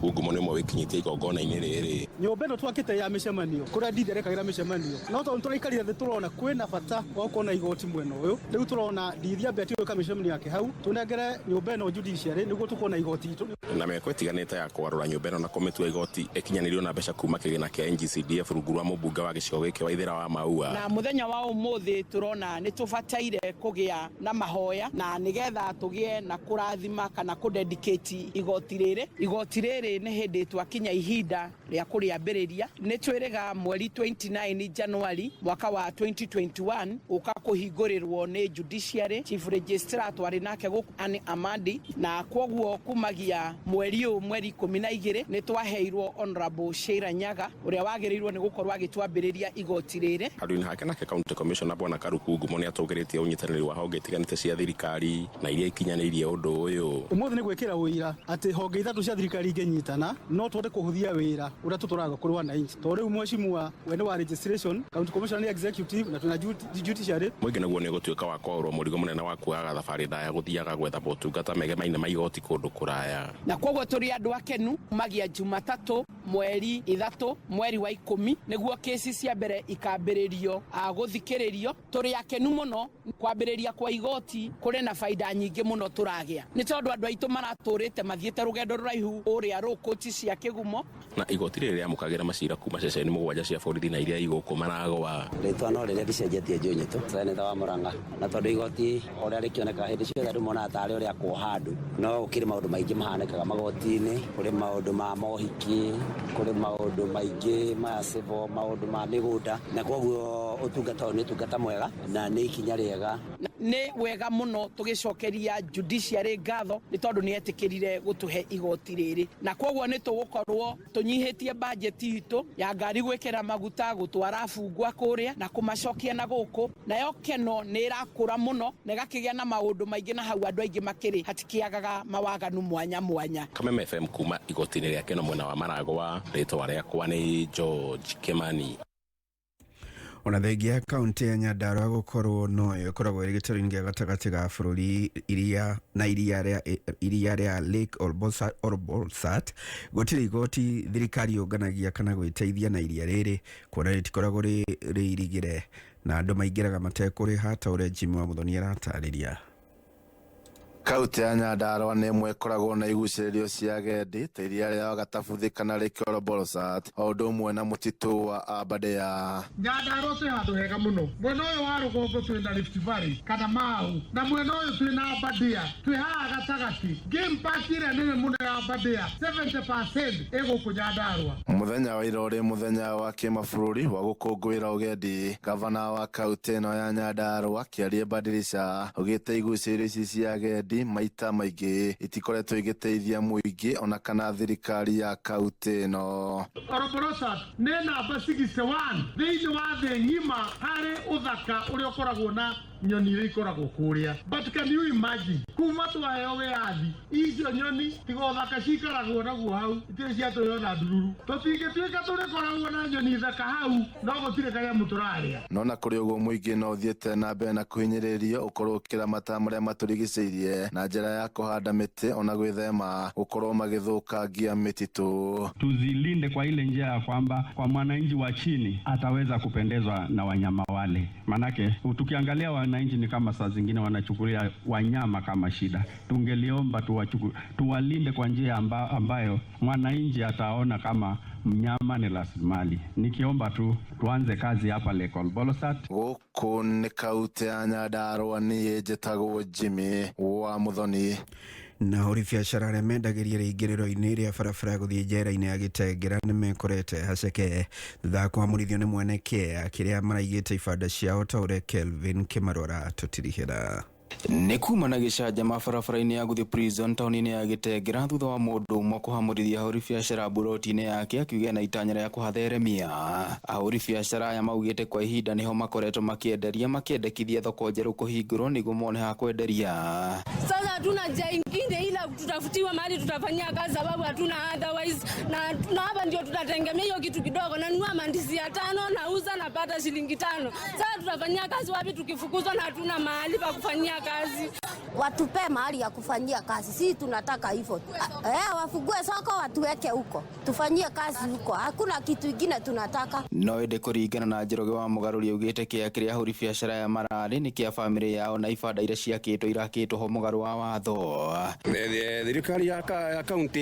Kungumo nĩ ũmwe wĩkinyĩtie igongona-inĩ rĩrĩ. Nyũmba ĩno twakĩte ya mĩcemanio kũrĩa ndithe ĩrekagĩra mĩcemanio, no tondũ tũraikarire thĩ tũrona kwĩna bata wa gũkorwo na igoti mwena ũyũ, rĩu tũrona ndithi ambe atige gwĩka mĩcemanio yake hau, tũnengere nyũmba ĩno judiciary nĩguo tũkorwo na igoti itũ. Na mĩako ĩtiganĩte ya kũgarũra nyũmba ĩno na kũmĩtua igoti ĩkinyanĩirio na mbeca kuma kĩgĩna kĩa NGCDF rungu rwa mũmbunge wa gĩcigo gĩkĩ Waithĩra wa Maua. Na muthenya wa umuthi turona ni tubataire kugia na mahoya na nigetha tugie na kurathima kana kudedicate igoti riri. Igoti riri ni hindi twakinya ihinda ria kuriambiriria. Ni twiriga mweri 29 January mwaka wa 2021 uka kuhingurirwo ni judiciary. Chief Registrar twari nake guku Anne Amadi, na kwoguo kumagia mweri uyu mweri 12 ni twaheirwo Honorable Sheila Nyaga uria wagiriirwo ni gukorwo agitwambiriria igoti riri. Handũ-inĩ hake nake County Commissioner Bwana Karuku Ngumo nĩ atũgĩrĩtie ũnyitanĩri wa honge itiganĩte cia thirikari na iria ikinyanĩirie ũndũ ũyũ. Ũmũthĩ nĩ gwĩkĩra ũira atĩ honge 3 cia thirikari ingĩnyitana no tũhote kũhũthia wĩra ũrĩa tũtũraga kũrĩ wananchi, tondũ rĩu mheshimiwa we nĩ wa registration, county commissioner nĩ executive na twĩna judiciary. Mũingĩ naguo nĩ ũgũtuĩka wa kwaũrwo mũrigo mũnene wa kuoyaga thabarĩ ndaya gũthiaga gwetha motungata megemaine ma igoti kũndũ kũraya. Na koguo tũrĩ andũ akenu kumagia Jumatatũ mweri 3 mweri wa 10 nĩguo kesi cia mbere ikambĩrĩrio gũthikĩrĩrio. Tũrĩ akenu mũno kwambĩrĩria kwa igoti kũrĩ na faida nyingĩ mũno tũragĩa, nĩ tondũ andũ aitũ maratũrĩte mathiĩte rũgendo rũraihu ũrĩa rũkũti cia kĩgumo. Na igoti Igoti rĩrĩ rĩamũkagĩra macira kuma ceceni 7 cia borithi na iria igũkũ Maragwa. Rĩtwa no rĩrĩa rĩcenjetie Njũnyitũ, seneta wa Murang'a, na tondũ igoti ũrĩa rĩkĩoneka hĩndĩ ciothe andũ monaga tarĩ ũrĩa kuoha andũ, no gũkĩrĩ maũndũ maingĩ mahanĩkaga magoti-inĩ, kũrĩ maũndũ ma mohiki, kũrĩ maũndũ maingĩ ma civil, maũndũ ma mĩgũnda, na koguo ũtungata ũyũ nĩ ũtungata mwega na nĩ ikinya rĩega. Nĩ wega mũno tũgĩcokeria judiciary ngatho nĩ tondũ nĩ etĩkĩrire gũtũhe igoti rĩrĩ, na koguo nĩ tũgũkorwo tũnyihĩtie bajeti itũ ya ngari gwĩkĩra maguta, gũtwara abungwa kũrĩa na kũmacokia na gũkũ, nayo Keno nĩ ĩrakũra mũno na ĩgakĩgĩa na maũndũ maingĩ, na hau andũ aingĩ makĩrĩ hatikĩagaga mawaganu mwanya mwanya. Kameme FM kuma igoti-inĩ rĩa Keno mwena wa Maragwa, rĩtwa rĩakwa nĩ George Kimani. Ona thengia ya kaunti ya Nyandarua gũkorwo noyo ĩkoragwo ĩrĩ gĩtarũ-inĩ gĩa gatagatĩ ga bũrũri iria na iria rĩa Lake Olbolosat, gũtirĩ igoti thirikari yũnganagia kana gwĩteithia na iria rĩrĩ kuona rĩtikoragwo rĩirigĩre na andũ maingĩraga matekũrĩha ta ũrĩa Jimmy wa Muthoni aratarĩria. Kaunti ya Nyandarua nĩ ĩmwe ĩkoragwo na igucĩrĩrio cia agendi ta iria rĩa Wagatabuthi kana Lake Olbolosat, o ũndũ ũmwe na mũtitũ wa Aberdare. Nyandarua twĩ handũ hega mũno, mwena ũyũ wa rũgongo twĩna Rift Valley kana Mau, na mwena ũyũ twĩna Aberdare, twĩ haha gatagatĩ. Game park ĩrĩa nene mũno ya Aberdare 70% ĩ gũkũ Nyandarua. Mũthenya wa ira ũrĩ mũthenya wa kĩmabũrũri wa gũkũngũĩra ũgendi, gavana wa kaunti ĩno ya Nyandarua Kĩarie Badirisha augĩte igucĩrĩrio ici cia agendi maita maingĩ itikoretwo igĩteithia mũingĩ ona kana thirikari ya kaunti ĩno. Olbolosat nĩ namba 61 thĩinĩ wa thĩ ng'ima harĩ ũthaka ũrĩa ũkoragwo na nyoni iria ikoragwo kũrĩa. But can you imagine kuma twaheo wĩyathi icio nyoni tiga ũthaka cikaragwo naguo hau itirĩ ciatũhe ona ndururu, tũtingĩtuĩka tũrĩkoragwo na nyoni thaka hau no gũtirĩ kanyamũ tũrarĩa. No na kũrĩ ũguo mũingĩ no ũthiĩte na mbere na kũhinyĩrĩrio ũkorwo ũkĩramata marĩa matũrigicĩirie na njĩra ya kũhanda mĩtĩ ona gwĩthema gũkorwo magĩthũkangia mĩtitũ. Tuzilinde kwa ile njia ya kwamba kwa mwananchi wa chini ataweza kupendezwa na wanyama wale, manake tukiangalia wananchi ni kama saa zingine wanachukulia wanyama kama shida. Tungeliomba tuwalinde kwa njia ambayo mwananchi ataona kama mnyama ni rasilimali. Nikiomba tu tuanze kazi hapa Lake Olbolosat. Gũkũ nĩ kaunti ya Nyandarua, niĩ njĩtagwo Jimmy wa Muthoni. Na ahũri biacara arĩa mendagĩria rĩingĩrĩro-inĩ rĩa barabara gũthiĩ njera-inĩ ya Gĩtengera nĩ mekorete haceke thutha wa kũhamũrithio nĩ mwene kĩea kĩrĩa maraigĩte ibanda ciao ta ũrĩa Kelvin Kĩmarũ aratũtirihĩra. Nĩ kuma na gĩcanjama barabara-inĩ ya gũthiĩ prison taũni-inĩ ya Gĩtengera thutha wa mũndũ ũmwe kũhamũrithia ahũri biacara mburoti-inĩ yake akiuga na itanya rĩa kũhatheremia. Ahũri biacara aya maugĩte kwa ihinda nĩho makoretwo makĩenderia makĩendekithia thoko njerũ kũhingũrwo nĩguo mone ha kwenderia. Sasa hatuna njia ingine ila tutafutiwa mahali tutafanyia kazi, sababu hatuna otherwise, na hapa ndio tutatengemea hiyo kitu kidogo. Nanunua mandizi ya 5 nauza napata shilingi 5. Sasa tutafanyia kazi wapi tukifukuzwa na hatuna mahali pa kufanyia kazi? Watupe mahali ya kufanyia kazi, sisi tunataka hivyo. Wafungue soko watuweke huko, tufanyie kazi huko, hakuna kitu kingine tunataka. No ĩndĩ kũringana na Njoroge wa Mũgarũri augĩte kĩea kĩrĩa ahũri biacara ya mararĩ nĩ kĩa bamĩrĩ yao na ibanda iria ciakĩtwo irakĩtwo ho mũgarũ wa watho. Thirikari ya kaunti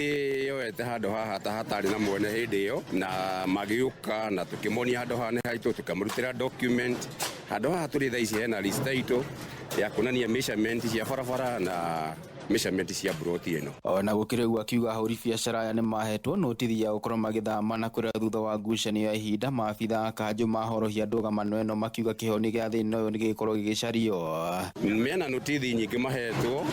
yoete handũ haha ta hatarĩ na mwene hĩndĩ ĩyo, na magĩũka na tũkĩmonia handũ haha nĩ haitũ, tũkamũrutĩra document. Handũ haha tũrĩ thaa ici hena list itũ ya kuonania measurement cia barabara na measurement cia broti ĩno. Ona gũkĩrĩ ũguo akiuga ahũri biacara aya nĩ mahetwo notithi ya gũkorwo magĩthama na kũrĩa thutha wa ngucanio ya ihinda maabitha a kanjũ mahorohia ndũgamano ĩno makiuga kĩhonia gĩa thĩna ũyũ nĩ gĩgũkorwo gĩgĩcario. Mena notithi nyingĩ mahetwo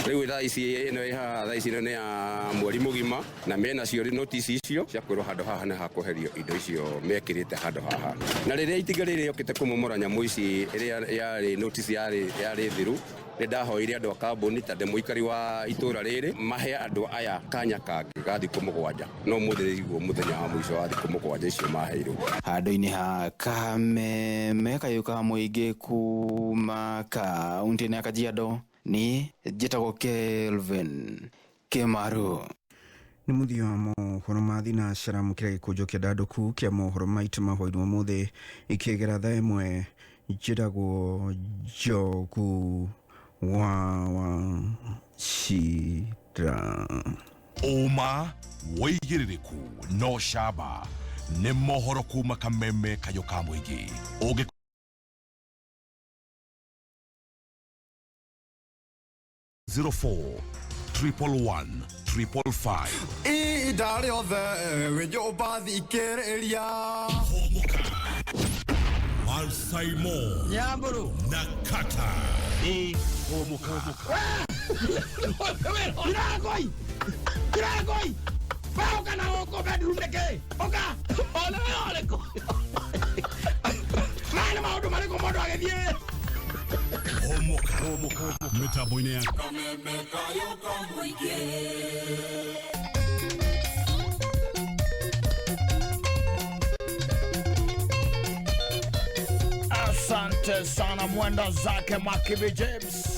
rĩu thaa ici ĩno ĩ haha thaa ici ĩno nĩ ya mweri mũgima, na mena cio notice icio cia kwĩrwo handũ haha nĩ hakweherio indo icio mekĩrĩte handũ haha. Na rĩrĩa itinga rĩrĩ rĩokĩte kũmomora nyamũ ici ĩrĩa yarĩ notice yarĩ thiru, nĩ ndahoire andũ a kambuni ta ndĩ mũikari wa itũra rĩrĩ mahe andũ aya kanya kangĩ ga thikũ 7, no mũthĩ nĩguo mũthenya wa mũico wa thikũ 7 icio maheirwo. Handũ-inĩ ha Kameme kayũ ka mũingĩ kuma kaunti-inĩ ya Kajiado, niĩ njĩtagwo Kelvin Kĩmaru. Nĩ mũthia wa mohoro ma thinacara mũkĩra gĩkũnjo kĩa ndandũku kĩa mohoro maitũ ma hwaĩ-inĩ wa ũmũthĩ ikĩgera thaa 1. Njĩtagwo Njogu wa Wachira. Ũma, wĩigĩrĩrĩku na ũcamba nĩ mohoro kuma kameme kayũ ka mũingĩ. Ũngĩ 04 111 555. Ihinda rĩothe wĩ nyũmba thikĩrĩria. Malsaimo Nyamburu na Kata. Homoka. Kiragoi! Kiragoi! Oka na gũkũ bedroom nĩkĩ? Oka! Ona we ũrĩkũ? Maya nĩ maũndũ marĩkũ mũndũ agĩthiĩ? Homoka. Mitambo-inĩ ya Asante sana mwenda zake Makibi James.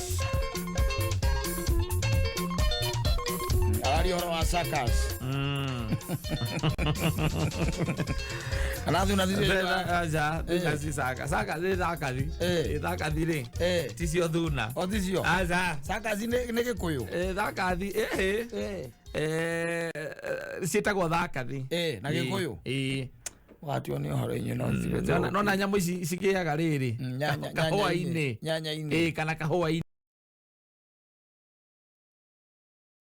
Araria ũhoro wa Sakas. Arathi Aja, thuna ci saka. Saka nĩ thakathi. Thakathi rĩ. Ticio thuna. O ticio. Aja. Sakathi nĩ Gĩkũyũ. Thakathi ĩhĩ. Ciĩtagwo thakathi. Na Gĩkũyũ. Watio nĩ ũhoro inyuĩ no Nona nona nyamũ ici cikĩaga rĩrĩ. Kahũa-inĩ. Nyanya-inĩ. Kana kahũa-inĩ.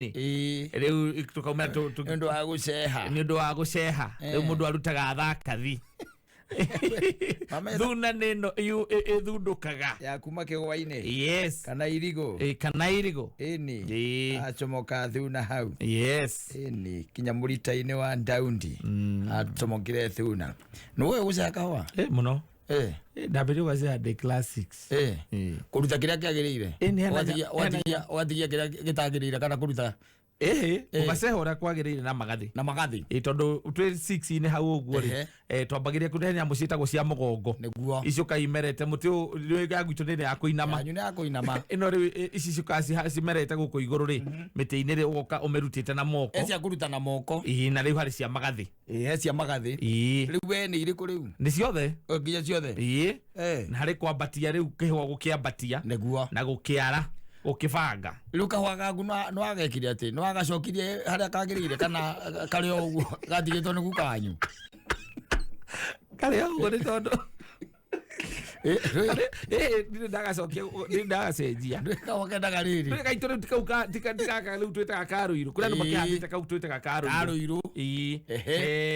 Rĩu tũkaumĩra nĩ ũndũ wa gũceha. Nĩ ũndũ wa gũceha. Rĩu mũndũ arutaga thakathi. Thuna nĩ ĩno ĩthundũkaga. Ya kuma kĩgwa-inĩ. Yes. Kana irigũ. Kana irigũ. Ĩni. Acomoka thuna hau. Yes. Ĩni kinya mũrita-inĩ wa Ndaundi. Acomokire thuna. Nĩ ũĩ gũceha kahũa? Mũno. Ndambĩrĩria gũgaceha ndĩ class 6. Kũruta kĩrĩa kĩagĩrĩire. Ũgatigia kĩrĩa gĩtagĩrĩire kana kũruta. Ũgaceha ũrĩa kwagĩrĩire na magathĩ. Na magathĩ. Tondũ twĩ 6-inĩ hau ũguo rĩ, twambagĩrĩria kũrĩa nyamũ ciĩtagwo cia mũgongo. Nĩguo. Icio kaimerete mũtĩ ũyũ ya gwitũ nĩ ya kũinama. Yanyu nĩ ya kũinama. Ĩno rĩu ici ciũkaga cimerete gũkũ igũrũ rĩ, mĩtĩ-inĩ rĩ ũgoka ũmĩrutĩte na moko. He cia kũruta na moko. Na rĩu harĩ cia magathĩ. He cia magathĩ. Rĩu we nĩ irĩkũ rĩu? Nĩ ciothe. Nginya ciothe. Na harĩ kwambatia rĩu kĩhũa gũkĩambatia. Nĩguo. Na gũkĩara. Ũkĩbanga. Rĩu kahũa gaku nĩ wagekire atĩ nĩ wagacokirie harĩa kagĩrĩire kana karĩ o ũguo gatigĩtwo nĩ guka wanyu? Karĩ o ũguo nĩ tondũ ndirĩ ndagacokia, ndirĩ ndagacenjia. Kahũa kendaga rĩrĩ. Ndũĩ gaitũ rĩu ti kau ti gaka rĩu twĩtaga karũirũ. Kũrĩ andũ makĩhandĩte kau twĩtaga karũirũ. Karũirũ.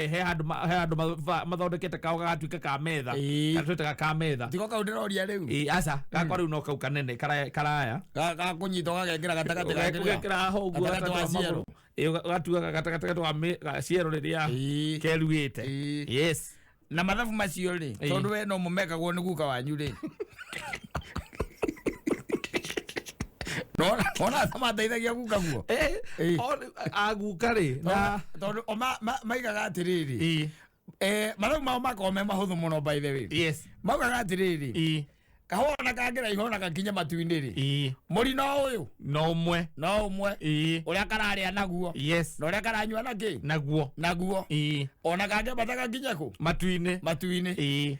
He handũ mathondekete kao gagatuĩka ka metha. Kana twĩtaga ka metha. Tiko kau ndĩroria rĩu. Aca, gakwa rĩu no kau kanene karaya. Gakũnyita ũgagekĩra gatagatĩ ga kĩrĩa. Ũgekĩra ho ũguo Gatagatĩ wa ciero. Ũgatuaga gatagatĩ wa ciero rĩrĩa keruĩte. Yes. Na mathabu macio rĩ, tondũ we no mũmekagwo nĩ guka wanyu rĩ. Nona mateithagia guka guo. Aguka rĩ na tondũ o maigaga atĩrĩrĩ. Mathabu mao makoragwo me mahũthũ mũno by the way. Yes. Maugaga atĩrĩrĩ. Kahũa ona kangĩraiha ona gakinye matu-inĩ rĩ. Mũri no ũyũ. No ũmwe. No ũmwe. Ũrĩa kararĩa naguo. Yes. Na ũrĩa karanyua na kĩ? Naguo. Naguo. Ona kangĩambata gakinye kũ? Matu-inĩ. Matu-inĩ.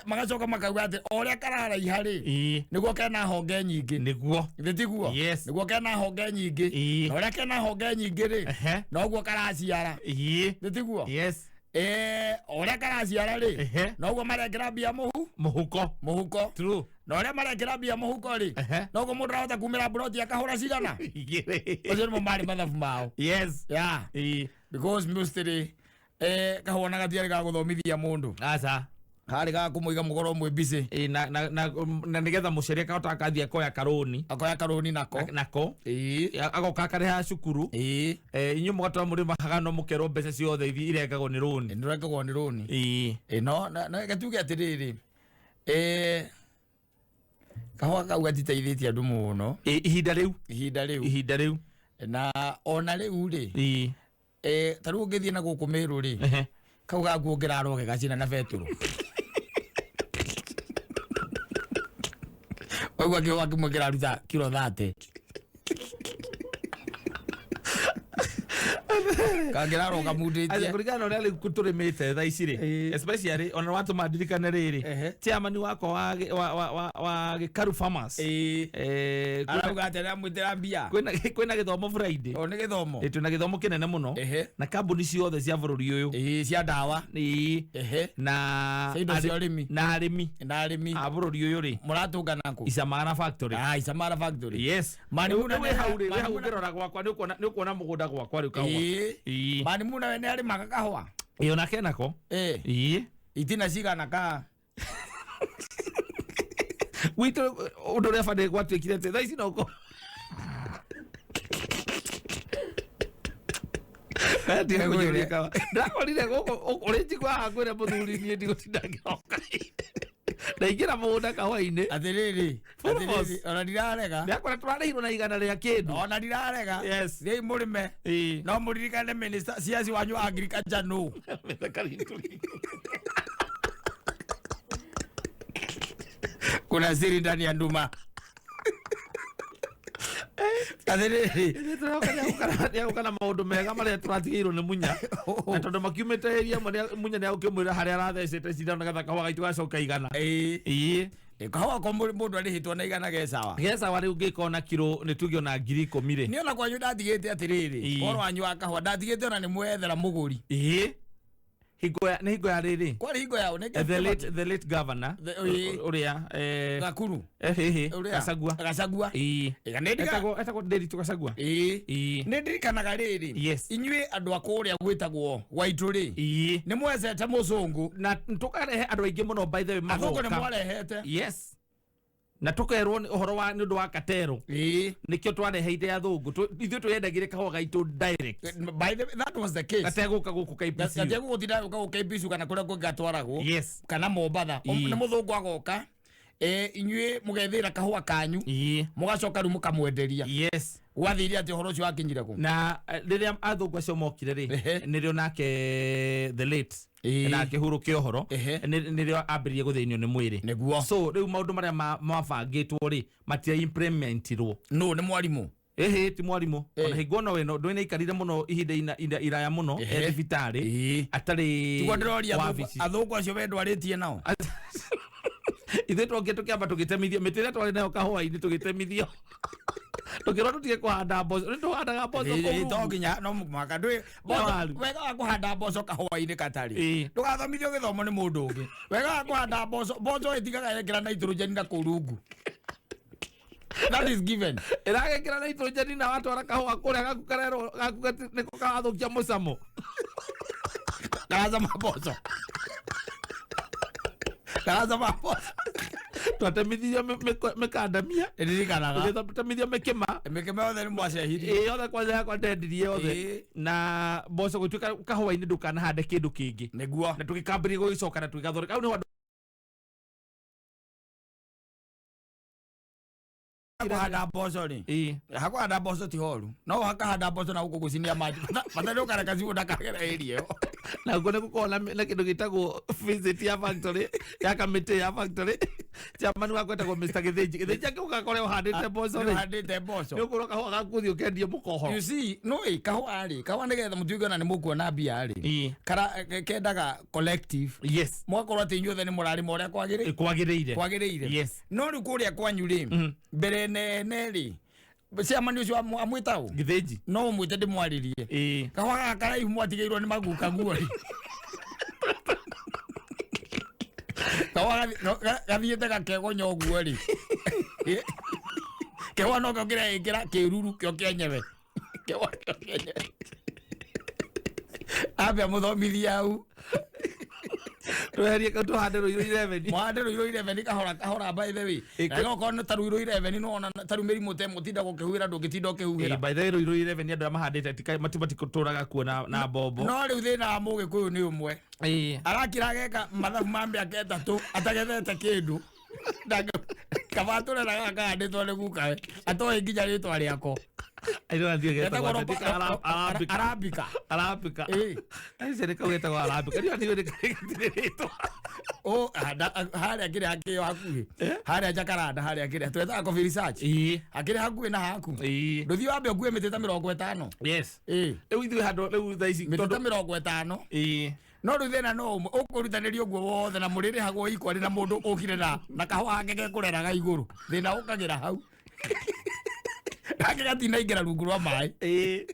Magacoka makauga atĩ o ũrĩa kararaiha rĩ, nĩguo kena honge nyingĩ. Nĩguo. Githĩ tiguo? Yes. Nĩguo kena honge nyingĩ. Na ũrĩa kena honge nyingĩ rĩ, noguo karaciara. Githĩ tiguo? Yes. Ũrĩa karaciara rĩ, noguo marekĩra mbia mũhuko. Mũhuko. True. Na ũrĩa marekĩra mbia mũhuko rĩ, noguo mũndũ arahota kumĩra mburoti akahũra cigana. Macio nĩmo marĩ mathabu mao. Yes. Yeah. Because mostly kahũa na gatiarĩ ga gũthomithia mũndũ. Aca. Karĩ ga kũmũiga mũkorwo mwĩ busy. Na nĩgetha mũciari akahota akathiĩ akoya karũni. Akoya karũni nako. Nako. Agoka akarĩha cukuru. Inyuĩ mũgatũra mũrĩ mahaga no mũkerwo mbeca ciothe irengagwo nĩ rũni. Nĩrengagwo nĩ rũni. No na reke tuge atĩrĩrĩ. Kahũa kau gatiteithĩtie andũ mũno. Ihinda rĩu. Ihinda rĩu. Ihinda rĩu. Na ona rĩu rĩ. Ta rĩu ũngĩthiĩ na gũkũ Meru rĩ. Kau gaku ũngĩrarwo gagacina na betũrũ. Waigua kĩhũa kĩmwe kĩraruta kiro 30. Kangĩrarũga mundĩtie. Kũringana na ũrĩa rĩu tũrĩmĩte thaa ici rĩ, especially ona watũma ndirikane rĩrĩ, chairman wakwa wa Gĩkaru Farmers, Arauga atĩ nĩamwĩtĩra mbia. Kwĩna gĩthomo Friday. O nĩ gĩthomo. Twĩna gĩthomo kĩnene mũno na kambuni ciothe cia bũrũri ũyũ. Cia ndawa. Na Cia indo cia ũrĩmi. Na arĩmi. Na arĩmi. A bũrũri ũyũ rĩ. Mũratũngana kũ? Isamara Factory. Ah, Isamara Factory. Yes. Mani Rĩu Muna wĩ hau rĩ, wĩ hau Mani Muna- ũngĩrora gwakwa nĩ ũkuona mũgũnda gwakwa rĩu kahũa. Mani Muna we nĩ arĩmaga kahũa? Ĩĩ, onake nako. Itina cigana ka? Gwitũ ũndũ ũrĩa bani gwatuĩkire atĩ thaa ici no ndakorire gũkũ ũrĩ njigua haha ngwĩre mũthuri niĩ ndigũtinda ngĩroka ndaingĩra mũgũnda kahũa-inĩ. Atĩrĩrĩ, Full force. atĩrĩrĩ, ona ndirarega. Ndakora tũrarĩhirwo na igana rĩa kĩndũ. Ona ndirarega. Yes. Thiĩi mũrĩme. No mũririkane minister CS wanyu wa agriculture nũ. Kuna siri ndani ya nduma. Atĩrĩrĩ. Nĩagũka na maũndũ mega marĩa tũratigĩirwo nĩ Munya, na tondũ makiumĩte area ĩmwe, Munya nĩagũkĩmwĩra harĩa arathecete cindano nĩgetha kahũa gaitũ gacoka igana. Kahũa ko mũndũ arĩhĩtwo na igana ge sawa. Ge sawa. Rĩu ngĩkorwo na kiro nĩ tuge ona 10,000 rĩ. Niĩ ona kwanyu ndatigĩte atĩrĩrĩ, ũhoro wanyu wa kahũa ndatigĩte ona nĩ mwethera mũgũri. Hingo ya nĩ hingo ya rĩrĩ. Kwarĩ hingo yao nĩ The late governor ũrĩa Gakuru. Hihi Ũrĩa? Gacagua. Gacagua. Ĩga nĩ Etagwo Nderitu Gacagua. Nĩ ndirikanaga rĩrĩ. Inyuĩ andũ a kũrĩa gwĩtagwo gwaitũ rĩ, nĩ mwecete mũcũngũ. Na tũkarehe andũ aingĩ mũno, by the way. Athũngũ nĩ Magoka. mwarehete. Yes, na tũkerwo nĩ ũhoro wa nĩ ũndũ wa katero, nĩkĩo twareheire athũngũ. Ithuĩ twĩyendagĩre kahũa gaitũ direct. By the way, that was the case. Gategũka gũkũ KPCU. Gategũgũtinda gũka gũkũ KPCU kana kũrĩa kũngĩ gatwaragwo. Kana Mombatha. Nĩ mũthũngũ agoka, inyuĩ mũgethĩra kahũa kanyu, mũgacoka rĩu mũkamwenderia. Gwathire atĩ ũhoro ũcio wakinyire kũ? Na rĩrĩa athũngũ acio mokire rĩ, nĩrĩo nake the late nake Huru Kĩohoro nĩrĩo ambĩrĩrie gũthĩnio nĩ mwĩrĩ. Nĩguo. So rĩu maũndũ marĩa mabangĩtwo rĩ, matia implementirwo. No nĩ mwarimũ? Ĩhĩ, ti mwarimũ. Ona hingo no weno ndũĩ nĩaikarire mũno ihinda iraya mũno e thibitarĩ atarĩ Tiguo ndĩroria wabici. Athũngũ acio we ndwarĩtie nao? Ithuĩ twokire tũkĩamba tũgĩtemithio mĩtĩ ĩrĩa twarĩ nayo kahũa-inĩ, tũgĩtemithio, tũkĩrwo tũtige kũhanda mboco. Nĩ tũhandaga mboco kũu To rungu. nginya no mũhaka ndwĩ Na waru. Wega wa kũhanda mboco kahũa-inĩ katarĩ ndũgathomithio gĩthomo nĩ mũndũ ũngĩ. Wega wa kũhanda mboco, mboco ĩtigaga yekĩra nitrogen na kũu rungu. That is given. Ĩragekĩra nitrogen na watwara kahũa kũrĩa gaku karerwo gaku nĩko karathũkia mũcamo. Karacama mboco, karacama mboco. Twatemithirio mĩkandamia. Ndirikanaga. Tũgĩtemithio mĩkĩma. Mĩkĩma yothe nĩ mwacehirie. Ĩĩ, yothe kwanza yakwa ndendirie yothe. Na mboco gũtuĩka kahũa-inĩ ndũkanahande kĩndũ kĩngĩ. Nĩguo. Na tũgĩkambĩrĩria gũgĩcoka na tũgĩgathondeka hau nĩho andũ Kũhanda mboco rĩ, hakũhanda mboco ti horu, no hakahanda mboco na gũkũ gũcinia maji bata nĩ ũkareka ciũ ndakagera area ĩyo. Na guo nĩ gũkorwo na kĩndũ gĩtagwo visit ya factory ya kamĩtĩ ya factory. Chairman wakwa etagwo Mr. Gĩthĩnji. Gĩthĩnji akĩũka kũrĩa ũhandĩte mboco rĩ, Ũhandĩte mboco. Nĩ ũkũrwo kahũa gaku ũthiĩ ũkendie mũkohoro. You see, no ĩ kahũa rĩ, kahũa nĩgetha mũtuĩke ona nĩ mũkuona mbia rĩ, kara kendaga collective. Mũgakorwo atĩ inyuothe nĩ mũrarĩma ũrĩa kwagĩrĩire. Kwagĩrĩire. Kwagĩrĩire. No rĩu kũrĩa kwanyu rĩ, mbere nene rĩ, chairman ũcio amwĩta ũ? Gĩthĩnji. No ũmwĩte ndĩmwarĩrie. Kahũa gaka karaihu mwatigĩirwo nĩ maguka guo rĩ, kahũa gathiĩte gakegonya ũguo rĩ, kehũa no kĩo kĩreĩkĩra kĩruru kĩo kĩenyewe, kehũa kĩo kĩenyewe ambe amũthomithie hau. Tweherie kau tũhande Rũirũ 11. Mũhande Rũirũ 11 kahora kahora. By the way, na okorwo nĩ ta Rũirũ 11 no ona ta rĩu mĩrimũ ta ĩmwe ũtindaga ũkĩhuhĩra, ndũngĩtinda ũkĩhuhĩra. By the way, Rũirũ 11 andũ arĩa mahandĩte matikũtũraga kuo na mbombo. No rĩu thĩna wa mũgĩkũyũ nĩ ũmwe, arakira ageka mathabu ma mĩaka 3 atagethete kĩndũ. Kaba tũrera gaka kahandĩtwo nĩ gukawe atoĩ nginya rĩtwa rĩako. Airona ndiyo Getagwo getagwo Arabica. Arabica. Arabica. Arabica. Ĩĩ. Aice nĩ kau getagwo Arabica. Ndiyo ndiyo nĩ rĩtwa. O harĩa kĩrĩa hakĩo hakuhĩ harĩa Jacaranda harĩa kĩrĩa twethaga coffee research hakĩrĩ hakuhĩ na haku ndũthiĩ wambe ũkue mĩtĩ ta 50. Yes. Ĩĩ. Rĩu ithuĩ handũ rĩu thaa ici mĩtĩ ta 50. Ĩĩ. No rĩu thĩna no ũmwe ũkũrutanĩria ũguo wothe na mũrĩrĩhagwo ikwarĩ na mũndũ ũkire na kahũa gake gekũreraga igũrũ, thĩna ũkagĩra hau gake gatinaingĩra rungu rwa maĩ. Ĩĩ.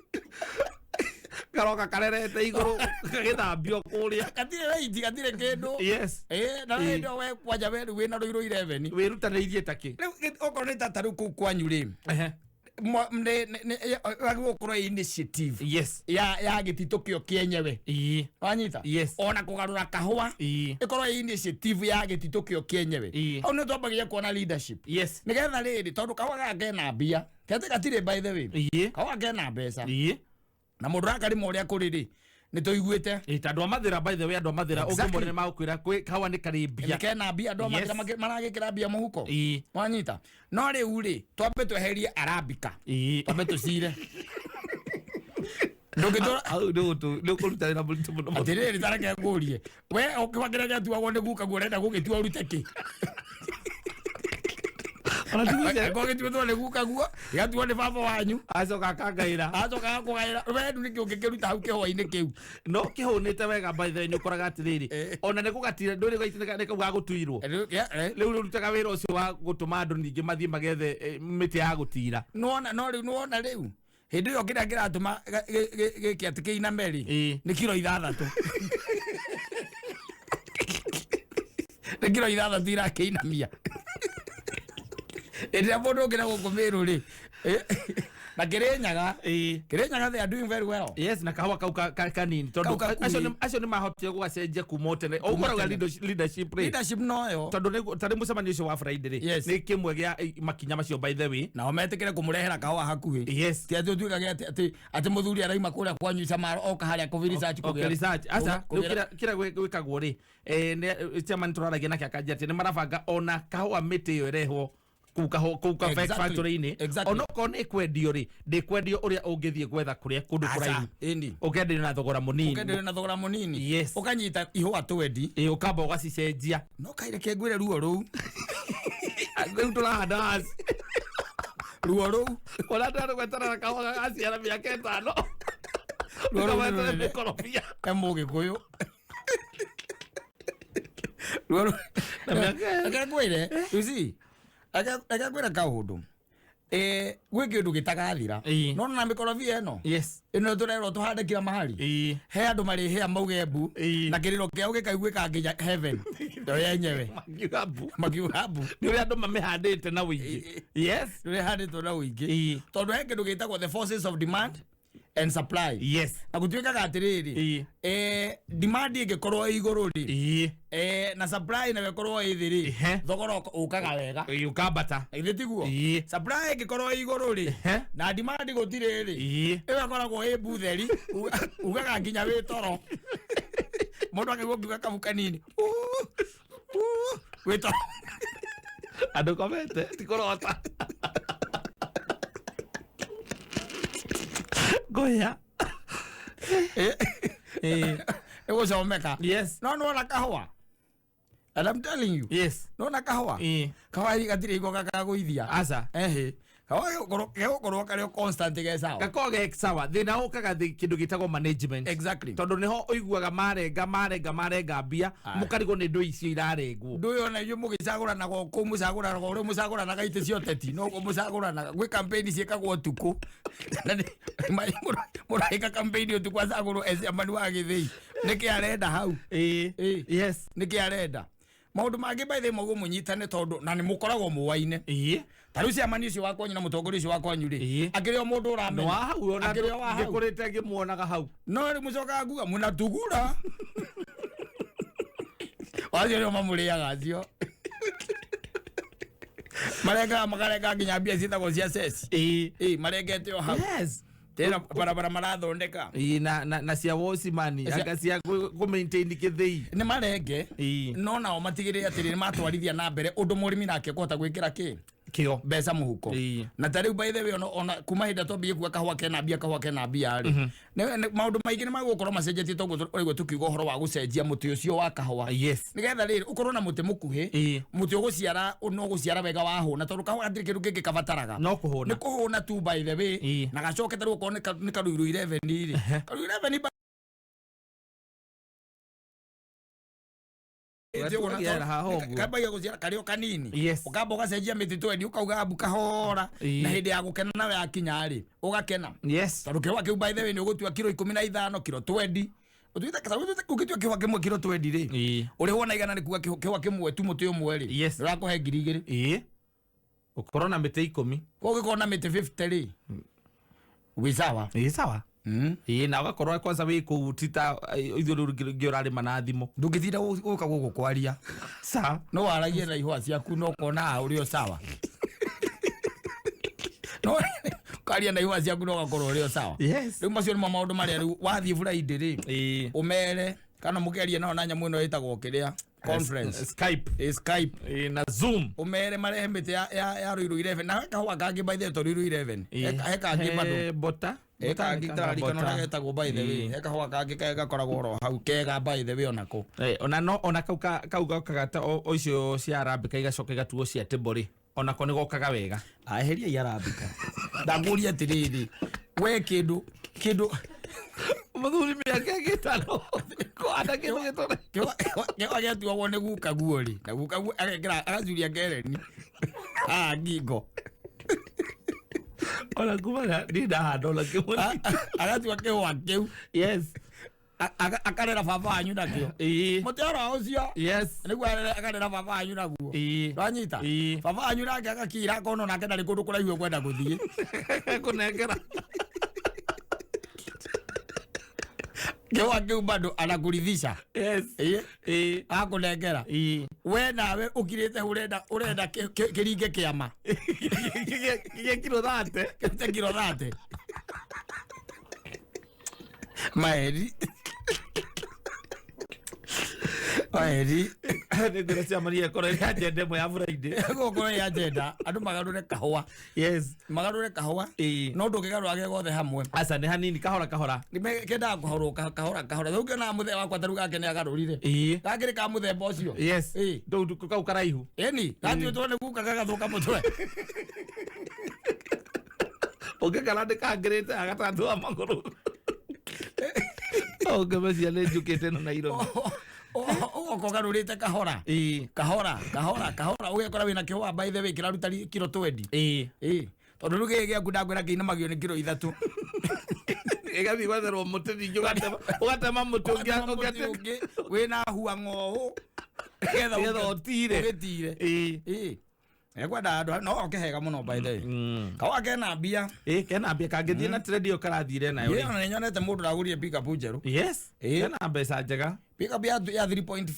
Karoka karerete igũrũ gagĩthambio kũrĩa. Gatirĩ raiti, gatirĩ kĩndũ. Yes. Ĩĩ, na Ĩĩ. hĩndĩ ĩyo we kwanja we rĩu wĩna Rũirũ 11. Wĩrutanĩirie takĩ? Rĩu okorwo nĩ ta rĩu kũu kwanyu rĩ, wagĩrĩirwo gũkorwo ĩ initiative yes ya gĩtitũ kĩo kĩenyewe. Ĩĩ. Wanyita? Yes. Ona kũgarũra kahũa Ĩĩ. ĩkorwo ĩ initiative ya gĩtitũ kĩo kĩenyewe. Ĩĩ. Hau nĩ twambagia kuona leadership. Yes. Nĩgetha rĩrĩ, tondũ kahũa gaka kena mbia kete gatirĩ, by the way. Ĩĩ. Kahũa kena mbeca. Ĩĩ. Na mũndũ arakarĩma ũrĩa kũrĩ rĩ, nĩ tũiguĩte. Ĩĩ, ta andũ a Mathĩra, by the way, andũ a Mathĩra Exactly. ũngĩmona nĩ magũkwĩra kwĩ kahũa nĩ karĩ mbia. Nĩ kena mbia, andũ a Yes. Mathĩra maragĩkĩra mbia mũhuko. Ĩĩ. Wanyita? No rĩu rĩ, twambe tweherie Arabica. Ĩĩ. Twambe tũcire. Ndũngĩtũra Hau nĩ ũkũruta wĩra mũritũ mũno. Atĩrĩrĩ, tareke ngũrie, we ũkĩwa kĩrĩa gĩatuagwo nĩ guka guo ũrenda gũgĩtua ũrute kĩ? Ona ti guca- Angĩkorwo gĩtuĩtwo nĩ guka guo, gĩgatuo nĩ baba wanyu, acoka akangaĩra. Acoka agakũgaĩra, we rĩu nĩkĩ ũngĩkĩruta hau kĩhũa-inĩ kĩu? No kĩhũnĩte wega, by the way, nĩ ũkoraga atĩrĩrĩ, ona nĩ gũgatira ndũrĩ gaiti nĩ kau gagũtuirwo. Rĩu rĩrutaga wĩra ũcio wa gũtũma andũ ningĩ mathiĩ magethe mĩtĩ ya gũtira. Nĩwona? No rĩu nĩwona rĩu hĩndĩ ĩyo kĩrĩa kĩratũma gĩkĩ atĩ kĩiname rĩ, nĩ kiro 6, nĩ kiro 6 irakĩinamia. Hĩndĩ ĩrĩa mũndũ ũngĩ na gũkũ Mĩrũ rĩ, na Kĩrĩnyaga. Kĩrĩnyaga, they are doing very well. Yes, na kahũa kau kanini Kau tondũ gakuhĩ. acio nĩ mahotire gũgacenjia kuma o tene. Kuma Ũkoraga tene. leadership rĩ, Leadership noyo. Tondũ tarĩ mũcemanio ũcio wa Friday rĩ, Yes. nĩ kĩmwe gĩa makinya macio, by the way. Nao metĩkĩre kũmũrehera kahũa hakuhĩ. Yes. Ti atĩ ũtuĩkage atĩ mũthuri araima kũrĩa kwanyu Samaro oka harĩa kũ research. Okay, research. Aca, rĩu kũgĩra- kĩrĩa gwĩkagwo rĩ, chairman tũraragia nake akanjia atĩ nĩ marabanga ona kahũa mĩtĩ ĩyo ĩrehwo kũu kahũa kũu ka Exactly. factory-inĩ. Exactly. Onokorwo nĩ ĩkwendio rĩ, ndĩkwendio ũrĩa ũngĩthiĩ gwetha kũrĩa kũndũ Aca, kũraihu. ĩni. Ũkenderio na thogora mũnini. Ũkenderio na thogora mũnini. Yes. Ũkanyita ihũa twendi. Ĩĩ, ũkamba ũgacicenjia. No kaireke ngwĩre ruo rũu. Rĩu tũrahanda haci. Ruo rũu. Ona ndĩrarĩ gweterera kahũa gagaciara mĩaka 5. Ruo rũu nĩ Ũkaweterera rũnene. mĩkorobia. He mũgĩkũyũ. Ruo rũu. Na mĩaka- Reke ngwĩre, you see, reke ngwĩre kaũndũ. Gwĩ kĩndũ gĩtagathira. No na mĩkorobia ĩno. Yes. Ĩno tũrerwo tũhande kila mahali. He andũ marĩhĩa mauge mbu na kĩrĩro kĩao gĩkaiguĩka nginya heaven. Yo yenyewe. Makiuga mbu. Makiuga mbu. Nĩ ũrĩa andũ mamĩhandĩte na ũingĩ. Yes. Nĩ ũrĩa ĩhandĩtwo na ũingĩ. Tondũ he kĩndũ gĩtagwo the forces of demand and supply. Yes. Na gũtuĩkaga atĩrĩrĩ, demand ĩngĩkorwo ĩ igũrũ rĩ, na supply nayo ĩkorwo ĩ thĩ rĩ, thogora ũkaga wega. Ĩĩ, ũkambata. Githĩ tiguo? Supply ĩngĩkorwo ĩ igũrũ rĩ, na demand gũtirĩ rĩ, ĩyo ĩkoragwo ĩ mbutheri, ugaga nginya wĩ toro. Mũndũ akĩigua ũkiuga kabu kanini. Uu, uu, wĩ toro. Andũ komete ti kũrota. Ngoya. Nĩ gũcomeka. Yes. No nĩwona kahũa, and I'm telling you. Yes. Nona kahũa. Kahũa gatirĩ hingo gakagũithia. Aca. Ehe. Kahũa gegũkorwo karĩ o constant ge sawa. Gakoragwo ge sawa. Thĩna ũkaga kĩndũ gĩtagwo management. Exactly. Tondũ nĩho ũiguaga marenga marenga marenga mbia, mũkarigwo nĩ ndũ icio irarengwo. Ndũ ũyũ ona inyuĩ mũgĩcagũranaga o kũu mũcagũranaga ũrĩa mũcagũranaga itĩ cia ũteti noguo mũcagũranaga. Gwĩ campaign ciĩkagwo ũtukũ. Na mũrahĩka campaign ũtukũ acagũrwo e chairman wa gĩthĩi. Nĩkĩ arenda hau? Ĩĩ. Yes. Nĩkĩ arenda? Maũndũ mangĩ by the way maugo mũnyitane tondũ na nĩ mũkoragwo mũwaine. Ta rĩu chairman ũcio wa kwanyu na mũtongoria ũcio wa kwanyu rĩ, akĩrĩ o mũndũ ũramenya. Nĩ wa hau ona Akĩrĩ o wa hau. ngĩkũrĩte ngĩmuonaga hau. No rĩu mũcokaga kuga mũnatugura. Acio nĩo mamũrĩaga acio. Marengaga makarenga nginya mbia ciĩtagwo cia ceci. Ĩĩ, marengete o hau. Yes. Tena barabara marathondeka. Ĩĩ, na cia wocimani anga cia kũ maintain gĩthĩi. Nĩ marenge no nao matigĩrĩre atĩrĩ nĩ matwarithia na mbere ũndũ mũrĩmi nake ekũhota gwĩkĩra kĩ. Kĩo. Mbeca mũhuko. Na ta rĩu by the way, ona kuma hĩndĩ twambie kuga kahũa kena mbia, kahũa kena mbia rĩ, maũndũ maingĩ nĩ magũkorwo macenjetie, toguo ũrĩguo tũkiuga ũhoro wa gũcenjia mũtĩ ũcio wa kahũa, nĩgetha rĩrĩ ũkorwo na mũtĩ mũkuhĩ, mũtĩ ũgũciara, no ũgũciara wega wahũna, tondũ kahũa gatirĩ kĩndũ kĩngĩ kabataraga. No kũhũna. Nĩ kũhũna tu, by the way. Na gacoke ta rĩu okorwo nĩ Karuiru 11 rĩ, Karuiru 11. Gũciara haha ũguo. Kambagia gũciara karĩ o kanini, ũkamba ũgacenjia mĩtĩ twendi, ũkauga ambu kahora, na hĩndĩ ya gũkena nawe yakinya rĩ, ũgakena, tondũ kĩhũa kĩu, by the way, nĩ ũgũtua kiro 15, kiro 20. Ũtuĩte ũngĩtua kĩhũa kĩmwe kiro 20 rĩ, ũrĩhwo na 100, nĩ kuga kĩhũa kĩmwe tu mũtĩ ũmwe rĩ ũrakũhe 2000. Ũkorwo na mĩtĩ 10. Koguo ũngĩkorwo na mĩtĩ 50 rĩ, wĩ sawa. Ĩ sawa. Ĩ, na ũgakorwo kwanza wĩ kũu, ti ta ithuĩ rĩu rĩngĩ ũrarĩma na thimũ. Ndũngĩtinda gũka gũkũ kwaria. Sawa. No waragie na ihũa ciaku no ũkona haha ũrĩ o sawa. No kwaria na ihũa ciaku no ũgakorwo ũrĩ o sawa. Rĩu macio nĩmo maũndũ marĩa rĩu wathiĩ Friday rĩ, ũmere kana mũkĩaria nao na nyamũ ĩno ĩtagwo kĩrĩa, conference. Skype. Skype. Na Zoom. Ũmere marehe mĩtĩ ya Ruiru 11, na he kahũa kangĩ, by the way, to Ruiru 11. He kangĩ bado. Bota. He kangĩ ndararikana ũrĩa getagwo, by the way. He kahũa kangĩ gakoragwo oro hau kega, by the way, onako. Ona no ona kau kau gokaga ta o icio cia arabika igacoka igatuo cia table rĩ, onako nĩ gokaga wega. Aheria i arabika. Ndakũria atĩrĩrĩ, we kĩndũ kĩndũ Mũthuri mĩaka ĩgĩtano kũhanda kĩndũ gĩtore. Kĩhũa gĩatuagwo nĩ guka guo rĩ, na guka guo agekĩra agacuria ngereni haha ngingo. Ona kumaga niĩ ndahanda ona kĩmwe. Agatua kĩhũa kĩu. Akarera baba wanyu nakĩo. Mũtĩ oro ũcio. Nĩguo akarera baba wanyu naguo. Ndwanyita? Baba wanyu nake agakira akona onake ndarĩ kũndũ kũraihu ekwenda gũthiĩ. Kũnengera. Kĩhũa kĩu bado anakurithisha. Akũnengera. We nawe ũkirĩte ũrenda kĩringe kĩama. Kĩgĩe kiro 30. Kĩrute kiro 30. Maeri. Maeri. Nĩ ngwĩra ciama ĩkorwo ĩrĩ agenda ĩmwe ya Friday. Ĩgũkorwo ĩ agenda, andũ magarũre kahũa. Magarũre kahũa. No ndũngĩgarũra ge gothe hamwe. Aca, nĩ hanini, kahora kahora. Kendaga kũharwo kahora kahora. Rĩu ũngĩona mũthee wakwa ta rĩu gake nĩ agarũrire. Gakĩrĩ ka mũthemba ũcio. Ndũu kau karaihu. Ĩni, gatuĩtwo nĩ guka gagathũka mũtwe. Ũngĩkara ndĩkangĩrĩte agatandu wa magũrũ. Ũngĩmecia nĩ njũkĩte ĩno Nairobi. Ũgoka ũgarũrĩte kahora. Kahora, kahora, kahora, ũgekora wĩna kĩhũa, by the way, kĩraruta kiro 20. Tondũ rĩu gĩkĩ gĩaku ndakwĩra kĩinamagio nĩ kiro 3. Ĩgathiĩ gwetherwo mũtĩ ningĩ ũgatema mũtĩ ũngĩ wĩna hua ng'oũ. Nĩgetha ũtire. Ũgĩtire. Ekwenda andũ no oke hega mũno, by the way. Kahũa kena mbia. Kena mbia kangĩthiĩ na trend ĩyo karathire nayo rĩ. Ona nĩnyonete mũndũ ũragũrire pickup njerũ. Kena mbeca njega. Pickup ya 3 point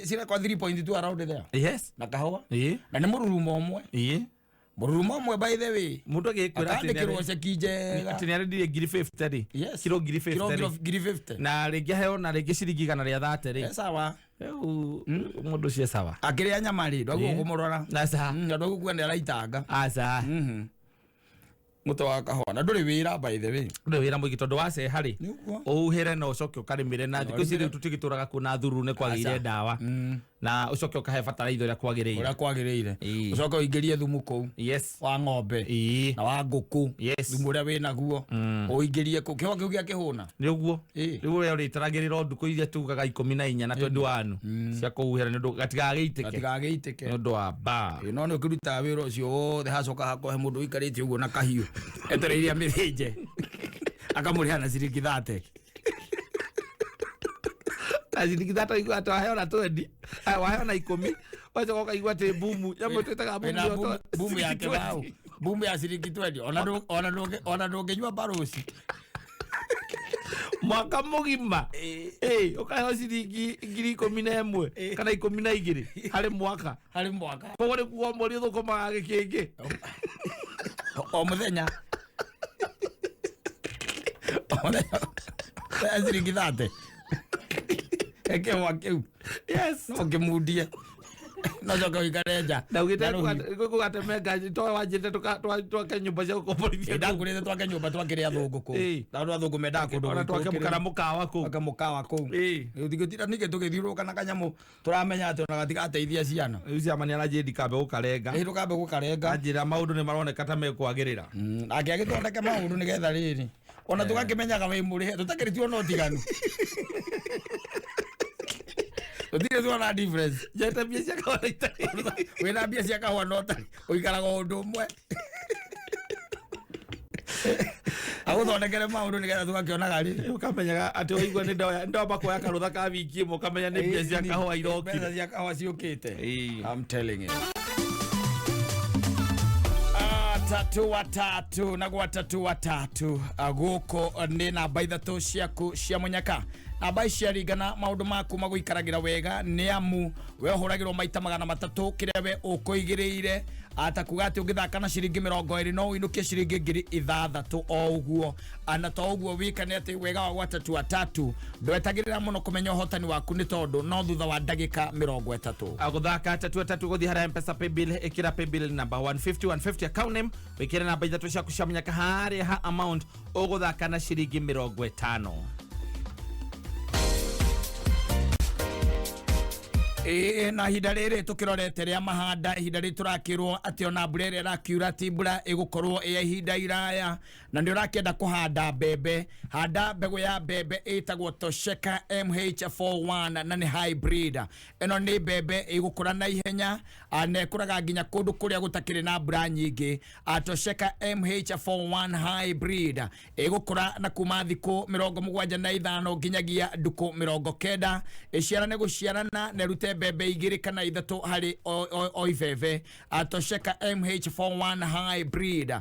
cirekwa 3.2 around there. Na kahũa. Na nĩ mũrurumo ũmwe. Mũrurumo ũmwe, by the way. Mũndũ agĩkwĩra atĩ Akandĩkĩrwo ceki njega. Atĩ nĩarendirie ngiri 50 rĩ. Kiro ngiri 50 Kiro rĩ. ngiri 50. Na rĩngĩ aheo na rĩngĩ ciringi 130 rĩ. Sawa. Rĩu mũndũ ũcio sawa. Akĩrĩa nyama rĩ, ndwagwo kũmũrora. Aca. Ndwagũkua nĩ araitanga. Aca. Mũtĩ wa kahũa na ndũrĩ wĩra, by the way. Ndũrĩ wĩra mũingĩ, tondũ waceha rĩ, ũhuhĩre na ũcoke ũkarĩmĩre, na thikũ ici rĩu tũtigĩtũraga kuo na thururu, nĩ kwagĩire ndawa, na ũcoke ũkahe bataraitha ũrĩa kwagĩrĩire. Ũrĩa kwagĩrĩire. Ũcoke ũingĩrie thumu kũu. Wa ng'ombe. Na wa ngũkũ. Thumu ũrĩa wĩnaguo. Ũingĩrie kũu. Kĩhũa kĩu gĩakĩhũna. Nĩ ũguo. Rĩu ũrĩa ũrĩtaragĩrĩra ndukũ iria tugaga 14 na 21 cia kũhuhĩra nĩ ũndũ gatigagĩitĩke. Gatigagĩitĩke. Nĩ ũndũ wa mbaa. No nĩ ũkĩrutaga wĩra ũcio wothe, hacoka hakohe mũndũ ũikarĩte ũguo na kahiũ etereire amĩthĩnje, akamũrĩha na ciringi 30. Na ciringi 30, igua atĩ waheo na 20, waheo na 10, wacoka ũkaigua atĩ bumu nyamũ twĩtaga bumu. Bumu ya kĩbaũ, bumu ya ciringi 20, ona ndũngĩnyua baroci. Mwaka mũgima ũkaheo ciringi 11,000 kana 12 harĩ mwaka. Harĩ mwaka. Koguo nĩ kuga o mweri ũthũkũmaga gĩkĩngĩ. O mũthenya. O mũthenya. Ciringi 30. Ekĩhũa kĩu. No ngĩmundie. No coke ũikare nja. Ndaugĩte Na rũhiũ. gũgatemenga to wanjĩte twake nyũmba cia gũkomborithia. Ĩ, ndakwĩrĩte twake nyũmba twakĩrĩ athũngũ kũu. Ĩ. Na andũ athũngũ mendaga kũndũ Ona twake gũikũrũkĩrĩru. mũkara mũkawa kũu. Twake mũkawa kũu. Gũtigũtinda ningĩ tũgĩthiũrũrũka na kanyamũ tũramenya atĩ ona gatigateithia ciana. Rĩu ciama nĩ aranjĩra ndikambe gũkarenga. Ĩ, ndũkambe gũkarenga. Anjĩra maũndũ nĩ maroneka ta mekwagĩrĩra. Nake agĩthondeke maũndũ nĩgetha rĩrĩ ona tũgakĩmenyaga wĩ mũrĩhe tũtakĩrĩ tuona ũtiganu, tũtirĩ tuona difference. Njete mbia cia kahũa na itarĩ. Wĩna mbia cia kahũa no ũtarĩ ũikaraga o ũndũ ũmwe, agũthondekere maũndũ nĩgetha tũgakĩonaga rĩ. Ũkamenyaga atĩ waigua nĩ ndoba kuoya karũtha ka wiki ĩmwe, ũkamenya nĩ mbia cia kahũa irokire. Mbeca cia kahũa ciũkĩte. I'm telling you. Tatu watatu na gwatatu watatu, gũkũ nĩ namba ithatũ ciaku cia mũnyaka. Namba ici ciaringana maũndũ maku magũikaragĩra wega, nĩ amu we ũhũragĩrwo maita 300 kĩrĩa we ũkũigĩrĩire, ata kuga atĩ ũngĩthaka na ciringi 20 no ũinũkie ciringi 6,000 o ũguo. Na to ũguo wika, nĩ atĩ wega wa gwatatu watatu ndwetagĩrĩra mũno kũmenya ũhotani waku, nĩ tondũ no thutha wa ndagĩka 30. Gũthaka tatu tatu, gũthiĩ harĩa Mpesa paybill, ĩkĩra paybill number 150 150, account name wĩkĩre namba ithatũ ciaku cia mũnyaka harĩa ha amount, ũgũthaka na ciringi 50. Ĩĩ, na ihinda rĩrĩ tũkĩrorete rĩa mahanda, ihinda rĩrĩ tũrakĩrwo atĩ ona mbura ĩrĩa ĩrakiura ti mbura ĩgũkorwo ĩ ya ihinda iraya, na nĩ ũrakĩenda kũhanda mbembe, handa mbegũ ya mbembe ĩtagwo Tosheka MH41 na nĩ hybrid. Ĩno nĩ mbembe ĩgũkũra na ihenya, na ĩkũraga nginya kũndũ kũrĩa gũtakĩrĩ na mbura nyingĩ. Tosheka MH41 hybrid ĩgũkũra na kuma thikũ 75 nginyagia ndukũ 90, ĩciarane gũciarana na ĩrute mbembe igĩrĩ kana ithatũ harĩ o ibebe. Tosheka MH41 hybrid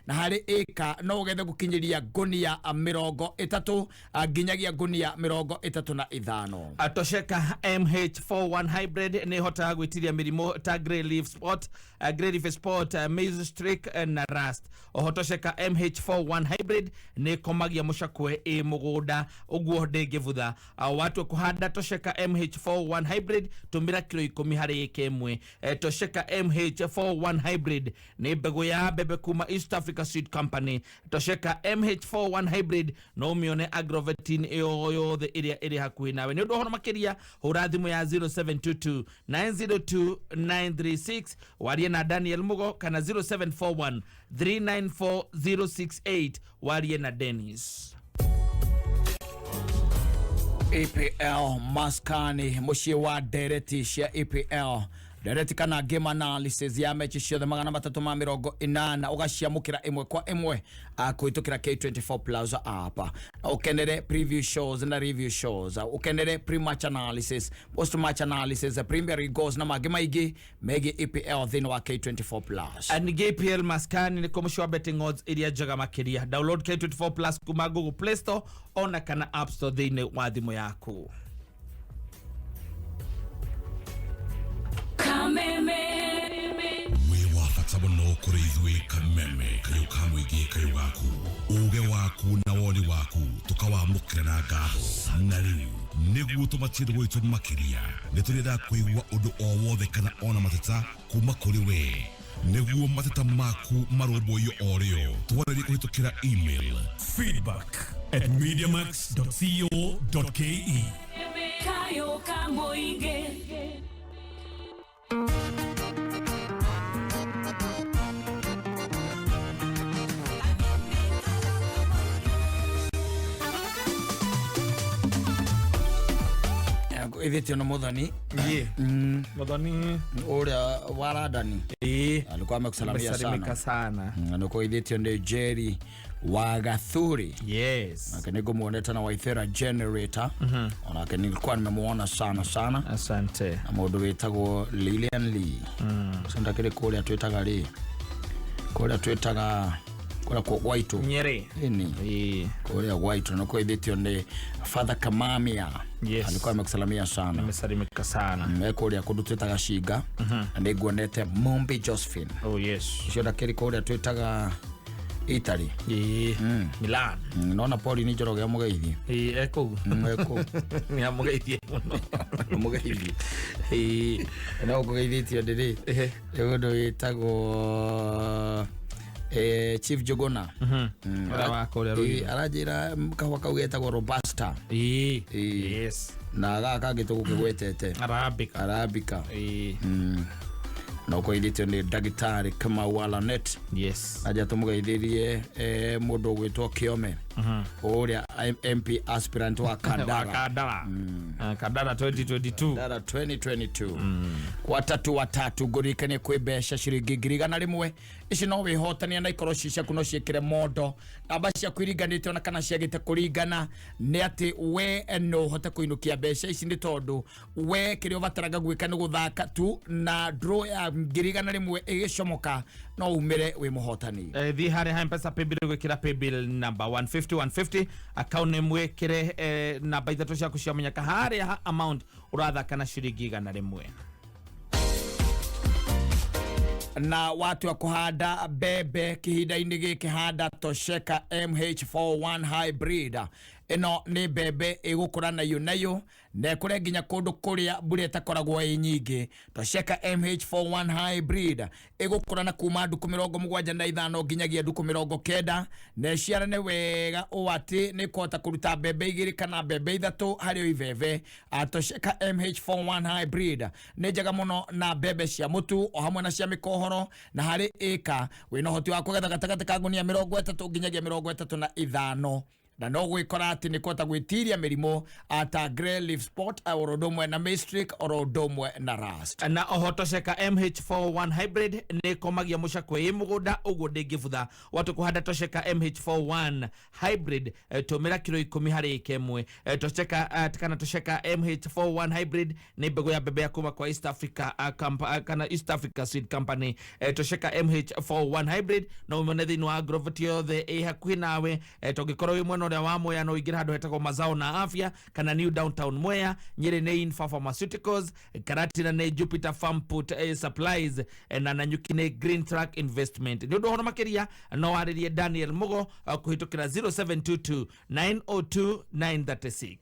na harĩ ĩka no ũgethe gũkinyĩria ngũnia 30 nginyagia ngũnia 35. Tosheka MH41 hybrid nĩ ĩhotaga gwĩtiria mĩrimũ ta grey leaf spot, grey leaf spot, maize streak na rust. Oho Tosheka MH41 hybrid nĩ ĩkomagia mũcakwe ĩ mũgũnda, ũguo ndĩngĩbutha. Watua kũhanda Tosheka MH41 hybrid, tũmĩra kiro 10 harĩ ĩka ĩmwe. Tosheka MH41 hybrid nĩ mbegũ ya mbembe kuma East Africa Seed Company. Tosheka MH41 hybrid no ũmĩone agrovetin ĩyo yothe ĩrĩa ĩrĩ hakuhĩ nawe. Nĩ ũndũ ũhoro makĩria hũra thimũ ya 0722 902 936 warie na Daniel Mugo, kana 0741 394 068 warie na Dennis. EPL maskani, mũciĩ wa ndereti cia EPL, ndereti kana game analysis ya mechi ciothe 380 ũgaciamũkĩra ĩmwe kwa ĩmwe kũhĩtũkĩra K24 Plus app. Na ũkenere preview shows na review shows, ũkenere pre-match analysis, post-match analysis, Premier League goals na mangĩ maingĩ megiĩ EPL thĩinĩ wa K24 Plus. Ningĩ EPL maskani nĩ mũciĩ wa betting odds iria njega makĩria. Download K24 Plus kuma Google Play Store ona kana App Store thĩinĩ wa thimũ yaku. Kameme. Wĩ wa bata mũno kũrĩ ithuĩ Kameme, kayũ ka mũingĩ, kayũ gaku, uge waku na woni waku tũkawamũkĩra na ngatho. Na rĩu nĩguo tũmatie gwitũ makĩria, nĩ tũrenda kũigua ũndũ o wothe kana ona mateta kuma kũrĩ we, nĩguo mateta maku marũmbũiyo o rĩo. Twarĩrie kũhĩtũkĩra email feedback@mediamax.co.ke. Kayo ka mũingĩ. Ithĩtio nĩ Muthoni. Muthoni ũrĩa wa Radani alikuwa amekusalamia Amesalimika sana. Sana. Na nĩkuo ithĩtio nĩ Jerry wa Gathuri. Yes. Nake nĩngũmuonete na Waithera generator. Onake nilikuwa nimemuona sana sana. Asante. Na mũndũ wĩtagwo Lilian Lee. Ũcio ndakĩrĩ kũrĩa twĩtaga rĩ, kũrĩa twĩtaga kũrĩa gwaitũ Nyeri. Ĩni. Kũrĩa gwaitũ nĩkuo ithĩtio nĩ Father Kamamia. Yes. Alikuwa amekusalamia sana. Amesalimika sana. Kũrĩa kũndũ twĩtaga Shinga. Na nĩnguonete Mumbi Josephine. Oh yes. Ũcio ndakĩrĩ kũrĩa twĩtaga Italy. Ĩĩ, Milan. Nona Pauline Njoroge amũgeithie. Ĩĩ, ekũu. Ekũu. Nĩ amũgeithie mũno. Amũgeithie. Ĩĩ. No ũkũgeithĩtio ndĩrĩ. Nĩ mũndũ wĩtagwo Chief Jogona. Ũrĩa wa kũrĩa Ruiru. Aranjĩra kahũa kau getagwo Robusta. Ĩĩ. Yes. Na gaka kangĩ tũgũkĩgwetete. Arabica. Arabica. Ĩĩ. Na ũkũgeithĩtio nĩ ndagĩtarĩ Kamau wa Lanet. Yes. Anja tũmũgeithĩrie mũndũ ũgwĩtwo Kĩome. Ũrĩa MP aspirant wa Kandara. Wa Kandara. Kandara 2022. Kandara 2022. Watatu watatu ngũririkanie kwĩ mbeca ciringi 100,000 ici no wĩhotania na ikorwo ci ciaku no ciĩkĩre mondo namba ciaku iringanĩte ona kana ciagĩte kũringana nĩ atĩ we no ũhote kũinũkia mbeca ici nĩ tondũ we kĩrĩa ũbataraga gwĩka nĩ gũthaka tu na draw ya 100,000 ĩgĩcomoka no umĩre wĩ mũhotani. Thiĩ harĩa ha Mpesa paybill gwĩkĩra paybill number 150 150 account name wĩkĩre namba ithatũ ciaku cia mũnyaka harĩa ha amount ũrathaka na ciringi 100. Na watu wa kuhanda mbembe kihinda-inĩ gĩkĩ handa Tosheka MH41 hybrid. Ĩno nĩ mbembe ĩgũkũra nayo nayo na ĩkũre nginya kũndũ kũrĩa mbura ĩtakoragwo ĩ nyingĩ. Tosheka MH41 hybrid ĩgũkũra na kuma ndukũ 75 nginyagia ndukũ 90 na ĩciarane wega ũũ atĩ nĩ ĩkũhota kũruta mbembe 2 kana mbembe 3 harĩ o ibebe. Tosheka MH41 hybrid nĩ njega mũno na mbembe cia mũtu o hamwe na cia mĩkohoro na harĩ ĩka wĩna ũhoti wa kũgetha gatagatĩ ka ngunia 30 nginyagia 35 na no gwikora atĩ nĩ kũhota gwĩtiria mĩrimũ ata grey leaf spot oro ũndũ ũmwe na mistrik oro ũndũ ũmwe na rust. Na oho Tosheka MH41 hybrid nĩ ĩkomagia mũcakwe ĩ mũgũnda ũguo ndĩngĩbutha. Watu kũhanda Tosheka MH41 hybrid tũmĩra kiro 10 harĩ ĩka ĩmwe. Tosheka kana Tosheka MH41 hybrid nĩ mbegũ ya mbembe ya kuma kwa East Africa kana East Africa Seed Company. Tosheka MH41 hybrid no ũmĩone thĩinĩ wa agrovet yothe ĩ hakuhĩ nawe. Tũngĩkorwo wĩ mwena ũrĩa wa Mwea no ũingĩre handũ hetagwo Mazao na Afya kana New Downtown Mwea. Nyeri nĩ Infa Pharmaceuticals, Karatina nĩ Jupiter Farm Put Supplies na Nanyuki nĩ Green Track Investment. Nĩ ũndũ ũhoro makĩria no warĩrie Daniel Mugo kũhĩtũkĩra 0722 902 936.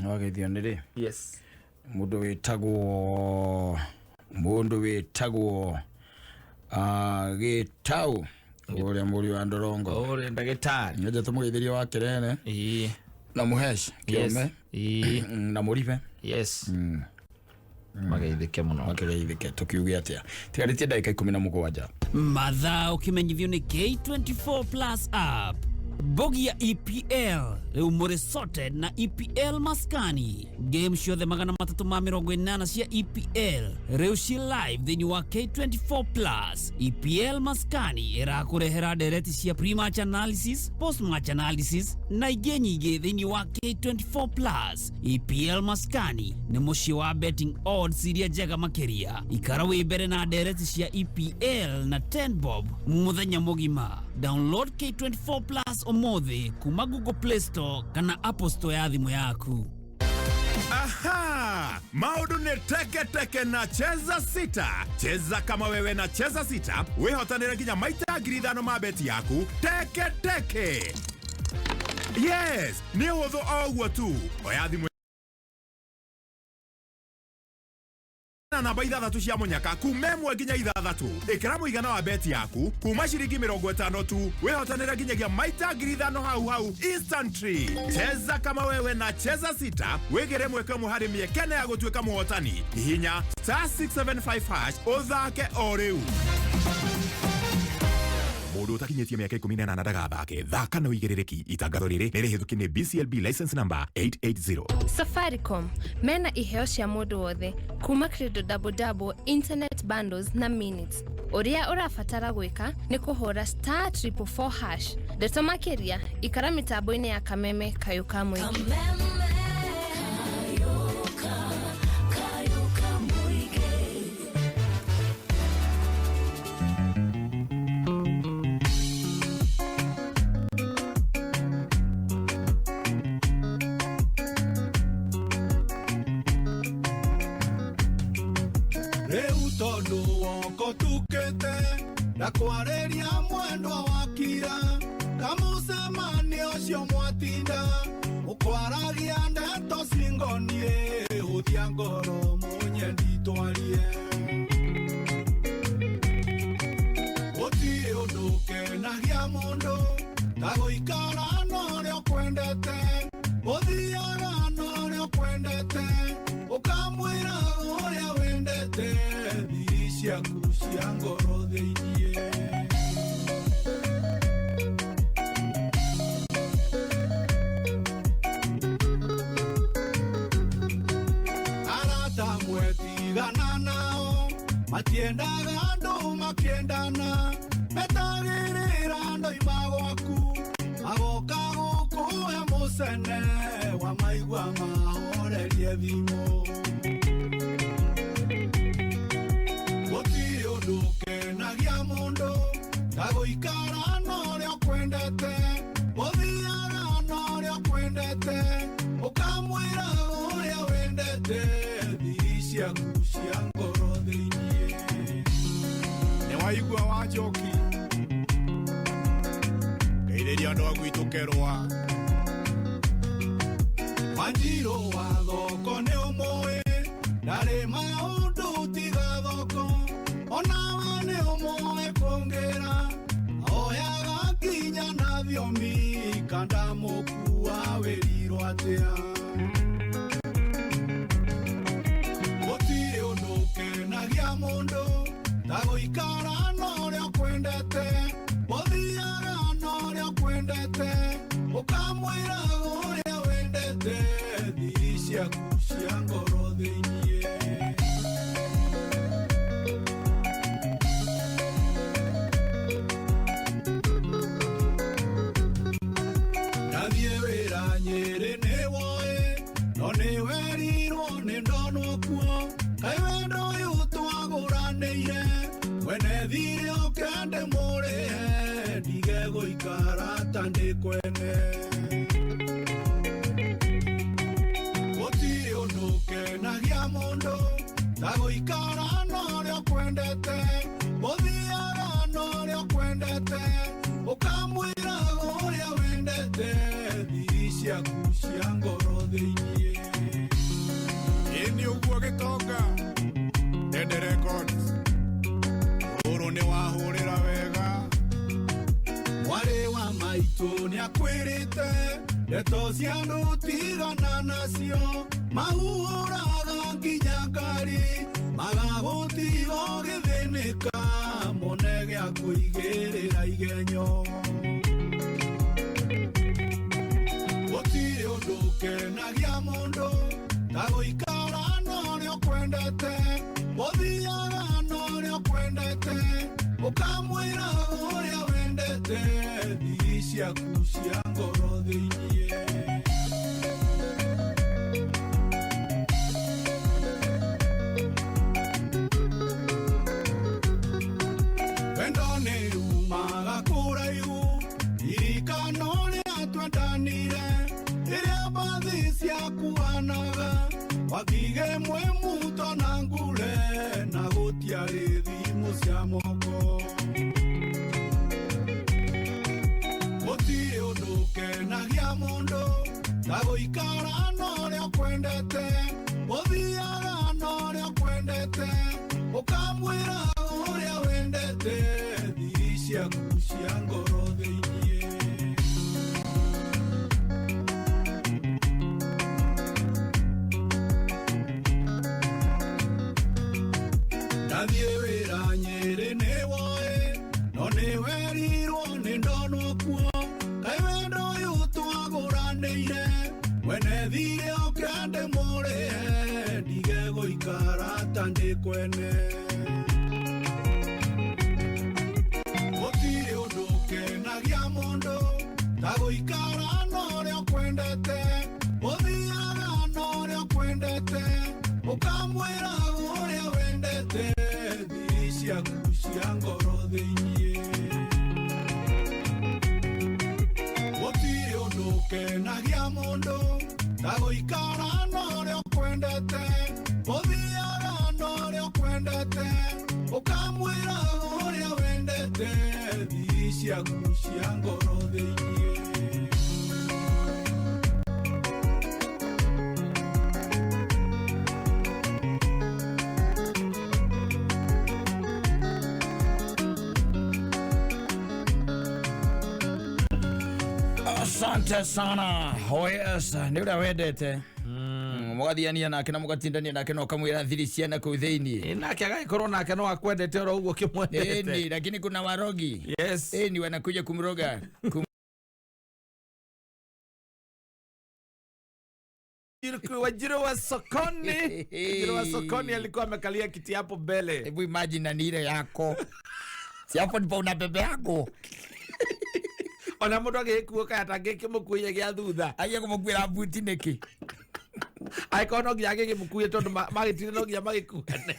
Wageithio nĩ rĩ? Yes. Mũndũ wĩtagwo Gĩtau ũrĩa mũriũ wa Ndorongo ũrĩa ndagĩtarĩ nĩnja tũmũgeithĩrie wa Kĩrene. Ĩĩ. Na Mũhesh Kĩome. Ĩĩ. Na Mũribe. Yes. Mageithĩke mũno. Mageithĩke tũkiuge atĩa tigarĩtie ndagĩka 17. Mathaa ũkĩmenyithio nĩ K24 Plus app. Bogia EPL rĩu mũrĩ sorted na EPL maskani. Game ciothe 380 cia EPL rĩu ci live thĩinĩ wa K24 Plus. EPL maskani ĩrakũrehera ndereti cia pre-match analysis, post-match analysis na ingĩ nyingĩ thĩinĩ wa K24 Plus. EPL maskani nĩ mũciĩ wa betting odds iria njega makĩria. Ikara wĩ mbere na ndereti cia EPL na 10 bob mũthenya mũgima. Download K24 Plus ũmũthĩ kuma Google Play Store kana Apple Store ya thimũ yaku. Aha! Maũndũ nĩ teke teke na Cheza Sita. Cheza kama wewe na Cheza Sita, wĩhotanĩre nginya maita 5,000 ma beti yaku teke teke. Yes, nĩ ũhũthũ o ũguo tu. Oya thimũ na namba 6 cia mũnyaka kuma 1 nginya 6. Ĩkĩra mũigana wa beti yaku kuma ciringi 50 tu wĩhotanĩre nginyagia maita 5,000 hau hau instantly. Cheza kama wewe na Cheza Sita wĩgĩre mweke ũmwe harĩ mĩekene ya gũtuĩka mũhotani. Hihinya *675# ũthake o rĩu. Mũndũ ũtakinyĩtie mĩaka 18 ndagathake. Thaka na ũigĩrĩrĩki. Itangatho rĩrĩ nĩ rĩhĩtũkie nĩ BCLB license number 880. Safaricom mena iheo cia mũndũ wothe kuma Credo double double, internet bundles na minutes. Ũrĩa ũrabatara gwĩka nĩ kũhũra *444#. Ndeto makĩria ikara mĩtambo-inĩ ya Kameme Kayũ ka Mũingĩ. Rĩu tondũ woko tukĩte Ndakwarĩria mwendwa wakira kamũcemanio ũcio mwatinda mũkwaragia ndeto cingoniĩ hũthia ngoro mũnyendi twarie gũtirĩ ũndũ ũkenagia mũndũ ta gũikara na ũrĩa ũkwendete ũthiaga na ũrĩa ũkwendete ũkamwĩra ũrĩa wendete thiri ciaku cia ngoro thĩiniĩ. Arata mwetigana nao matiendaga andũ makĩendana metagĩrĩra ndoima gwaku magoka gũkũhe mũcene wa maigua mahorerie thimũ. Gũtirĩ ũndũ ũkenagia mũndũ ta gũikara na ũrĩa ũkwendete ũthiaga na ũrĩa ũkwendete ũkamwĩra ũrĩa wendete thiri ciaku cia ngoro thĩiniĩ. Nĩ waigua wa njoki ngeithĩria andũ a gwitũ kerwa. Wanjirũ wa thoko nĩ ũmũĩ ndarĩ maũndũ tiga thoko onawe nĩ ũmũĩ kũngĩra oyaga nginya na thiomi kanda mũkua wĩrirwo atĩa. Gũtirĩ ũndũ ũkenagia mũndũ ta gũikara na ũrĩa ũkwendete ũthiaga na ũrĩa ũkwendete ũkamwĩra ũrĩa wendete thiri ciaku cia ngoro thĩiniĩ. Ndathiĩ wĩra Nyĩrĩ nĩ woĩ no nĩ werirwo nĩ ndonwo kuo kaĩ wendo ũyũ twagũranĩire mwene thirĩ oke ndĩmũrĩhe ndige gũikara ta ndĩ kwene. Gũtirĩ ũndũ ũkenagia mũndũ ta gũikara na ũrĩa ũkwendete ũthiaga na ũrĩa ũkwendete ũkamwĩra ũrĩa wendete thiri ciaku cia ngoro thĩiniĩ. Ĩ nĩ ũguo gĩtonga Dede Records ũrũ nĩ wahũrĩra wega. Mwarĩ wa maitũ nĩakwĩrĩte ndeto cia andũ tigana nacio mahuhũraga nginya ngari magagũtiga ũgĩthĩnĩka mone gĩa kũigĩrĩra igenyo. Gũtirĩ ũndũ ũkenagia mũndũ ta gũikara na ũrĩa ũkwendete ũthiaga na ũrĩa ũkwendete ũkamwĩra ũrĩa wendete thiri ciaku cia ngoro thĩiniĩ. Wendo nĩ umaga kũraihu ririkana ũrĩa twendanire rĩrĩa mbathi ciakuanaga wakige mwĩ muto na ngure na gũtiarĩ thimũ cia moko. Gũtirĩ ũndũ ũkenagia mũndũ ta gũikara na ũrĩa ũkwendete ũthiaga na ũrĩa ũkwendete ũkamwĩra ũrĩa wendete thiri ciaku cia ngoro thĩiniĩ. Ndathiĩ wĩra Nyĩrĩ nĩ woĩ no nĩ werirwo nĩ ndonwo kuo kaĩ wendo ũyũ twagũranĩire mwene thirĩ oke ndĩmũrĩhe ndige gũikara ta ndĩ kwene. Gũtirĩ ũndũ ũkenagia mũndũ ta gũikara na ũrĩa ũkwendete ũthiaga na ũrĩa ũkwendete ũkamwĩra ũrĩa wendete thiri ciaku cia ngoro thĩiniĩ. Gũtirĩ ũndũ ũkenagia mũndũ ta gũikara na ũrĩa ũkwendete ũthiaga na ũrĩa ũkwendete ũkamwĩra ũrĩa wendete. Ciaku cia ngoro thĩinĩ. Asante sana. Oh yes, nĩ ũrĩa wendete mũgathiania nake na mũgatindania nake na ũkamwĩra thiri ciana kũu thĩinĩ. Nake agagĩkorwo nake no akwendete oro ũguo kĩmwendete. Ĩni, lakini kuna warogi. Yes. Ĩni, wanakuja kumroga. Wajiro wa sokoni. Wajiro wa sokoni alikuwa amekalia kiti hapo mbele. Hebu imagine na ni ile yako. Si hapo ndipo una bebe yako. Ona mũndũ agĩgĩkuo kaya atangĩkĩmũkuĩire gĩa thutha. Agiye kũmũkuĩra buti nĩkĩ? Angĩkorwo no nginya agĩkĩmũkuĩre tondũ magĩtire no nginya magĩkuane.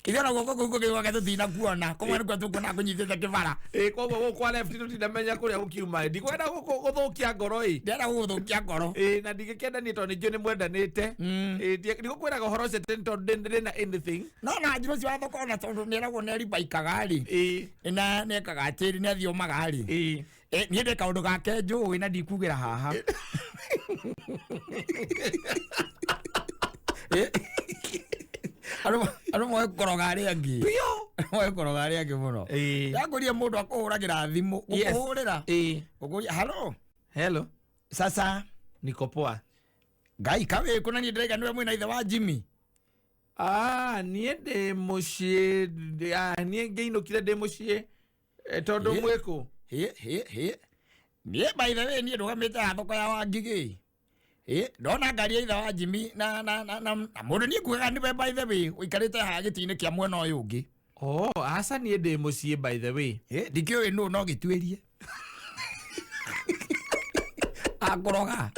Ithe ona guoko kũu kũngĩ gwake tũtinakuona. Kũmwe nĩkuo tũkuona kũnyitĩte kĩbara. Ĩ koguo gũkũ kwa left tũtinamenya kũrĩa gũkiuma. Ndikwenda gũthũkia ngoro ĩ. Ndĩrenda gũgũthũkia ngoro. Ĩ na ndingĩkĩenda niĩ tondũ nĩnjũĩ nĩmwendanĩte. Ĩ ndigũkwĩraga ũhoro ũcio atĩ nĩ tondũ ndĩrĩ na anything. No na njĩra ũcio wa thoko ona tondũ nĩeragwo nĩaribaikaga rĩ. Na nĩekaga atĩrĩ nĩathiomaga rĩ. Niĩ ndĩ kaũndũ gake njũĩ na ndikugĩra haha. Andũ moe kũroga arĩa angĩ. Andũ moe kũroga arĩa angĩ mũno. Ndakũria mũndũ akũhũragĩra thimũ. Yes. Gũkũhũrĩra. Gũkũria hello. Hello. Sasa. Niko poa. Ngai kawe kuna niĩ ndĩraiga nĩwe mwĩna ithe wa Jimmy. Ah, niĩ ndĩ mũciĩ, niĩ ngĩinũkire ndĩ mũciĩ. Tondũ mwĩkũ? Hĩ. Niĩ by the way niĩ ndũgamĩte haha thoko ya Wangigĩ. Ndona ngari ya ithe wa Jimmy na na na na na mũndũ niĩ ngugaga nĩwe by the way ũikarĩte haha gĩtĩ-inĩ kĩa mwena ũyũ ũngĩ. Oh, aca niĩ ndĩ mũciĩ by the way. Ndikĩũĩ nũ no gĩtuĩrie. Akũroga.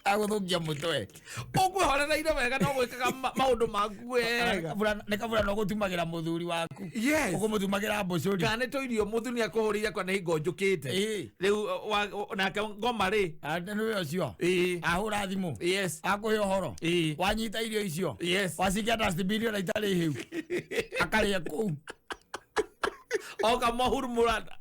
Agũthũkia mũtwe. Ũkwĩhorereire wega no gwĩkaga maũndũ maku wega. Nĩ kabura no gũtumagĩra mũthuri waku. Yes. Ũkũmũtumagĩra mbũcũri. Kana nĩ tũirio mũthuri nĩakũhũrĩire kwa nĩ hingo njũkĩte. Rĩu nake ngoma rĩ. Nĩwe ũcio. Ahũra thimũ. Yes. Akũhe ũhoro. Wanyita irio icio. Yes. Wacikia dustbin ona itarĩ hĩu. Akarĩa kũu. Oka mahurumũrana.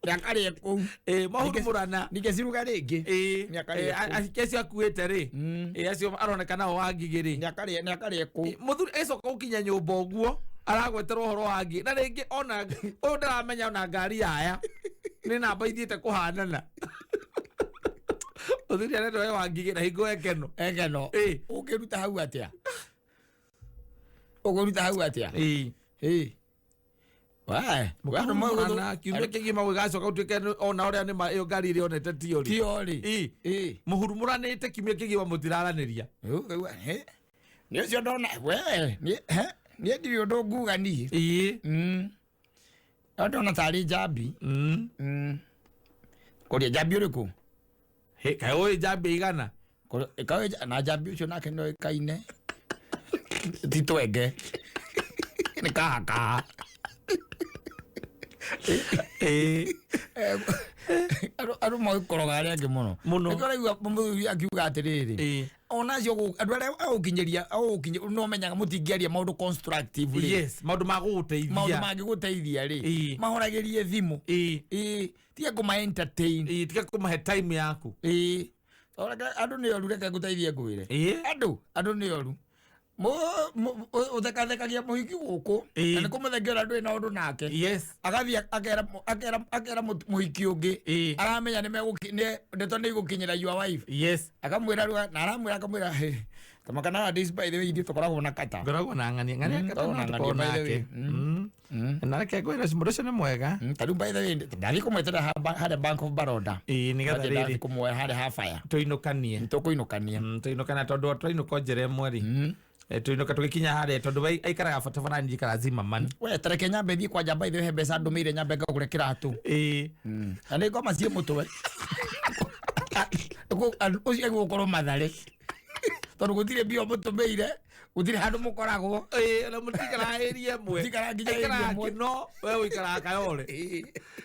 Nĩakarĩe kũu. Mahurumũrana. Ningĩciruga rĩngĩ. Nĩakarĩe kũu. Acio akuĩte rĩ. Acio aroneka nao Wangigĩ rĩ. Nĩakarĩe kũu. Mũthuri acoka gũkinya nyũmba ũguo aragweterwo ũhoro wa ngigĩ. Na rĩngĩ ona ũyũ ndaramenya ona ngari yaya nĩ namba ithiĩte kũhanana. Mũthuri aretwo we Wangigĩ na hingo ekeno. Ekeno. Ũngĩruta hau atĩa? Ũkũruta hau atĩa? Mũkana kiumia kĩgima gũgacoka gũtuĩke ona ũrĩa nĩma ĩyo ngari ĩrĩa onete tiyo rĩ. Tiyo rĩ. Mũhurumũranĩte kiumia kĩgima mũtiraranĩria. Nĩ ũcio ndona we niĩ ndirĩ ũndũ nguga niĩ. No ndona tarĩ njambi. Kũria njambi ũrĩkũ? Kaĩ ũĩ njambi igana? Na njambi ũcio nake no ĩkaine. Ti twenge. Nĩ kaha kaha. Andũ moĩ kũroga arĩa angĩ mũno. Nĩkĩo ũraigua mũthuri akiuga atĩrĩrĩ, ona acio andũ arĩa agũkinyĩria no menyaga mũtingĩaria maũndũ constructive rĩ. Yes, maũndũ ma gũgũteithia. Maũndũ mangĩgũteithia rĩ, mahũragĩrie thimũ. Tiga kũma entertain. Tiga kũmahe time yaku. Andũ nĩ oru, reke ngũteithie ngwĩre. Andũ nĩ oru. Ũthekathekagia mũhiki gũkũ na nĩ kũmũthengia ũrĩa ndũrĩ na ũndũ nake. Agathiĩ akera mũhiki ũngĩ aramenya ndeto nĩ igũkinyĩra your wife. Akamwĩra rĩu na aramwĩra akamwĩra tamaka nowadays by the way ithuĩ tũkoragwo na kata. Ngoragwo na ng'ania ng'ania kata no tũkoragwo nake. Na reke ngwĩre mũndũ ũcio nĩ mwega. Ta rĩu by the way ndathiĩ kũmweterera harĩa Bank of Baroda. Nĩgetha rĩrĩ. Ndathiĩ kũmuoya harĩa ha fire. Tũinũkanie. Tũkũinũkania. Tũinũkania tondũ twainũka njĩra ĩmwe rĩ. Tuinoka tugikinya haria tondu aikaraga barabara njikara Zimmerman. We tareke nyambe thiĩ kwanja by the way he mbeca ndũmĩire nyambe ngagũre kĩratũ. Na nĩ ngoma ciĩ mũtwe. Ũcio egũkorwo Mathare. Tondu gutire mbia mũtũmĩire, gutire handũ mũkoragwo. Ĩĩ, na mũtikaraga area ĩmwe. Mũtikaraga nginya area Aikaraga ĩmwe. Kĩno, we ũikaraga Kayole.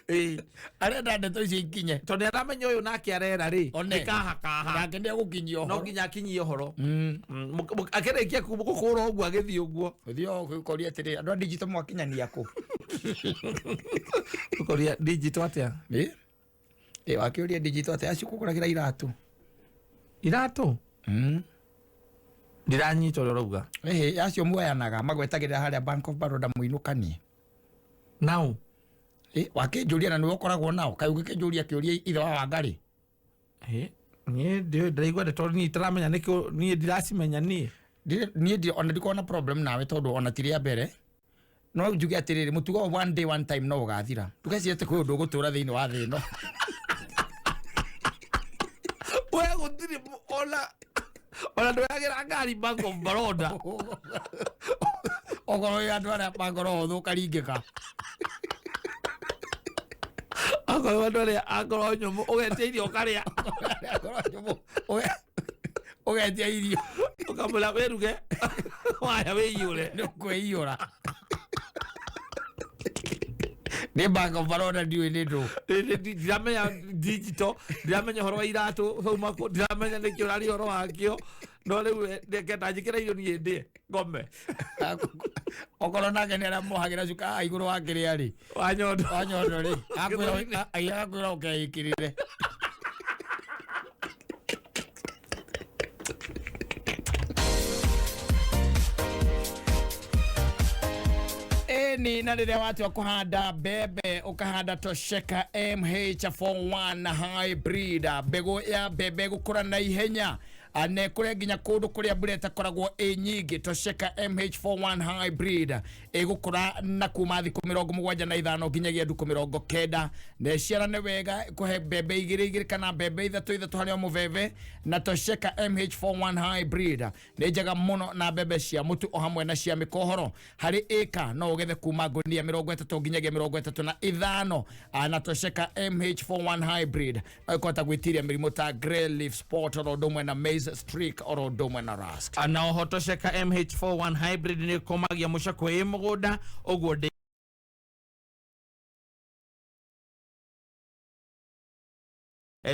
Ĩĩ. Arenda ndeto icio ikinye. Tondũ nĩaramenya ũyũ nake arera rĩ, One. nĩ kaha kaha. Nake nĩegũkinyia No ũhoro. nginya akinyie ũhoro. Akĩrĩkia gũkũra ũguo agĩthiĩ ũguo. Ũthiĩ ũkoria atĩrĩ, andũ a digital mwakinyania kũ? Ũkoria digital atĩa? Ĩ? Ĩ, wakĩũria digital atĩa? Acio kũgũragĩra iratũ. Iratũ? Ndiranyita ũrĩa ũrauga. Ĩhĩ, acio muoyanaga magwetagĩrĩra harĩa Bank of Baroda mũinũkanie. Nao? Ĩ, wakĩnjũria na nĩwe ũkoragwo nao. Kaĩ ũgĩkĩnjũria kĩũria ithe wa Wangarĩ? Ĩ, niĩ ndiũĩ, ndĩraigua ndeto niĩ itaramenya nĩkĩo niĩ ndiracimenya niĩ. Niĩ ona ndikoragwo na problem nawe tondũ ona ti rĩa mbere. No njuge atĩrĩrĩ, mũtugo wa one day one time no ũgathira. Ndũgecirie atĩ kwĩ ũndũ ũgũtũra thĩinĩ wa thĩ ĩno. We gũtirĩ ona ndũyagĩra ngari Bank of Baroda. Okorwo wĩ andũ arĩa mangoro hũthũ ũkaringĩka. Okorwo andũ arĩa angoro nyũmũ ũgetia irio ũkarĩa. Angoro nyũmũ ũgetia irio. Ũkamwĩra wĩruge waya wĩiyũre. Nĩ ũkwĩiyũra. Nĩ Bank of Baroda ndiũĩ nĩ ndũ. Ndiramenya digital, ndiramenya ũhoro wa iratũ bauma kũ, ndiramenya nĩkĩ ũraria ũhoro wakĩo. No rĩu reke ndanjĩkĩra irio niĩ ndĩe ngome. Okorwo nake nĩ arĩa mohagĩra cuka haha igũrũ wa kĩrĩa rĩ. Wa nyondo. Wa nyondo rĩ. Akwĩra ũkeĩkĩrĩre. Ĩni, na rĩrĩa watua kũhanda mbembe ũkahanda Tosheka MH41 hybrid, mbegũ ya mbembe gũkũra na ihenya na ĩkũre nginya kũndũ kũrĩa mbura ĩtakoragwo ĩ nyingĩ. Tosheka MH41 hybrid ĩgũkũra na kuma thikũ 75 nginyagia ndukũ 90 na ĩciarane wega kũhe mbembe igĩrĩ igĩrĩ kana mbembe ithatũ ithatũ harĩ o mũbebe. Na Tosheka MH41 hybrid nĩ njega mũno na mbembe cia mũtu o hamwe na cia mĩkohoro. Harĩ ĩka no ũgethe kuma ngũnia 30 nginyagia 35. Na Tosheka MH41 hybrid no ĩkũhota gwĩtiria mĩrimũ ta grey leaf spot oro ũndũ ũmwe na maize streak oro ũndũ ũmwe na rust. Na oho Tosheka MH41 hybrid nĩ ĩkomagia mũcakwe ĩ mũgũnda ũguo ndĩ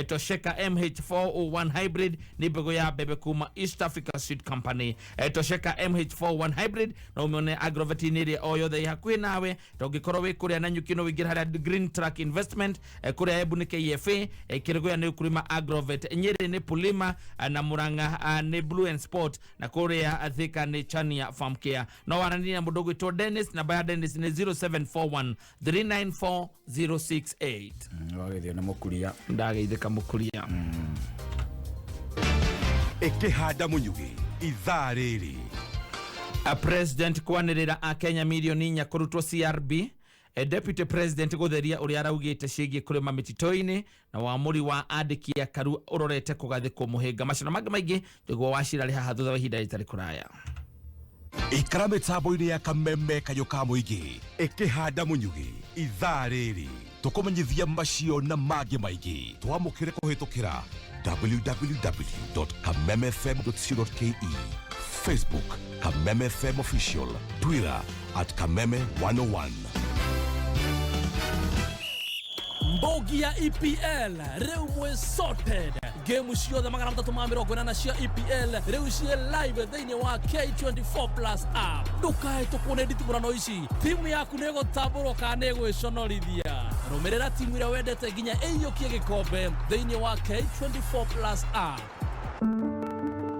Tosheka MH401 hybrid nĩ mbegũ ya mbembe kuma East Africa Seed Company. Tosheka MH41 hybrid no ũmĩone agrovet-inĩ ĩrĩa o yothe ĩ hakuhĩ nawe. Ta ũngĩkorwo wĩ kũrĩa Nanyuki no ũingĩre harĩa Green Track Investment, kũrĩa Embu nĩ KFA, Kĩrĩgũya nĩ Ukulima Agrovet, Nyĩrĩ nĩ Pulima, na Murang'a nĩ Blue and Sport, na kũrĩa Thika nĩ Chania Farm Care. No waranĩrie na mũndũ ũgwĩtwo Dennis, namba ya Dennis nĩ 0741 394 068. Wagĩthio nĩ mũkuria. Ndageithĩka mũkuria. Ĩkĩhanda mũnyugĩ ithaa rĩrĩ. A president kwanĩrĩra a Kenya mirioni 4 kũrutwo CRB. Deputy president gũtheria ũrĩa araugĩte ciĩgiĩ kũrĩma mĩtitũ-inĩ, na wamũri wa andĩki akaru ũrorete kũgathĩkwo mũhĩnga. Macio na mangĩ maingĩ nĩguo wacira rĩ haha thutha wa ihinda rĩtarĩ kũraya. Ikara mĩtambo-inĩ ya Kameme kayũ ka mũingĩ. Ĩkĩhanda mũnyugĩ ithaa rĩrĩ. Tũkũmenyithia macio na mangĩ maingĩ. Twamũkĩre kũhĩtũkĩra www.kamemefm.co.ke, Facebook Kameme FM Official, Twitter at Kameme 101. Mbogi ya EPL rĩu mwĩ sorted. Game ciothe 380 cia EPL rĩu ciĩ live thĩinĩ wa K24 Plus app. Ndũkahĩtũkwo nĩ nditimũrano ici. Timu yaku nĩ ĩgũtambũrwo kana nĩ ĩgwĩconorithia. Rũmĩrĩra timu ĩrĩa wendete nginya ĩiyũkie gĩkombe thĩinĩ wa K24 Plus app.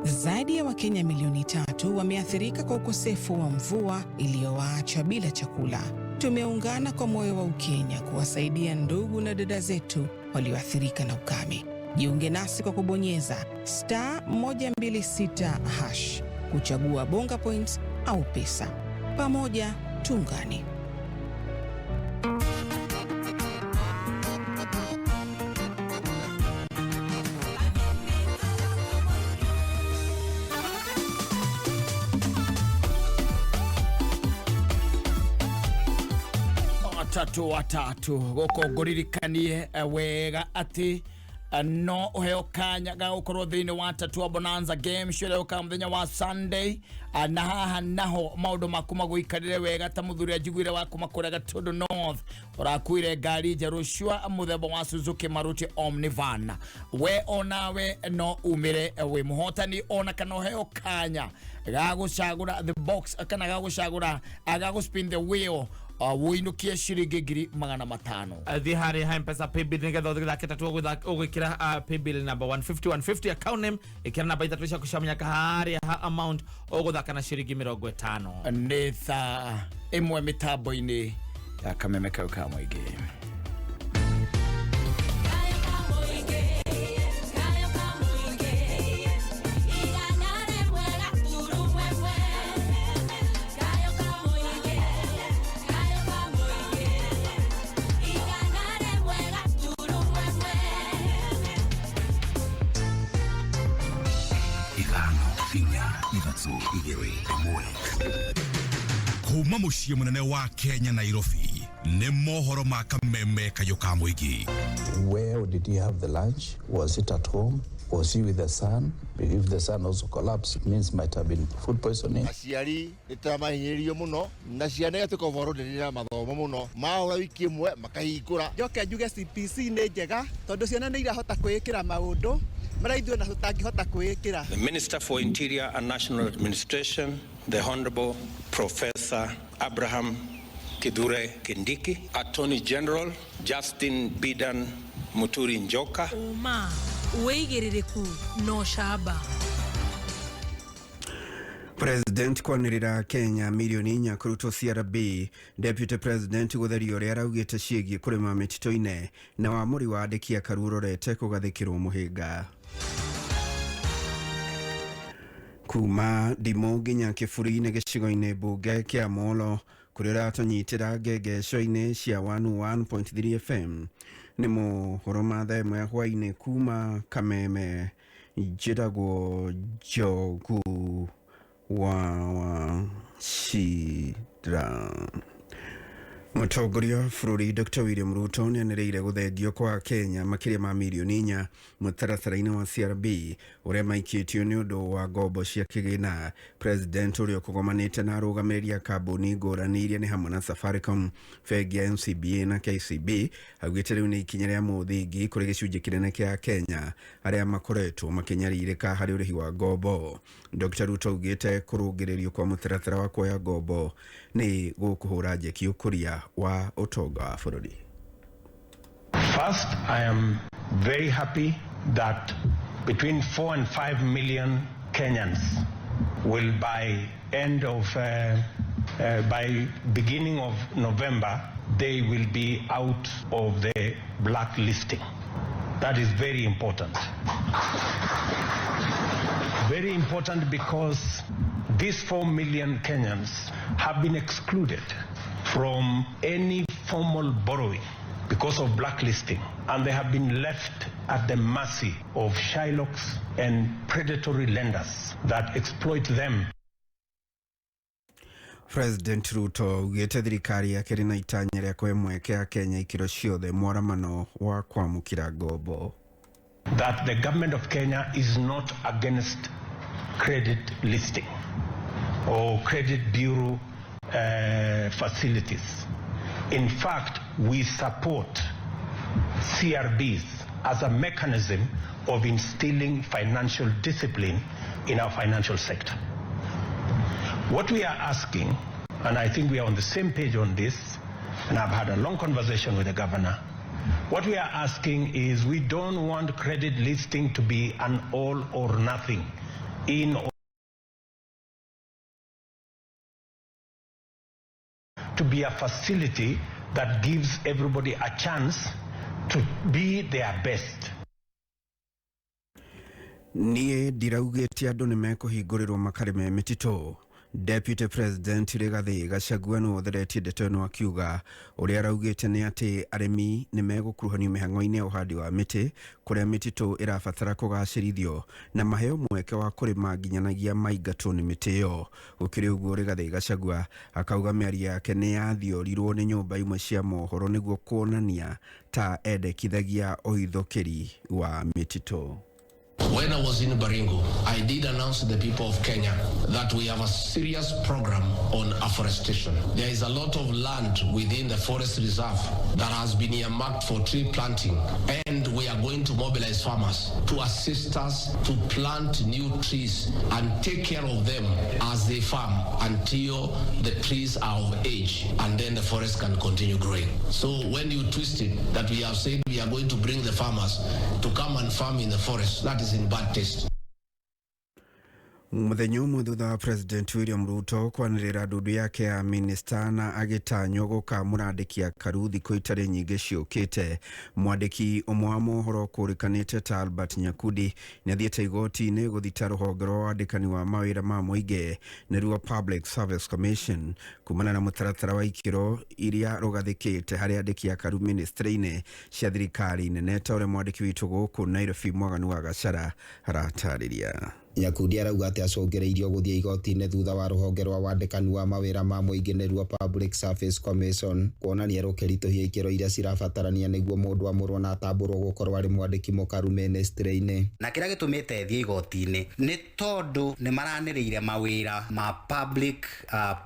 Zaidi ya Wakenya milioni 3 wameathirika kwa ukosefu wa mvua iliyowaacha bila chakula. Tumeungana kwa moyo wa Ukenya kuwasaidia ndugu na dada zetu walioathirika na ukame. Jiunge nasi kwa kubonyeza *126# kuchagua Bonga Points au pesa. Pamoja tuungane. Watatu watatu gũkũ ngũririkanie wega atĩ No ũheo kanya ga gũkorwo thĩinĩ wa Tatua Bonanza game show ĩrĩa yũkaga mũthenya wa Sunday. Na haha naho maũndũ maku magũikarĩre wega ta mũthuri anjiguire wa kuma kũrĩa Gatundu North ũrakuire ngari njerũ cua mũthemba wa Suzuki Maruti Omnivan. We onawe no umire wĩ mũhotani ona kana ũheo kanya ga gũcagũra the box kana ga gũcagũra ga gũ spin the wheel, wũinũkie ciringi 500,000. Thiĩ harĩ ha Mpesa paybill nĩgetha ũthake tatua ũgwĩkĩra paybill number 150 150, account name ĩkĩra namba ithatũ ciaku cia mũnyaka harĩa ha amount ũgũthaka na ciringi 50. Nĩ thaa 1 mĩtambo-inĩ ya Kameme kau ka mũingĩ. 5 4 3 2 1. Kuma muciĩ mũnene wa Kenya, Nairobi, nĩ mohoro ma Kameme kayũ ka mũingĩ. Where did he have the lunch? Was it at home? Was he with the son? If the son also collapsed, it means might have been food poisoning. Aciari nĩ tũramahinyĩrĩrio mũno na ciana igatuĩka overloaded na mathomo mũno, mahũra wiki ĩmwe makahingũra. Njoke njuge CBC nĩ njega tondũ ciana nĩ irahota kwĩĩkĩra maũndũ marĩa ithuĩ ona tũtangĩhota kwĩĩkĩra. The Minister for Interior and National Administration, the Honorable Professor Abraham Kithure Kindiki, Attorney General Justin Bidan Muturi Njoka. Ũma, wĩigĩrĩrĩku na ũcamba. President kwanĩrĩra Kenya mirioni 4 kũrutwo CRB, Deputy President gũtheria ũrĩa araugĩte ciĩgiĩ kũrĩma mĩtitũ-inĩ, na wamũri wa andĩki a Karua ũrorete kũgathĩkĩrwo mũhĩnga. Kuma ndimũ nginya kĩburi-inĩ gĩcigo-inĩ mbunge kĩa Molo kũrĩa ũratũnyitĩra ngengeco-inĩ cia 101.3 FM, nĩ mohoro ma thaa 1 ya hwaĩ-inĩ kuma Kameme. Njĩtagwo Njogu wa Wachira. Mũtongoria wa bũrũri Dr William Ruto nĩ anĩrĩire gũthengio kwa Kenya makĩria ma mirioni 4 mũtaratara-inĩ wa CRB ũrĩa maikĩtio nĩ ũndũ wa ngombo cia kĩgĩna. President ũrĩa ũkũgomanĩte na arũgamĩrĩri a kambuni ngũrani iria nĩ hamwe na Safaricom, bengi ya NCBA na KCB, augĩte rĩu nĩ ikinya rĩa mũthingi kũrĩ gĩcunjĩ kĩnene kĩa Kenya arĩa makoretwo makĩnyarirĩka harĩ ũrĩhi wa ngombo. Dr Ruto augĩte kũrũngĩrĩrio kwa mũtaratara wa kuoya ngombo nĩ gũkũhũra njeki ũkũria wa ũtonga wa bũrũri. First, I am very happy that between 4 and 5 million Kenyans will by beginning of November, they will be out of the blacklisting. That is very important. Very important because these 4 million Kenyans have been excluded from any formal borrowing because of blacklisting, and they have been left at the mercy of Shylocks and predatory lenders that exploit them. President Ruto augĩte thirikari yake ĩrĩ na itanya rĩa kũhe mweke a Kenya ikĩro ciothe mwaramano wa kwamũkĩra ngombo. That the government of Kenya is not against credit listing or credit bureau facilities. In fact, we support CRBs as a mechanism of instilling financial discipline in our financial sector. What we are asking, and I think we are on the same page on this, and I've had a long conversation with the governor, what we are asking is we don't want credit listing to be an all or nothing, in or to be a facility that gives everybody a chance to be their best. Niĩ ndiraugĩte andũ nĩ mekũhingũrĩrwo makarĩme mĩtitũ. Deputy President Rigathi Gachagua nĩ wotheretie ndeto ĩno akiuga ũrĩa araugĩte nĩ atĩ arĩmi nĩ megũkuruhanio mĩhang'o-inĩ ya ũhandi wa mĩtĩ kũrĩa mĩtitũ ĩrabatara kũgacĩrithio na maheo mweke wa kũrĩma nginyanagia maingatwo nĩ mĩtĩ ĩyo. Gũkĩrĩ ũguo, Rigathi Gachagua akauga mĩario yake nĩ yathiorirwo nĩ nyũmba imwe cia mohoro nĩguo kuonania ta endekithagia ũhithũkĩri wa mĩtitũ. When I was in Baringo, I did announce to the people of Kenya that we have a serious program on afforestation. There is a lot of land within the forest reserve that has been earmarked for tree planting, and we are going to mobilize farmers to assist us to plant new trees and take care of them as they farm until the trees are of age, and then the forest can continue growing. So when you twist it, that we have said we are going to bring the farmers to come and farm in the forest, that is in bad taste. Muthenya ũmwe thutha wa President William Ruto kwanĩrĩra ndundu yake ya minista na agĩtanywo gũkamũra andĩki akaru thikũ itarĩ nyingĩ ciũkĩte, mwandĩki ũmwe wa mohoro kũrĩkanĩte ta Albert Nyakudi nĩ athiĩte igoti-inĩ gũthita rũhonge rwa wandĩkani wa mawĩra ma mũingĩ, nĩruo Public Service Commission, kumana na mũtaratara wa ikĩro iria rũgathĩkĩte harĩ andĩki akaru ministry-inĩ cia thirikari nene, ta ũrĩa mwandĩki witũ gũkũ Nairobi Mwaganu wa Gachara aratarĩria. Nyakundi arauga atĩ acũngĩrĩirio gũthiĩ igoti-inĩ thutha wa rũhonge rwa wandĩkani wa mawĩra ma mũingĩ, nĩruo Public Service Commission, kuonania rũkĩritũhia ikĩro iria cirabatarania nĩguo mũndũ amũrwo na atambũrwo gũkorwo arĩ mwandĩki mũkaru ministry-inĩ. Na kĩrĩa gĩtũmĩte thiĩ igoti-inĩ nĩ tondũ nĩ maranĩrĩire mawĩra ma public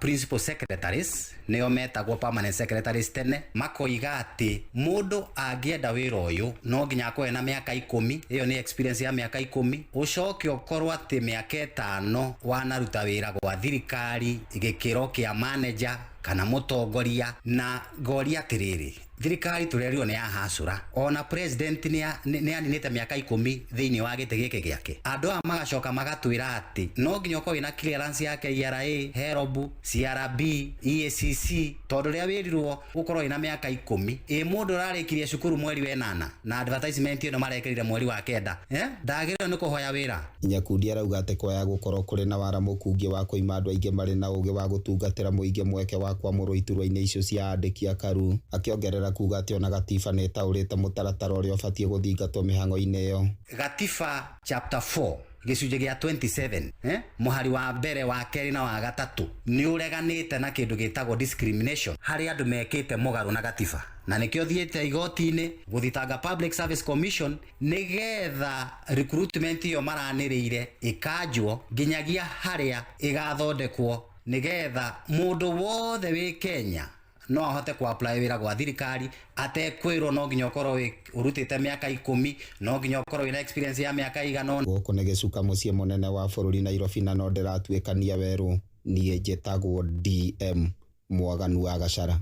principal secretaries, nĩo metagwo permanent secretaries tene, makoiga atĩ mũndũ angĩenda wĩra ũyũ no nginya akorwo na mĩaka 10, ĩyo nĩ experience ya mĩaka 10, ũcoke ũkorwo atĩ mĩaka 5 wanaruta wĩra gwa thirikari gĩkĩro kĩa manager kana mũtongoria. Na ngoria atĩrĩrĩ, thirikari tũrerirwo nĩ yahacũra, ona president nĩ aninĩte mĩaka 10 thĩinĩ wa gĩtĩ gĩkĩ gĩake. Andũ aya magacoka magatwĩra atĩ no nginya ũkorwo wĩna clearance ya KRA, HELB, CRB, EACC, tondũ rĩrĩa wĩrirwo ũkorwo wĩna mĩaka 10, ĩ mũndũ ũrarĩkirie cukuru mweri wa 8 na advertisement ĩno marekĩrire mweri wa 9, ndagĩrĩirwo nĩ kũhoya wĩra. Nyakundi arauga atĩ kwaya gũkorwo kũrĩ na wara mũkungi wa kũima andũ aingĩ marĩ na ũgĩ wa gũtungatĩra mũingĩ mweke wa kwamũrwo iturwa-inĩ icio cia andĩki akaru, akĩongerera kuga atĩ ona gatiba nĩ ĩtaũrĩte mũtaratara ũrĩa ũbatiĩ gũthingatwo mĩhang'o-inĩ ĩyo. Gatiba chapter 4 gĩcunjĩ gĩa 27, mũhari wa mbere, wa kerĩ na wa gatatũ nĩ ũreganĩte na kĩndũ gĩtagwo discrimination harĩ andũ mekĩte mũgarũ na gatiba, na nĩkĩo thiĩte igoti-inĩ gũthitanga Public Service Commission nĩgetha recruitment ĩyo maranĩrĩire ĩkanjwo nginyagia harĩa ĩgathondekwo, nĩgetha mũndũ wothe wĩ Kenya no ahote ku apply wĩra gwa thirikari atekwĩrwo no nginya ũkorwo ũrutĩte mĩaka 10, no nginya ũkorwo wĩna experience ya mĩaka igana ũna. Gũkũ nĩ gĩcuka mũciĩ mũnene wa bũrũri Nairobi, na no ndĩratuĩkania werũ. Niĩ njĩtagwo DM Mwaganu wa Gachara.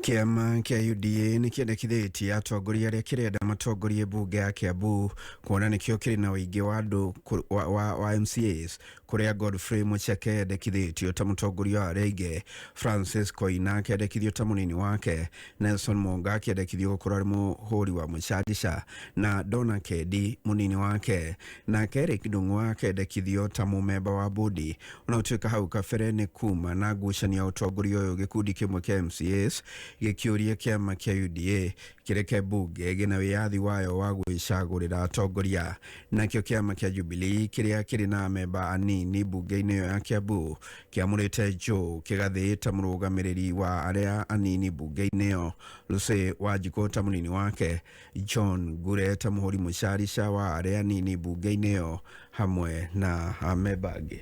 Kĩama kĩa UDA nĩ kĩendekithĩtie atongoria arĩa kĩrenda matongorie mbunge ya Kiambu, kuona nĩkĩo kĩrĩ na ũingĩ wa andũ wa MCAs, kũrĩa Godfrey Mucheke endekithĩtio ta mũtongoria wa arĩa aingĩ, Francis Koina akĩendekithio ta mũnini wake, Nelson Monga akĩendekithio gũkorwo arĩ mũhũri wa mũcadica, na Donna Kendi mũnini wake, nake Eric Ndung'u akĩendekithio ta mũmemba wa bodi. Ona gũtuĩka hau kabere nĩ kuma na ngucanio ya ũtongoria ũyũ, gĩkundi kĩmwe kĩa MCAs gĩkĩũria kĩama kĩa UDA kĩreke mbunge gĩna wĩyathi wayo wa gwĩcagũrĩra atongoria. Nakĩo kĩama kĩa Jubilee kĩrĩa kĩrĩ na amemba anini mbunge-inĩ ĩyo ya Kiambu kĩamũrĩte Joe Kĩgathĩ ta mũrũgamĩrĩri wa arĩa anini mbunge-inĩ ĩyo, Lucy Wanjikũ ta mũnini wake, John Ngure ta mũhũri mũcarica wa arĩa anini mbunge-inĩ ĩyo, hamwe na amemba angĩ.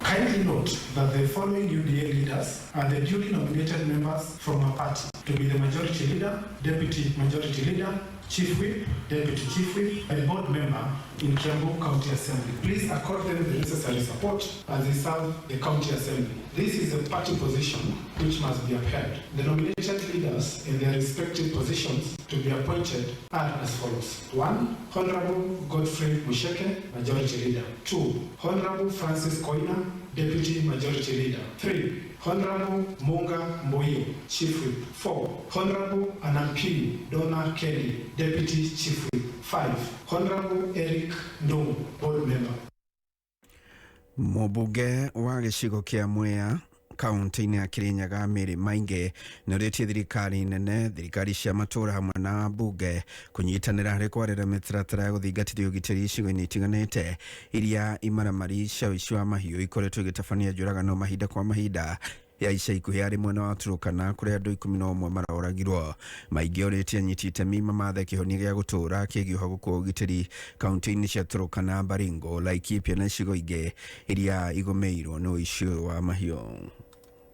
Kindly note that the following UDA leaders are the duly nominated members from our party to be the majority leader, deputy majority leader, chief whip, deputy chief whip, and board member in Kiambu County Assembly. Please accord them the necessary support as they serve the County Assembly. This is a party position which must be upheld. The nominated leaders in their respective positions to be appointed are as follows. 1. Honorable Godfrey Musheke, Majority Leader. 2. Honorable Francis Koina, Deputy Majority Leader. 3. Honorable Munga Mboyo, Chief Whip. 4. Honorable Anampili Donna Kelly, Deputy Chief Whip. 5. Honorable Eric Ndungu, Board Member. Mũmbunge wa gĩcigo kĩa Mwea kaunti-inĩ ya Kirinyaga Mary Maingi nĩorĩtie thirikari nene, thirikari cia matũra hamwe na mbunge kũnyitanĩra harĩ kwarĩra mĩtaratara ya gũthingatithia ũgitĩri icigo-inĩ itiganĩte iria imaramari cia ũici wa mahiũ ikoretwo igĩtabania njũragano mahinda kwa mahinda ya ica ikuhĩ arĩ mwena wa Turkana kũrĩa andũ 11 maroragirwo. Maingi orĩtie anyiti itemi mamathe kĩhonia gĩa gũtũũra kĩgiĩ ũhagũku wa ũgitĩri kaunti-inĩ cia Turkana, Baringo, Laikipia na icigo ingĩ iria igũmĩirwo nĩ ũici ũyũ wa mahiũ.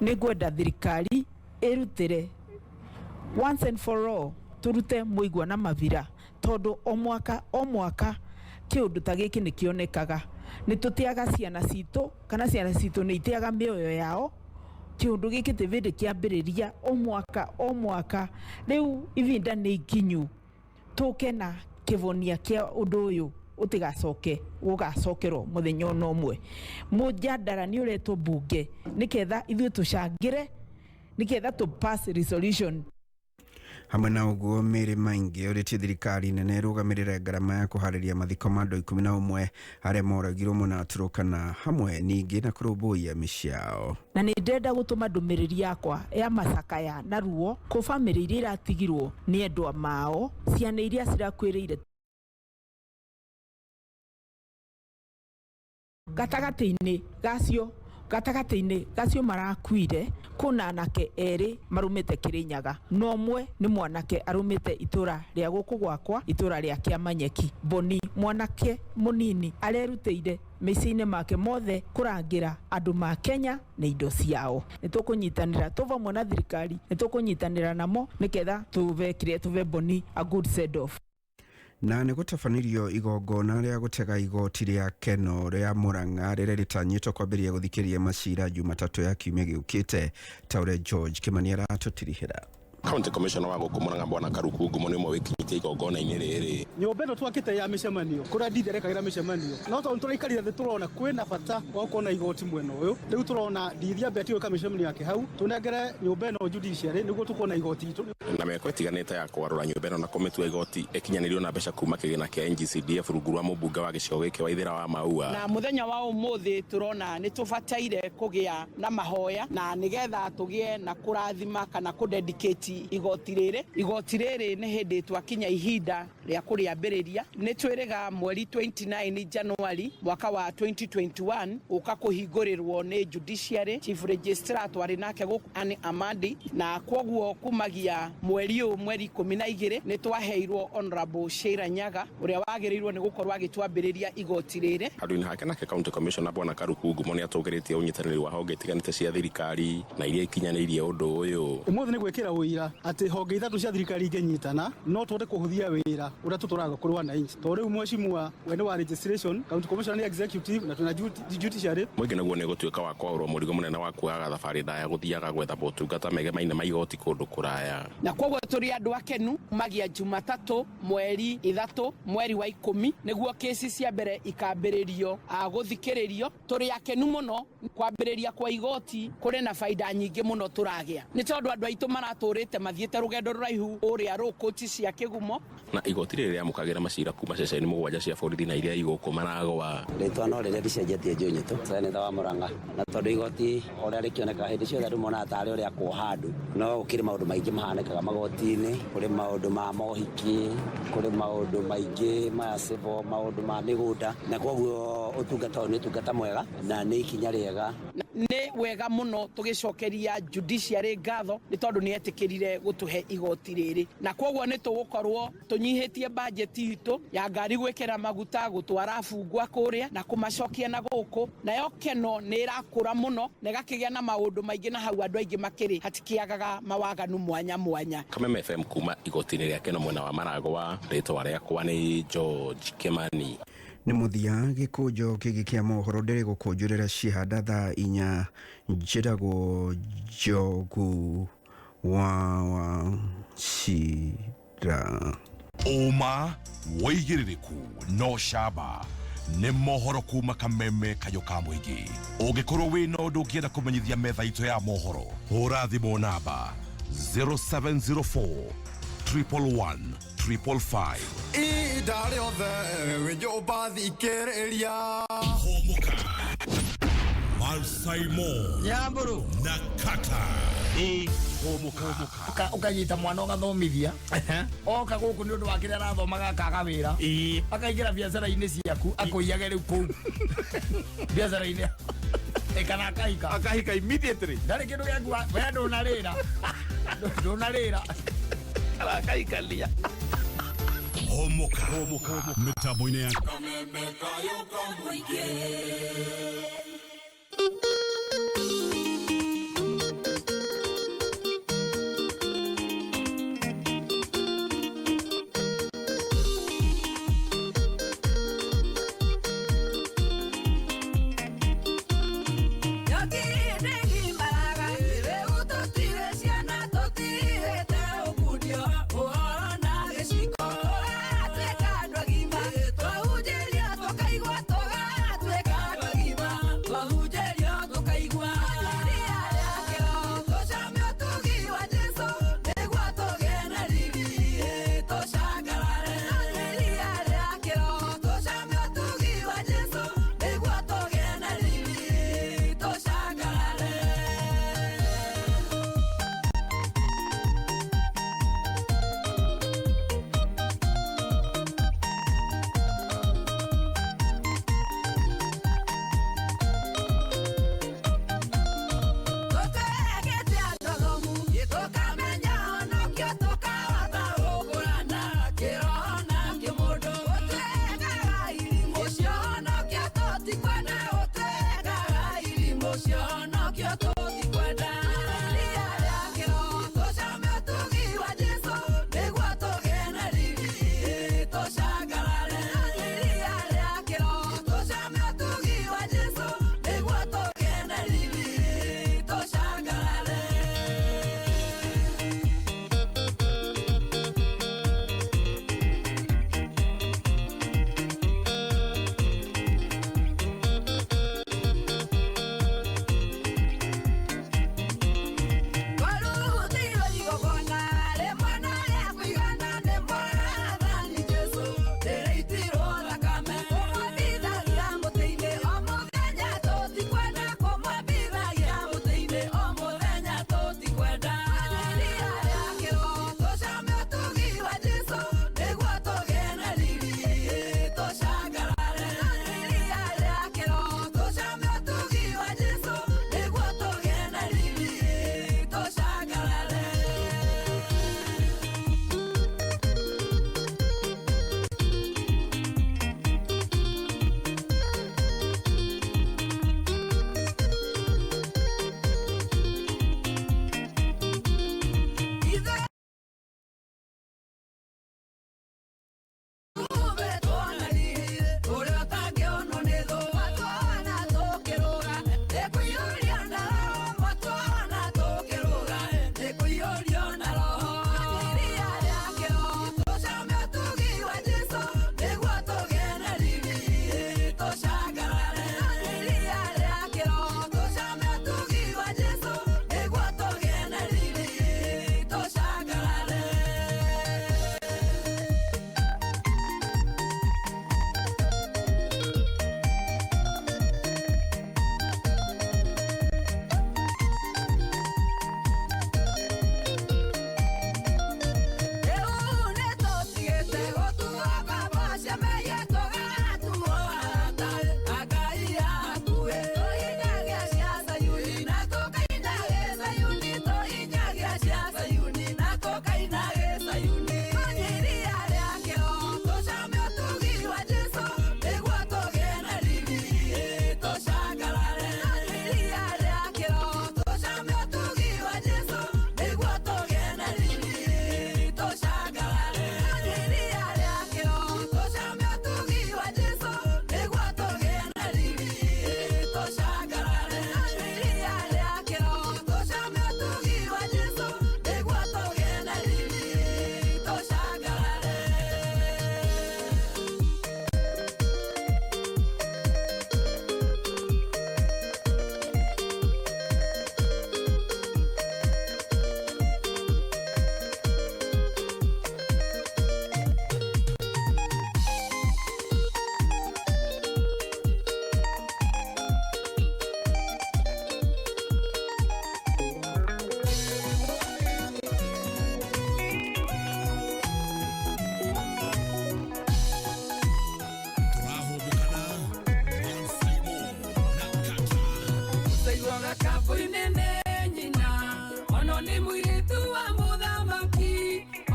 Nĩ ngwenda thirikari ĩrutĩre once and for all, tũrute mũigua na mavira, tondũ o mwaka o mwaka kĩũndũ ta gĩkĩ nĩ kĩonekaga. Nĩ tũteaga ciana citũ kana ciana citũ nĩ iteaga mĩoyo yao. Kĩũndũ gĩkĩ ti bĩndĩ kĩambĩrĩria o mwaka o mwaka. Rĩu ivinda nĩ ikinyu tũke na kĩvonia kĩa ũndũ ũyũ ũtigacoke gũgacokerwo mũthenya ona ũmwe. Mũjadara nĩ ũretwo mbunge nĩketha ithuĩ tũcangĩre, nĩketha tũ pass resolution. Hamwe na ũguo, Mary Maingi orĩtie thirikari nene ĩrũgamĩrĩre ngarama ya kũharĩria mathiko ma andũ 11 arĩa moragirwo mwena wa Turkana hamwe ningĩ na kũrũmbũiya mĩciĩ yao. Na nĩ ndĩrenda gũtũma ndũmĩrĩri yakwa ya macakaya na ruo kũ bamĩrĩ iria iratigirwo nĩ endwa mao, ciana iria cirakuĩrĩire gatagatĩ-inĩ gacio, gatagatĩ-inĩ gacio marakuire kuna anake erĩ marumĩte Kirinyaga, no ũmwe nĩ mwanake arumĩte itũra rĩa gũkũ gwakwa, itũra rĩa Kĩamanyeki. Boni, mwanake mũnini arerutĩire mĩciĩ-inĩ make mothe kũrangĩra andũ ma Kenya na indo ciao. Nĩ tũkũnyitanĩra tũ vamwe na thirikari, nĩ tũkũnyitanĩra namo nĩketha tũve kĩrĩa tũve Boni a good send off. Na nĩ gũtabanirio igongona rĩa gũtega igoti rĩa Keno rĩa Murang'a rĩrĩa rĩtanyĩtwo kwambĩrĩria gũthikĩrĩria macira Jumatatũ ya kiumia gĩũkĩte, ta ũrĩa George Kimani aratũtirihĩra. County Commissioner wa gũkũ Murang'a Bwana Karuku Ngumo nĩ ũmwe wĩkinyĩtie igongona-inĩ rĩrĩ. Nyũmba ĩno twakĩte ya mĩcemanio kũrĩa nditherekagĩra mĩcemanio, no tondũ tũraikarire thĩ tũrona kwĩna bata wa gũkorwo na igoti mwena ũyũ. Rĩu tũrona ndithia mbeti gwĩka mĩcemanio yake hau, tũnengere nyũmba ĩno judiciary nĩguo tũkorwo na igoti itũ. Na mĩako ĩtiganĩte ya kwarũra nyũmba ĩno na kũmĩtua igoti ĩkinyanĩirio na mbeca kuma kĩgĩna kĩa NGCDF rungu rwa mũmbunge wa gĩcigo gĩkĩ Waithĩra wa Maua. Na mũthenya wa ũmũthĩ tũrona nĩ tũbataire kũgĩa na mahoya na nĩgetha tũgĩe na kũrathima kana kũdedicate igoti rĩrĩ. Igoti rĩrĩ nĩ hĩndĩ twakinya ihinda rĩa kũrĩambĩrĩria. Nĩ twĩrĩga mweri 29 January mwaka wa 2021 ũka kũhingũrĩrwo nĩ judiciary chief registrar twarĩ nake gũkũ Anne Amadi, na kwoguo kumagia mweri ũyũ mweri 12 nĩ twaheirwo Honorable Sheila Nyaga ũrĩa wagĩrĩirwo nĩ gũkorwo agĩtwambĩrĩria igoti rĩrĩ. Handũ-inĩ hake nake County Commissioner Bwana Karuku Ngumo nĩ atũgĩrĩtie ũnyitanĩri wa honge itiganĩte cia thirikari na iria ikinyanĩirie ũndũ ũyũ. Ũmũthĩ nĩ gwĩkĩra ũira atĩ honge ithatũ cia thirikari ingĩnyitana no tũhote kũhũthia wĩra ũrĩa tũtũraga kũrĩ wananchi. Tondũ rĩu mheshimiwa we nĩ wa registration, county commissioner nĩ executive na twĩna judiciary. Mũingĩ naguo nĩ gũtuĩka wa kwaũrwo mũrigo mũnene wa kuoyaga thabarĩ ndaya gũthiaga gwetha motungata megemaine ma igoti kũndũ kũraya. Na kwoguo tũrĩ andũ akenu kumagia Jumatatũ mweri 3 mweri wa 10 nĩguo kesi cia mbere ikambĩrĩrio gũthikĩrĩrio. Tũrĩ akenu mũno kwambĩrĩria kwa igoti kũrĩ na baida nyingĩ mũno tũragĩa nĩ tondũ andũ aitũ maratũrĩte mathiĩte rũgendo rũraihu ũrĩa rũkũti cia kĩgumo. Na igoti rĩrĩ rĩamũkagĩra macira kuma ceceni 7 cia borithi na iria igũkũ maragwa. Rĩtwa no rĩrĩa rĩcenjetie Njũnyitũ, seneta wa Murang'a, na tondũ igoti ũrĩa rĩkĩoneka hĩndĩ ciothe andũ monaga tarĩ ũrĩa kuoha andũ, no gũkĩrĩ maũndũ maingĩ mahanĩkaga magoti-inĩ, kũrĩ maũndũ ma mohiki, kũrĩ maũndũ maingĩ ma civil, maũndũ ma mĩgũnda, na kwoguo ũtungata ũyũ nĩ ũtungata mwega na nĩ ikinya rĩega. Nĩ wega mũno tũgĩcokeria judiciary ngatho nĩ tondũ nĩ etĩkĩrire gũtũhe igoti rĩrĩ, na kwoguo nĩ tũgũkorwo tũnyihĩtie bajeti itũ ya ngari gwĩkĩra maguta gũtwara bungwa kũrĩa na kũmacokia na gũkũ, nayo Keno nĩ ĩrakũra mũno na ĩgakĩgĩa na maũndũ maingĩ, na hau andũ aingĩ makĩrĩ hatikĩagaga mawaganu mwanya mwanya. Kameme FM kuma igoti-inĩ rĩa Keno mwena wa Maragwa, rĩtwa rĩakwa nĩ George Kimani. Nĩ mũthia gĩkũnjo kĩngĩ kĩa mohoro ndĩrĩ gũkũnjũrĩra cihanda thaa 4 njĩragwo Njogu wa Wachira. Ũma wĩigĩrĩrĩku no camba nĩ mohoro kuma Kameme kayũ ka mũingĩ. Ũngĩkorwo wĩna ũndũ ũngĩenda kũmenyithia metha itũ ya mohoro, hũra thimũ namba 0704 111 555. Ihinda rĩothe wĩ nyũmba thikĩrĩria. Hũmũka. Al Simon Nyamburu na Kata Hũmũka. Ukanyita mwana ũgathomithia, oka gũkũ nĩ ũndũ wa kĩrĩa arathomaga, akaga wĩra, akaingĩra biacara-inĩ ciaku, akũiyage rĩu kũu biacara-inĩ, kana akahika. Akahika immediately. Ndarĩ kĩndũ gĩaku we, ndũnarĩra, ndũnarĩra. Arakahikania. Hũmũka mĩtambo-inĩ ya Ndaiguaga kabũri nene nyina ono nĩ mũirĩtu wa mũthamaki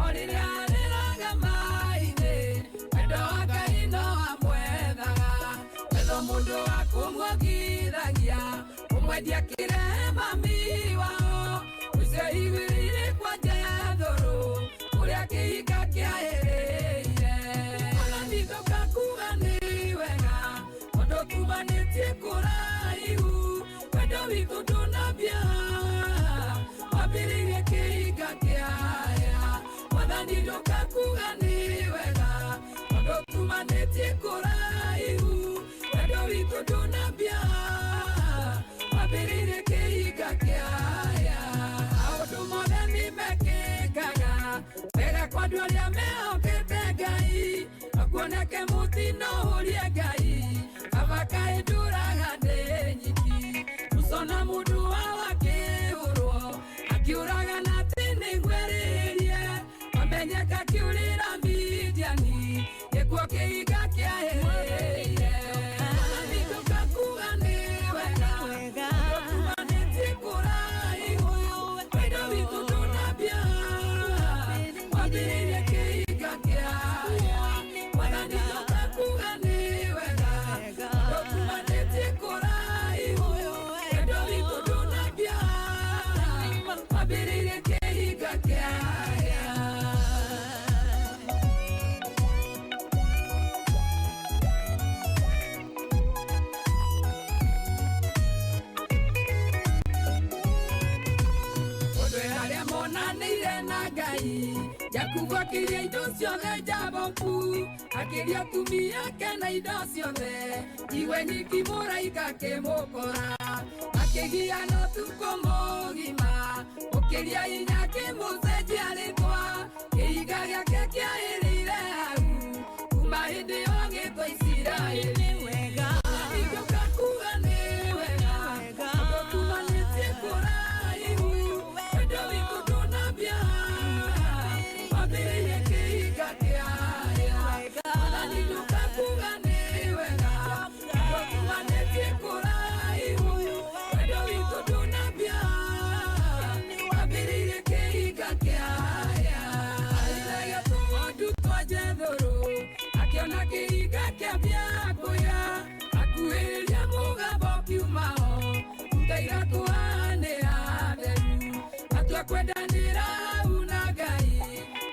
o rĩrĩa arĩraga maithe wendo wa Ngai no amwethaga wetho mũndũ wa kũmuongithagia kũmwendia kĩrehe mami wao ũcio igĩrĩire kwa Jethũrũ ũrĩa kĩhinga kĩaĩrĩire Mwathani ndũkakuga nĩ wega tondũ tumanĩtie kũraihu wendo witũ ndũnambia wambĩrĩirie kĩhinga kĩaya Mwathani ndũkakuga nĩ wega tondũ tumanĩtie kũraihu wendo witũ ndũnambia wambĩrĩirie kĩhinga kĩaya maũndũ mothe nĩ mekĩkaga wega kwa andũ arĩa mehokete Ngai akuoneke mũtino ũrie Ngai baba kaĩ ndũraga ndĩ nyiki Musa mũndũ wao akĩhũrwo akiũraga na atĩ nĩngwerĩrie wamenyeka kĩũrĩra Midiani gĩkuo kĩhinga kĩaĩrĩire Mwathani ndũkakuga nĩ wega tondũ tumanĩtie kũraihu wendo witũ ndũnambia wambĩrĩirie kĩhinga kĩaya Mwathani ndũkakuga nĩ wega tondũ tumanĩtie kũraihu wendo witũ ndũnambia wambĩrĩirie kĩhinga kĩaya. Ũndũ arĩa monanĩire na Ngai Jakubu akĩria indo ciothe Jaboku akĩria atumia ake na indo ciothe iwe nyiki mũraika akĩmũkora akĩgiana ũtukũ mũgima ũkĩria hinya akĩmũcenjia rĩtwa kĩhinga gĩake kĩaĩrĩire hau kuma hĩndĩ ĩyo agĩtwo Isiraeli. Mwathani ndũkakuga nĩ wega tondũ tumanĩtie kũraihu wendo witũ ndũnambia wambĩrĩirie kĩhinga kĩaya Mwathani ndũkakuga nĩ wega tondũ tumanĩtie kũraihu wendo witũ ndũnambia wambĩrĩirie kĩhinga kĩaya Arĩithagia tũng'ondu twa Jethũrũ akĩona kĩhinga kĩambia kũya akuhĩrĩria mũgambo ũkiuma ho ndaiga kũhanĩra theru matua kwendanĩra hau na Ngai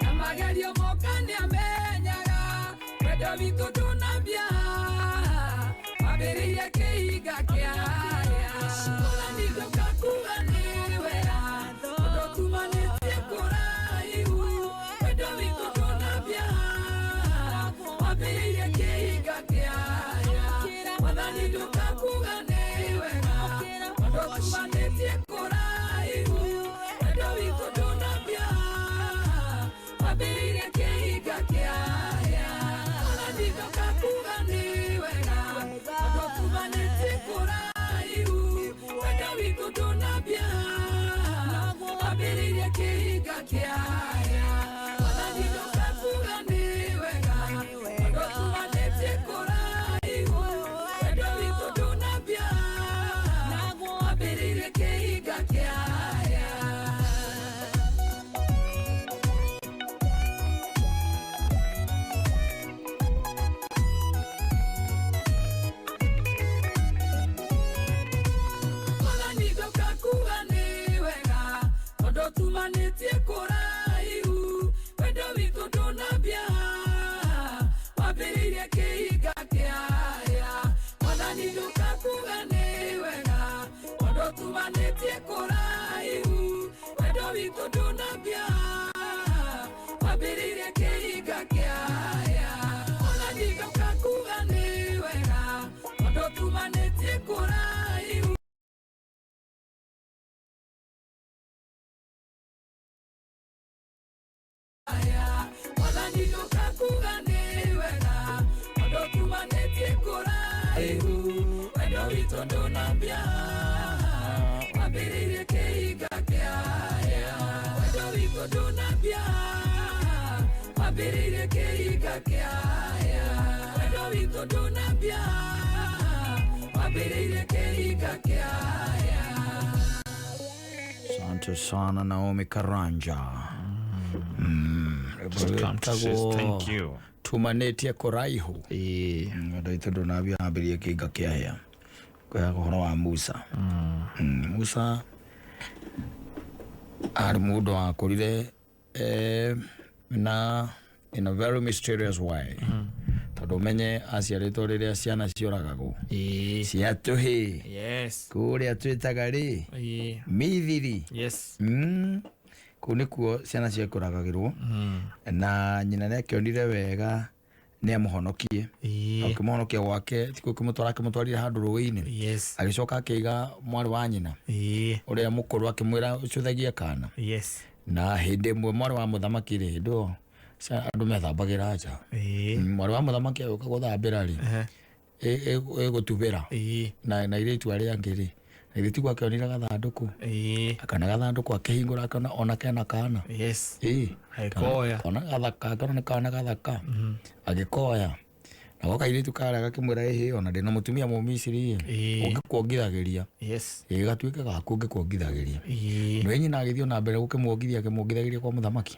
na magerio moka nĩamenyaga wendo witũ ndũnambia wambĩrĩirie kĩhinga kĩaya Mwathani ndũkakuga nĩ wega tondũ tumanĩtie kũraihu wendo witũ ndũnambia wambĩrĩirie kĩhinga kĩaya Mwathani ndũkakuga nĩ wega tondũ tumanĩtie kũraihu wendo witũ ndũnambia wambĩrĩirie kĩhinga kĩaya Mwathani ndũkakuga nĩ wega tondũ tumanĩtie kũraihu wendo witũ ndũnambia wambĩrĩirie kĩhinga kĩaya Mwathani ndũkakuga nĩ wega tondũ tumanĩtie kũraihu wendo witũ ndũnambia wambĩrĩirie kĩhinga kĩaya. Mwathani ndũkakuga nĩ wega tondũ tumanĩtie kũraihu wendo witũ ndũnambia wambĩrĩirie kĩhinga kĩaya Mwathani ndũkakuga nĩ wega tondũ tumanĩtie kũraihu wendo witũ ndũnambia wambĩrĩirie kĩhinga kĩaya Mwathani ndũkakuga nĩ wega tondũ tumanĩtie kũraihu Mwathani ndũkakuga nĩ wega tondũ tumanĩtie kũraihu wendo witũ ndũnambia wambĩrĩirie kĩhinga kĩaya wendo witũ ndũnambia wambĩrĩirie kĩhinga kĩaya wendo witũ ndũnambia wambĩrĩirie kĩhinga kĩaya. Asante sana Naomi Karanja. Just come to say thank you. Tumanĩtie kũraihu andũ aitũ ndũnambia ambĩrie kĩinga kĩahĩa kwĩhaga ũhoro wa Musa. Musa arĩ mũndũ wakũrire na in a very mysterious way, tondũ ũmenye aciarĩtwo rĩrĩa ciana ciũragagwo cia tũhĩ kũrĩa twĩtaga rĩ Mithiri. Kũu nĩkuo ciana ciakũragagĩrwo, na nyina nĩ akĩonire wega nĩ amũhonokie. Akĩmũhonokia gwake ti kũmũtwara, akĩmũtwarire handũ rũĩ-inĩ. Agĩcoka akĩiga mwarĩ wa nyina ũrĩa mũkũrũ, akĩmwĩra ũcũthagie kana. Na hĩndĩ ĩmwe mwarĩ wa mũthamaki rĩ, hĩndĩ ĩyo andũ methambagĩra nja. Mwarĩ wa mũthamaki agĩũka gũthambĩra rĩ, ĩgũtubĩra na airĩtu arĩa angĩ rĩ, na githĩ tiguo akĩonire gathandũkũ, akana gathandũkũ akĩhingũra akĩona ona kena kana. Agĩkoya. Kona gathaka, akĩona nĩ kana gathaka, agĩkoya. Nako kairĩtu karĩa gakĩmwĩra, ĩhĩ, ona ndĩna mũtumia Mũmisiri ĩ, ũngĩkuongithagĩria, ĩ gatuĩke gaku ũngĩkuongithagĩria. Nĩwe nyina agĩthiĩ ona mbere gũkĩmuongithia, akĩmuongithagĩria kwa mũthamaki.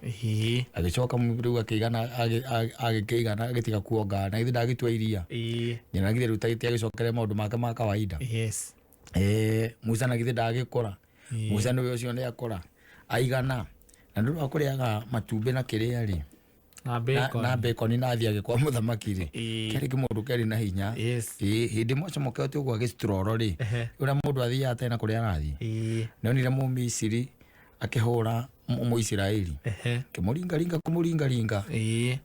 Agĩcoka rĩu akĩigana, agĩkĩigana, agĩtiga kuonga, na githĩ ndagĩtua iria. Nyina githĩ rĩu agĩcokere maũndũ make ma kawaida. Musa na githĩ ndagĩkũra. Musa nĩwe ũcio nĩ akũra aigana, na nĩ ũndũ wa kũrĩaga matumbĩ na kĩrĩa rĩ, na bacon. Na bacon, na athiĩ agĩkwa mũthamaki rĩ, kĩarĩ kĩmũndũ kĩarĩ na hinya. Hĩndĩ ĩmwe acomokete ũguo agĩcitroro rĩ, ũrĩa mũndũ athiaga atarĩ na kũrĩa arathiĩ, nĩonire Mũmisiri akĩhũra Mũisiraeli, akĩmũringaringa kũmũringaringa,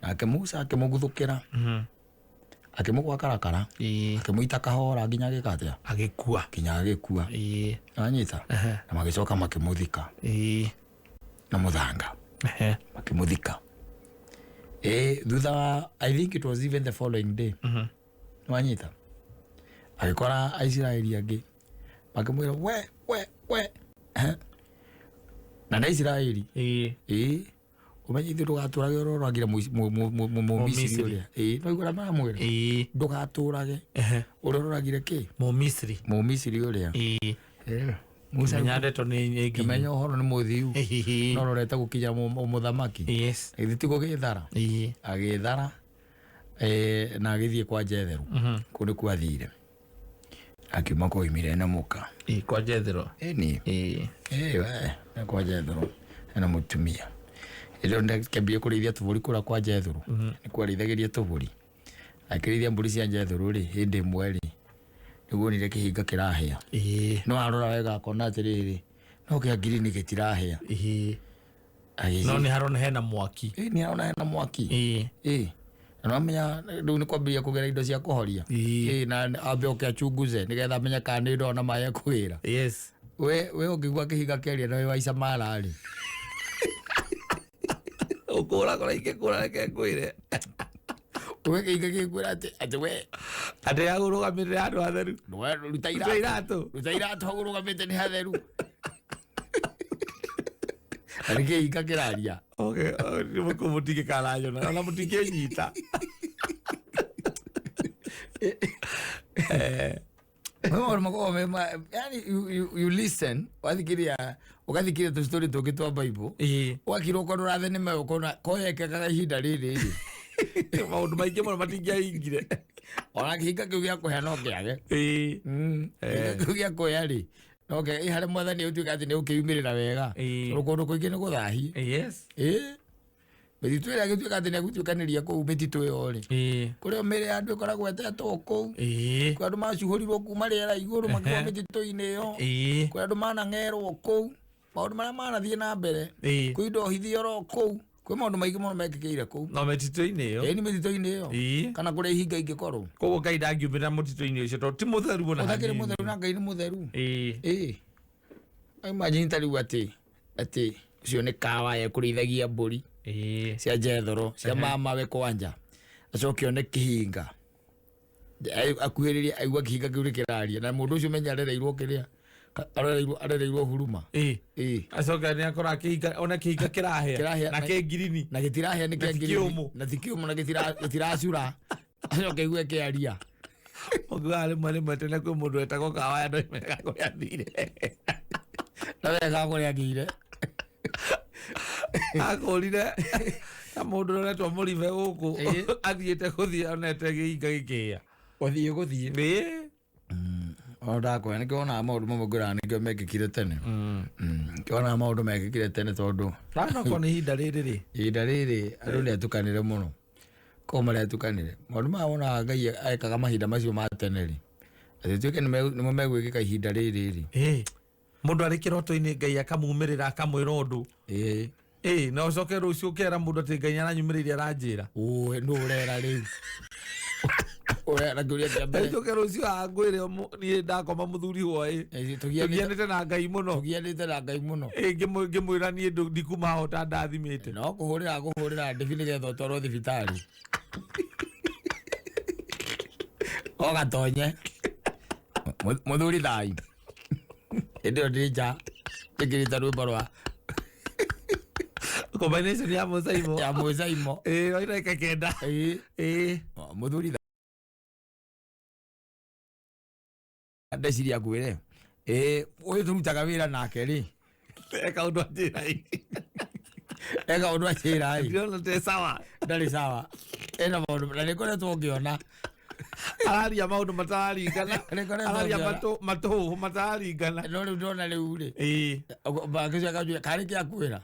nake Musa akĩmũguthũkĩra, akĩmũgwa karakara, akĩmũita kahora nginya agĩka atĩa, agĩkua, nginya agĩkua. Anyita na magĩcoka makĩmũthika na mũthanga, makĩmũthika. Thutha wa, I think it was even the following day, wanyita agĩkora Aisiraeli angĩ makĩmwĩra we we we. Na nĩ Aisiraeli, ũmenye ithuĩ ndũgatũrage ũrĩa ũragire Mũmisiri ũrĩa. No igũra maramwĩra ndũgatũrage ũrĩa ũragire kĩ Mũmisiri, Mũmisiri ũrĩa. Musa Menya ndeto nĩ nginyu. Kĩmenya ũhoro nĩ mũthiu, no rorete gũkinya mũthamaki. Githĩ ti gũgĩthara, agĩthara na agĩthiĩ kwa Jethero. Kũu nĩkuo athire, akiuma kũu oimire na mũka. Kwa Jethero. Ĩni we nĩ kwa Jethero ena mũtumia. Ĩrĩa ndakĩambia kũrĩithia tũbũri kũrĩa kwa Jethero, nĩkuo arĩithagĩria tũbũri. Akĩrĩithia mbũri cia Jethero rĩ, hĩndĩ ĩmwe rĩ, nĩguo onire kĩhinga kĩrahĩa. No arora wega akona atĩrĩrĩ, no kĩa ngirini gĩtirahĩa. No nĩ harona hena mwaki. Nĩ harona hena mwaki. Na nĩwamenya rĩu nĩ kwambĩrĩria kũgera indo cia kũhoria. Na ambe oke achunguze nĩgetha amenye kana nĩ ndona maĩ ekũgĩra. We ũngĩigua kĩhinga kĩaria na wĩ wa Isamara rĩ, ũkũra kũra ingĩkũra reke ngwĩre. We kĩhinga gĩkwĩra atĩ we atĩ hagũrũgamĩrĩre handũ hatheru. Ruta Ruta iratũ. iratũ. Ruta iratũ hagũrũgamĩte nĩ hatheru. Na nĩ kĩhinga kĩraria. Okay, mũtingĩkaranyona ona mũtingĩnyita. Maũndũ makoragwo me yani you listen, wathikĩria ũgathikĩria tũstory tũngĩ twa Bible, ũgakirwo ũkorwo ũrathenema ũkona koyekekaga ihinda rĩrĩ rĩ. Maũndũ maingĩ mũno matingĩahingire. Ona kĩhinga kĩu gĩa kũhĩa no kĩage. Kĩhinga kĩu gĩa kũhĩa rĩ, no kĩage harĩ mwathani ũtuĩka atĩ nĩ ũkĩyumĩrĩra wega. Tondũ kũndũ kũingĩ nĩ gũthahie. Mĩtitũ ĩrĩa ĩgĩtuĩka atĩ nĩ egũtuĩkanĩria kũu mĩtitũ ĩyo rĩ, kũrĩa mĩrĩ ya andũ ĩkoragwo ĩtetwo kũu. Kwĩ andũ macuhũrirwo kuma rĩera igũrũ makĩgwa mĩtitũ-inĩ ĩyo. Kwĩ andũ manang'erwo kũu. Maũndũ marĩa manathiĩ na mbere. Kwĩ indo hithie oro kũu. Kwĩ maũndũ maingĩ mũno mekĩkĩire kũu. No mĩtitũ-inĩ ĩyo. Ĩĩ, nĩ mĩtitũ-inĩ ĩyo. Kana kũrĩa ihinga ingĩkorwo. Koguo Ngai ndangiumĩra mũtitũ-inĩ ũcio tondũ ti mũtheru ona Ũtakĩrĩ hanini. mũtheru na Ngai nĩ mũtheru. Imagine ta rĩu atĩ ũcio nĩ kawa ekũrĩithagia mbũri cia Jethero, cia mamawe kwanja, acoke one kĩhinga. Akuhĩrĩrie aigua kĩhinga kĩu nĩ kĩraria, na mũndũ ũcio menya arereirwo kĩrĩa, arereirwo huruma. Acoke nĩ akora kĩhinga, ona kĩhinga kĩrahĩa, Kĩrahĩa na kĩ ngirini. Na gĩtirahĩa nĩ Na kĩa ti ngirini. kĩũmũ. Na ti kĩũmũ na gĩtiracura. Acoke aigue kĩaria. Ũngiuga rĩmwe rĩmwe tene kwĩ mũndũ wetagwo Kawaya ndoimenyaga kũrĩa athire. Ndawega kũrĩa agĩire. Akũrire na mũndũ ũrĩa ũretwo mũribe gũkũ athiĩte gũthiĩ onete gĩinga gĩkĩhĩa. Gũthiĩ gũthiĩ. Ĩĩ. Ona ndakwĩra nĩkĩo wonaga maũndũ mamwe ngwĩraga nĩkĩo mekĩkire tene. Nĩkĩo wonaga maũndũ mekĩkire tene tondũ Nokorwo nĩ ihinda rĩrĩ rĩ. Ihinda rĩrĩ andũ nĩ atukanĩre mũno. Koguo marĩa atukanĩre. Maũndũ maya wonaga Ngai ekaga mahinda macio ma tene rĩ. Atĩ tuĩke nĩmo megwĩkĩka ihinda rĩrĩ rĩ. Ĩĩ. Mũndũ arĩ kĩroto-inĩ Ngai akamumĩrĩra akamwĩra ũndũ. Ĩĩ. Ĩĩ na ũcoke rũciũ ũkera mũndũ atĩ Ngai nĩaranyumĩrĩire aranjĩra. Ũĩ nũ ũrera rĩu. Ũrera kĩũria kĩa mbere. Ũcoke rũciũ angwĩre niĩ ndakoma mũthuri hwaĩ. Tũgianĩte na Ngai mũno. Tũgianĩte na Ngai mũno. Ĩĩ ngĩmwĩra niĩ ndikuma haha ũtandathimĩte. No kũhũrĩra kũhũrĩra ndĩbi nĩgetha ũtwarwo thibitarĩ. Ũgatonye. Mũthuri thai. Hĩndĩ ĩyo ndĩ nja njĩkĩrĩte rwĩmbo rwa combination ya Musaimo. Ya Musaimo. Ĩĩ no ndagĩka kenda. Ĩĩ. Ĩĩ. Mũthuri ndeciria ngwĩre. Ĩĩ ũyũ tũrutaga wĩra nake rĩ. Eka ũndũ anjĩra ĩ. Eka ũndũ anjĩra ĩ. Ndĩrona ndĩ sawa. Ndarĩ sawa. Ena maũndũ na nĩngoretwo ngĩona. Araria maũndũ matararingana. Araria matũhũhũ matararingana. No rĩu ndona rĩu rĩ. Ĩĩ. Agĩcoka anjĩra karĩ kĩa kwĩra.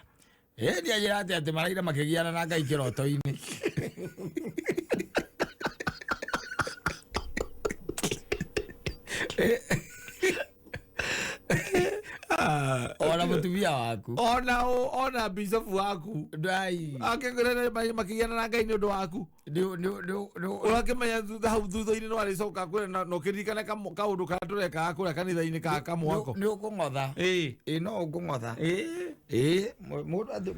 Ĩĩ ndianjĩra atĩ atĩ maraira makĩgiana na Ngai kĩroto-inĩ. Ona mũtumia waku. Ona ona bishop waku. Ndai. Akĩngwĩra makĩgiana na Ngai nĩ ũndũ waku. Ũrakĩmenya thutha hau thutha-inĩ no arĩcoka kwĩra na ũkĩririkane kaũndũ karĩa tũrekaga kũrĩa kanitha-inĩ ka kamwako. Nĩ ũkũng'otha. Ĩĩ. Ĩĩ no ũkũng'otha. Ĩĩ. Ĩĩ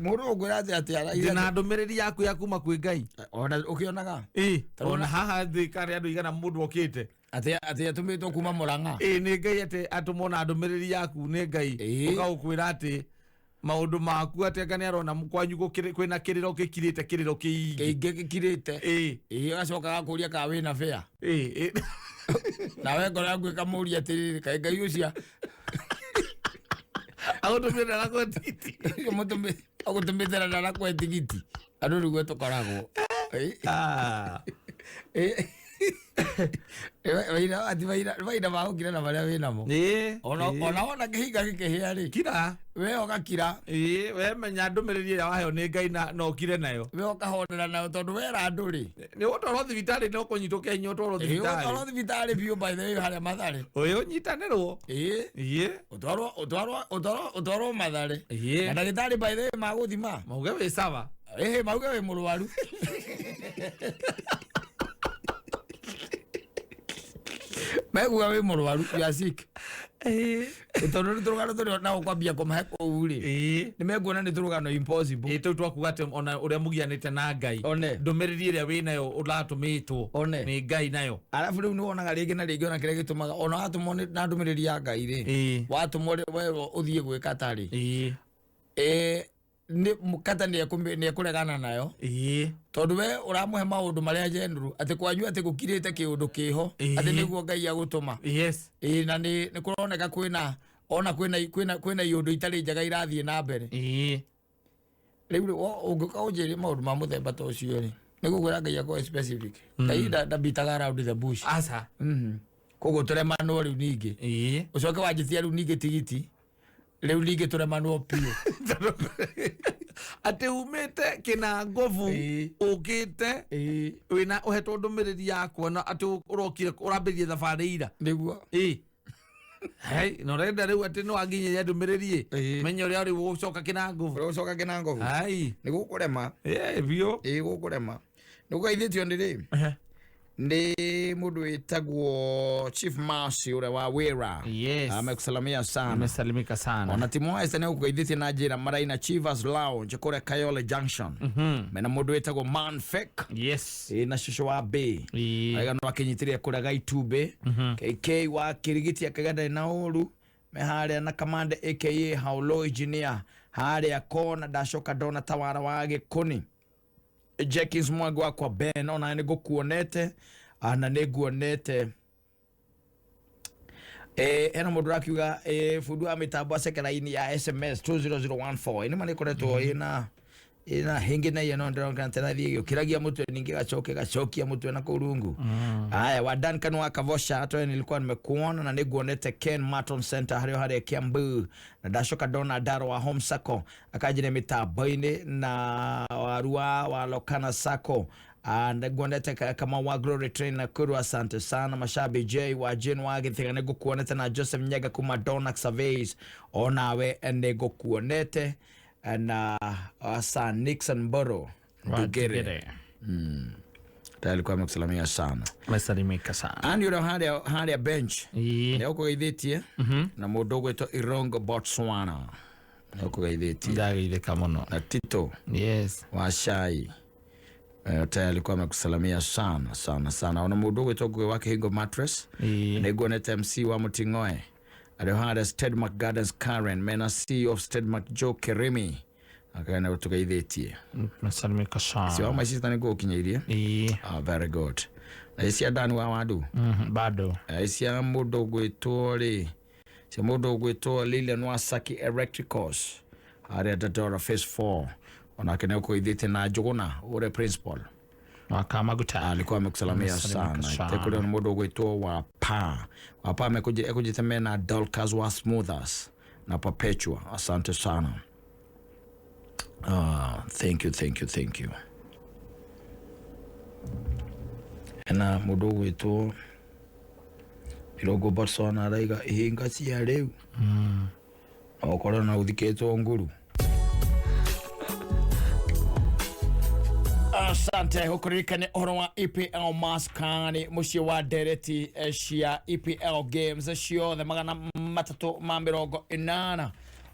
mũndũ ũngwĩra atĩ atĩ araira. Ndĩna ndũmĩrĩri yaku ya kuma kwĩ Ngai. Ona ũkĩonaga. Ĩĩ. Ona haha thĩ karĩ andũ igana mũndũ okĩte. Atĩ atĩ atũmĩtwo kuma Mũrang'a. Ĩĩ nĩ Ngai atĩ atũmwo na ndũmĩrĩri yaku nĩ Ngai. Ũkagũkwĩra atĩ maũndũ maku atĩ anga nĩarona kwanyu kwĩna kĩrĩro gĩkirĩte kĩrĩro kĩingĩ. Kĩingĩ gĩkirĩte. Ĩĩ. Ĩĩ agacoka agakũria kana wĩna bĩa. Ĩĩ. Nawe ngoro yaku ĩkamũria atĩrĩrĩ kaĩ Ngai ũcio agũtũmĩte na tigiti. Agũtũmĩte na ndarakwe tigiti. Andũ nĩguo tũkoragwo. Mahinda ma gũkira na marĩa wĩnamo. Ona wona kĩhinga gĩkĩhĩa rĩ. Kira. We ũgakira. Ĩĩ we menya ndũmĩrĩri ĩrĩa waheo nĩ Ngai na ũkire nayo. We ũkahonera nayo tondũ wera andũ rĩ. Nĩ ũgũtwarwo thibitarĩ no kũnyitwo kenya ũtwarwo thibitarĩ. Ũtwarwo thibitarĩ biũ by the way harĩa Mathare. Ũyũ ũnyitanĩrwo. Ĩĩ. Ĩĩ. Ũtwarwo ũtwarwo ũtwarwo ũtwarwo Mathare. Ĩĩ. Na ndagĩtarĩ by the way magũthima. Mauge wĩ sawa. Ĩhĩ mauge wĩ mũrwaru. Mekuga wĩ mũrwaru you are sick. Tondũ nĩ tũrũgano tũrĩa nao kwambia kũmahe kũu rĩ. Nĩ mekuona nĩ tũrũgano impossible. Ĩĩ tũu twakuga atĩ ona ũrĩa mũgianĩte na Ngai. One. Ndũmĩrĩri ĩrĩa wĩnayo ũratũmĩtwo. One. Nĩ Ngai nayo. Arabu rĩu nĩ wonaga rĩngĩ na rĩngĩ ona kĩrĩa gĩtũmaga ona watũmwo na ndũmĩrĩri ya Ngai rĩ. Watũmwo werwo ũthiĩ gwĩka ta rĩ. Ĩĩ. Nĩ kata nĩ ekũregana nayo. Ĩĩ. Tondũ we ũramũhe maũndũ marĩa general atĩ kwanyu atĩ gũkirĩte kĩũndũ kĩho atĩ nĩguo Ngai agũtũma. Yes. Ĩĩ na nĩ kũroneka kwĩna ona kwĩna kwĩna kwĩna iũndũ itarĩ njega irathiĩ na mbere. Ĩĩ. Rĩu rĩ ũngĩũka ũnjĩre maũndũ ma mũthemba ta ũcio rĩ nĩ gũkwĩra Ngai akorwo specific. Ngai ndambitaga around the bush. Aca. Koguo tũremanwo rĩu ningĩ. Ĩĩ. Ũcoke wanjĩtia rĩu ningĩ tigiti. Rĩu ningĩ tũremanwo biũ. Atĩ umĩte kĩnangobu ũkĩte wĩna ũhetwo ndũmĩrĩri ya kuona atĩ ũrokire ũrambĩrĩria thabarĩ ira. Nĩguo. Ĩĩ. Hei, na ũrenda rĩu atĩ nĩ wanginyĩria ndũmĩrĩri ĩ. Menya ũrĩa rĩu ũgũcoka kĩnangobu. Ũrĩa ũgũcoka kĩnangobu. Ai. Nĩ gũkũrema. Ĩĩ biũ. Ĩĩ gũkũrema. Nĩ ũgeithĩtio nĩ rĩ? Nĩ mũndũ wĩtagwo Chief Mercy ũrĩa wa wĩra. Yes. Amekusalamia sana. Amesalimika sana. Ona Timo Esther nĩ ũkũgeithĩtie na njĩra maraina Chivas Lounge kũrĩa Kayole Junction. Mena mũndũ wĩtagwo Man Fake. Yes. Ĩĩ na cũcũ wa B. Aiga no akĩnyitĩrĩra kũrĩa Gaitumbĩ. KK wa Kĩrigiti akĩgenda ndarĩ na ũru. Me harĩa na Kamande aka Haulo Engineer harĩa kona ndacoka ndona tawara wa Gĩkũni. Jenkins Mwangi wakwa Ben ona nĩ ngũkuonete na nĩ nguonete Hena må ndå rakiuga bundi wa mä tambo aceke raini ya SMS 20014 ä nä ma nä koretwo ĩna hĩngĩ na iyo no ndĩronekana tena thiĩ gĩũkĩragia mũtwe ningĩ gacoke gacokia mũtwe na kũu rungu. Haya, wa Duncan wa Kavosha, hata wewe nilikuwa nimekuona na nĩguonete Ken Martin Center harĩa harĩa Kiambu, na ndacoka ndona Ndaro wa Home Sacco akanjĩra mĩtambo-inĩ, na warua wa Lokana Sacco, nguonete kama wa Glory Train Nakuru, asante sana. Mashabi J wa Jane wa Githiga nĩngũkuonete, na Joseph Nyega kuma Donax Surveys onawe nĩngũkuonete, na Sir Nixon Boro Ndugere. Tayari alikuwa amekusalimia sana. Amesalimika sana. Ani ũrĩa harĩa bench nĩ ũkũgeithĩtie na mũndũ ũgwĩtwo Irongo Botswana nĩ ũkũgeithĩtie. Ndageithĩka mũno. Na Tito yes wa Shai, tayari alikuwa amekusalimia sana sana sana. Ona mũndũ ũgwĩtwo Ngugi wa Kĩhingo Mattress, nĩnguonete MC wa Mũting'oe arĩ harĩa Stedmark Gardens, Karen mena CEO of Stedmark Joe Kerimi akana ũtũgeithĩtie. Mesalimika sana. Si wa my sister nĩguo ũkinyĩirie. Ah, very good. Na icia Dani wa Wadu. Bado. Icia mũndũ ũgwĩtwo rĩ, cia mũndũ ũgwĩtwo Lilian Wasaki Electricals harĩa Dandora Phase 4, onake nĩ ũkũgeithĩtie, na Njũgũna ũrĩa principal Wakamaguta alikuwa amekusalamia Amesalimika sana. sana. Tekulia na mũndũ ũgwĩtwo wa pa wa pa ekujite mena Dolcas wa Smoothers na Perpetua, asante sana. Ah, thank you, thank you, thank you. Ena mũndũ ũgwĩtwo Irongo Botswana araiga ihinga cia rĩu no ũkorwo na ũthikĩtwo nguru. Asante gũkũririkania ũhoro wa EPL maskani mũciĩ wa ndereti cia EPL games ciothe 380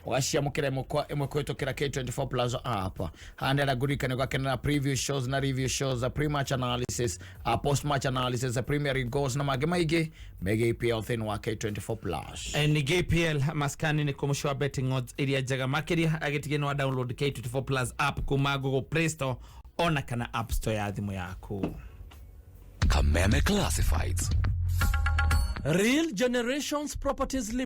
ũgaciamũkĩra ĩmwe kwa ĩmwe kũhĩtũkĩra K24 Plus app. Haha ndĩrenda ngũririkanie ũgakenera preview shows na review shows, pre-match analysis, post-match analysis, Premier League goals na mangĩ maingĩ megiĩ EPL thĩinĩ wa K24 Plus. Ningĩ EPL maskani nĩ kũmũcio wa betting odds iria njega makĩria agĩtigĩ nĩ wa download K24 Plus app kuma Google Play Store ona kana App Store ya thimũ yaku. Kameme Classifieds. Real Generations Properties Limited.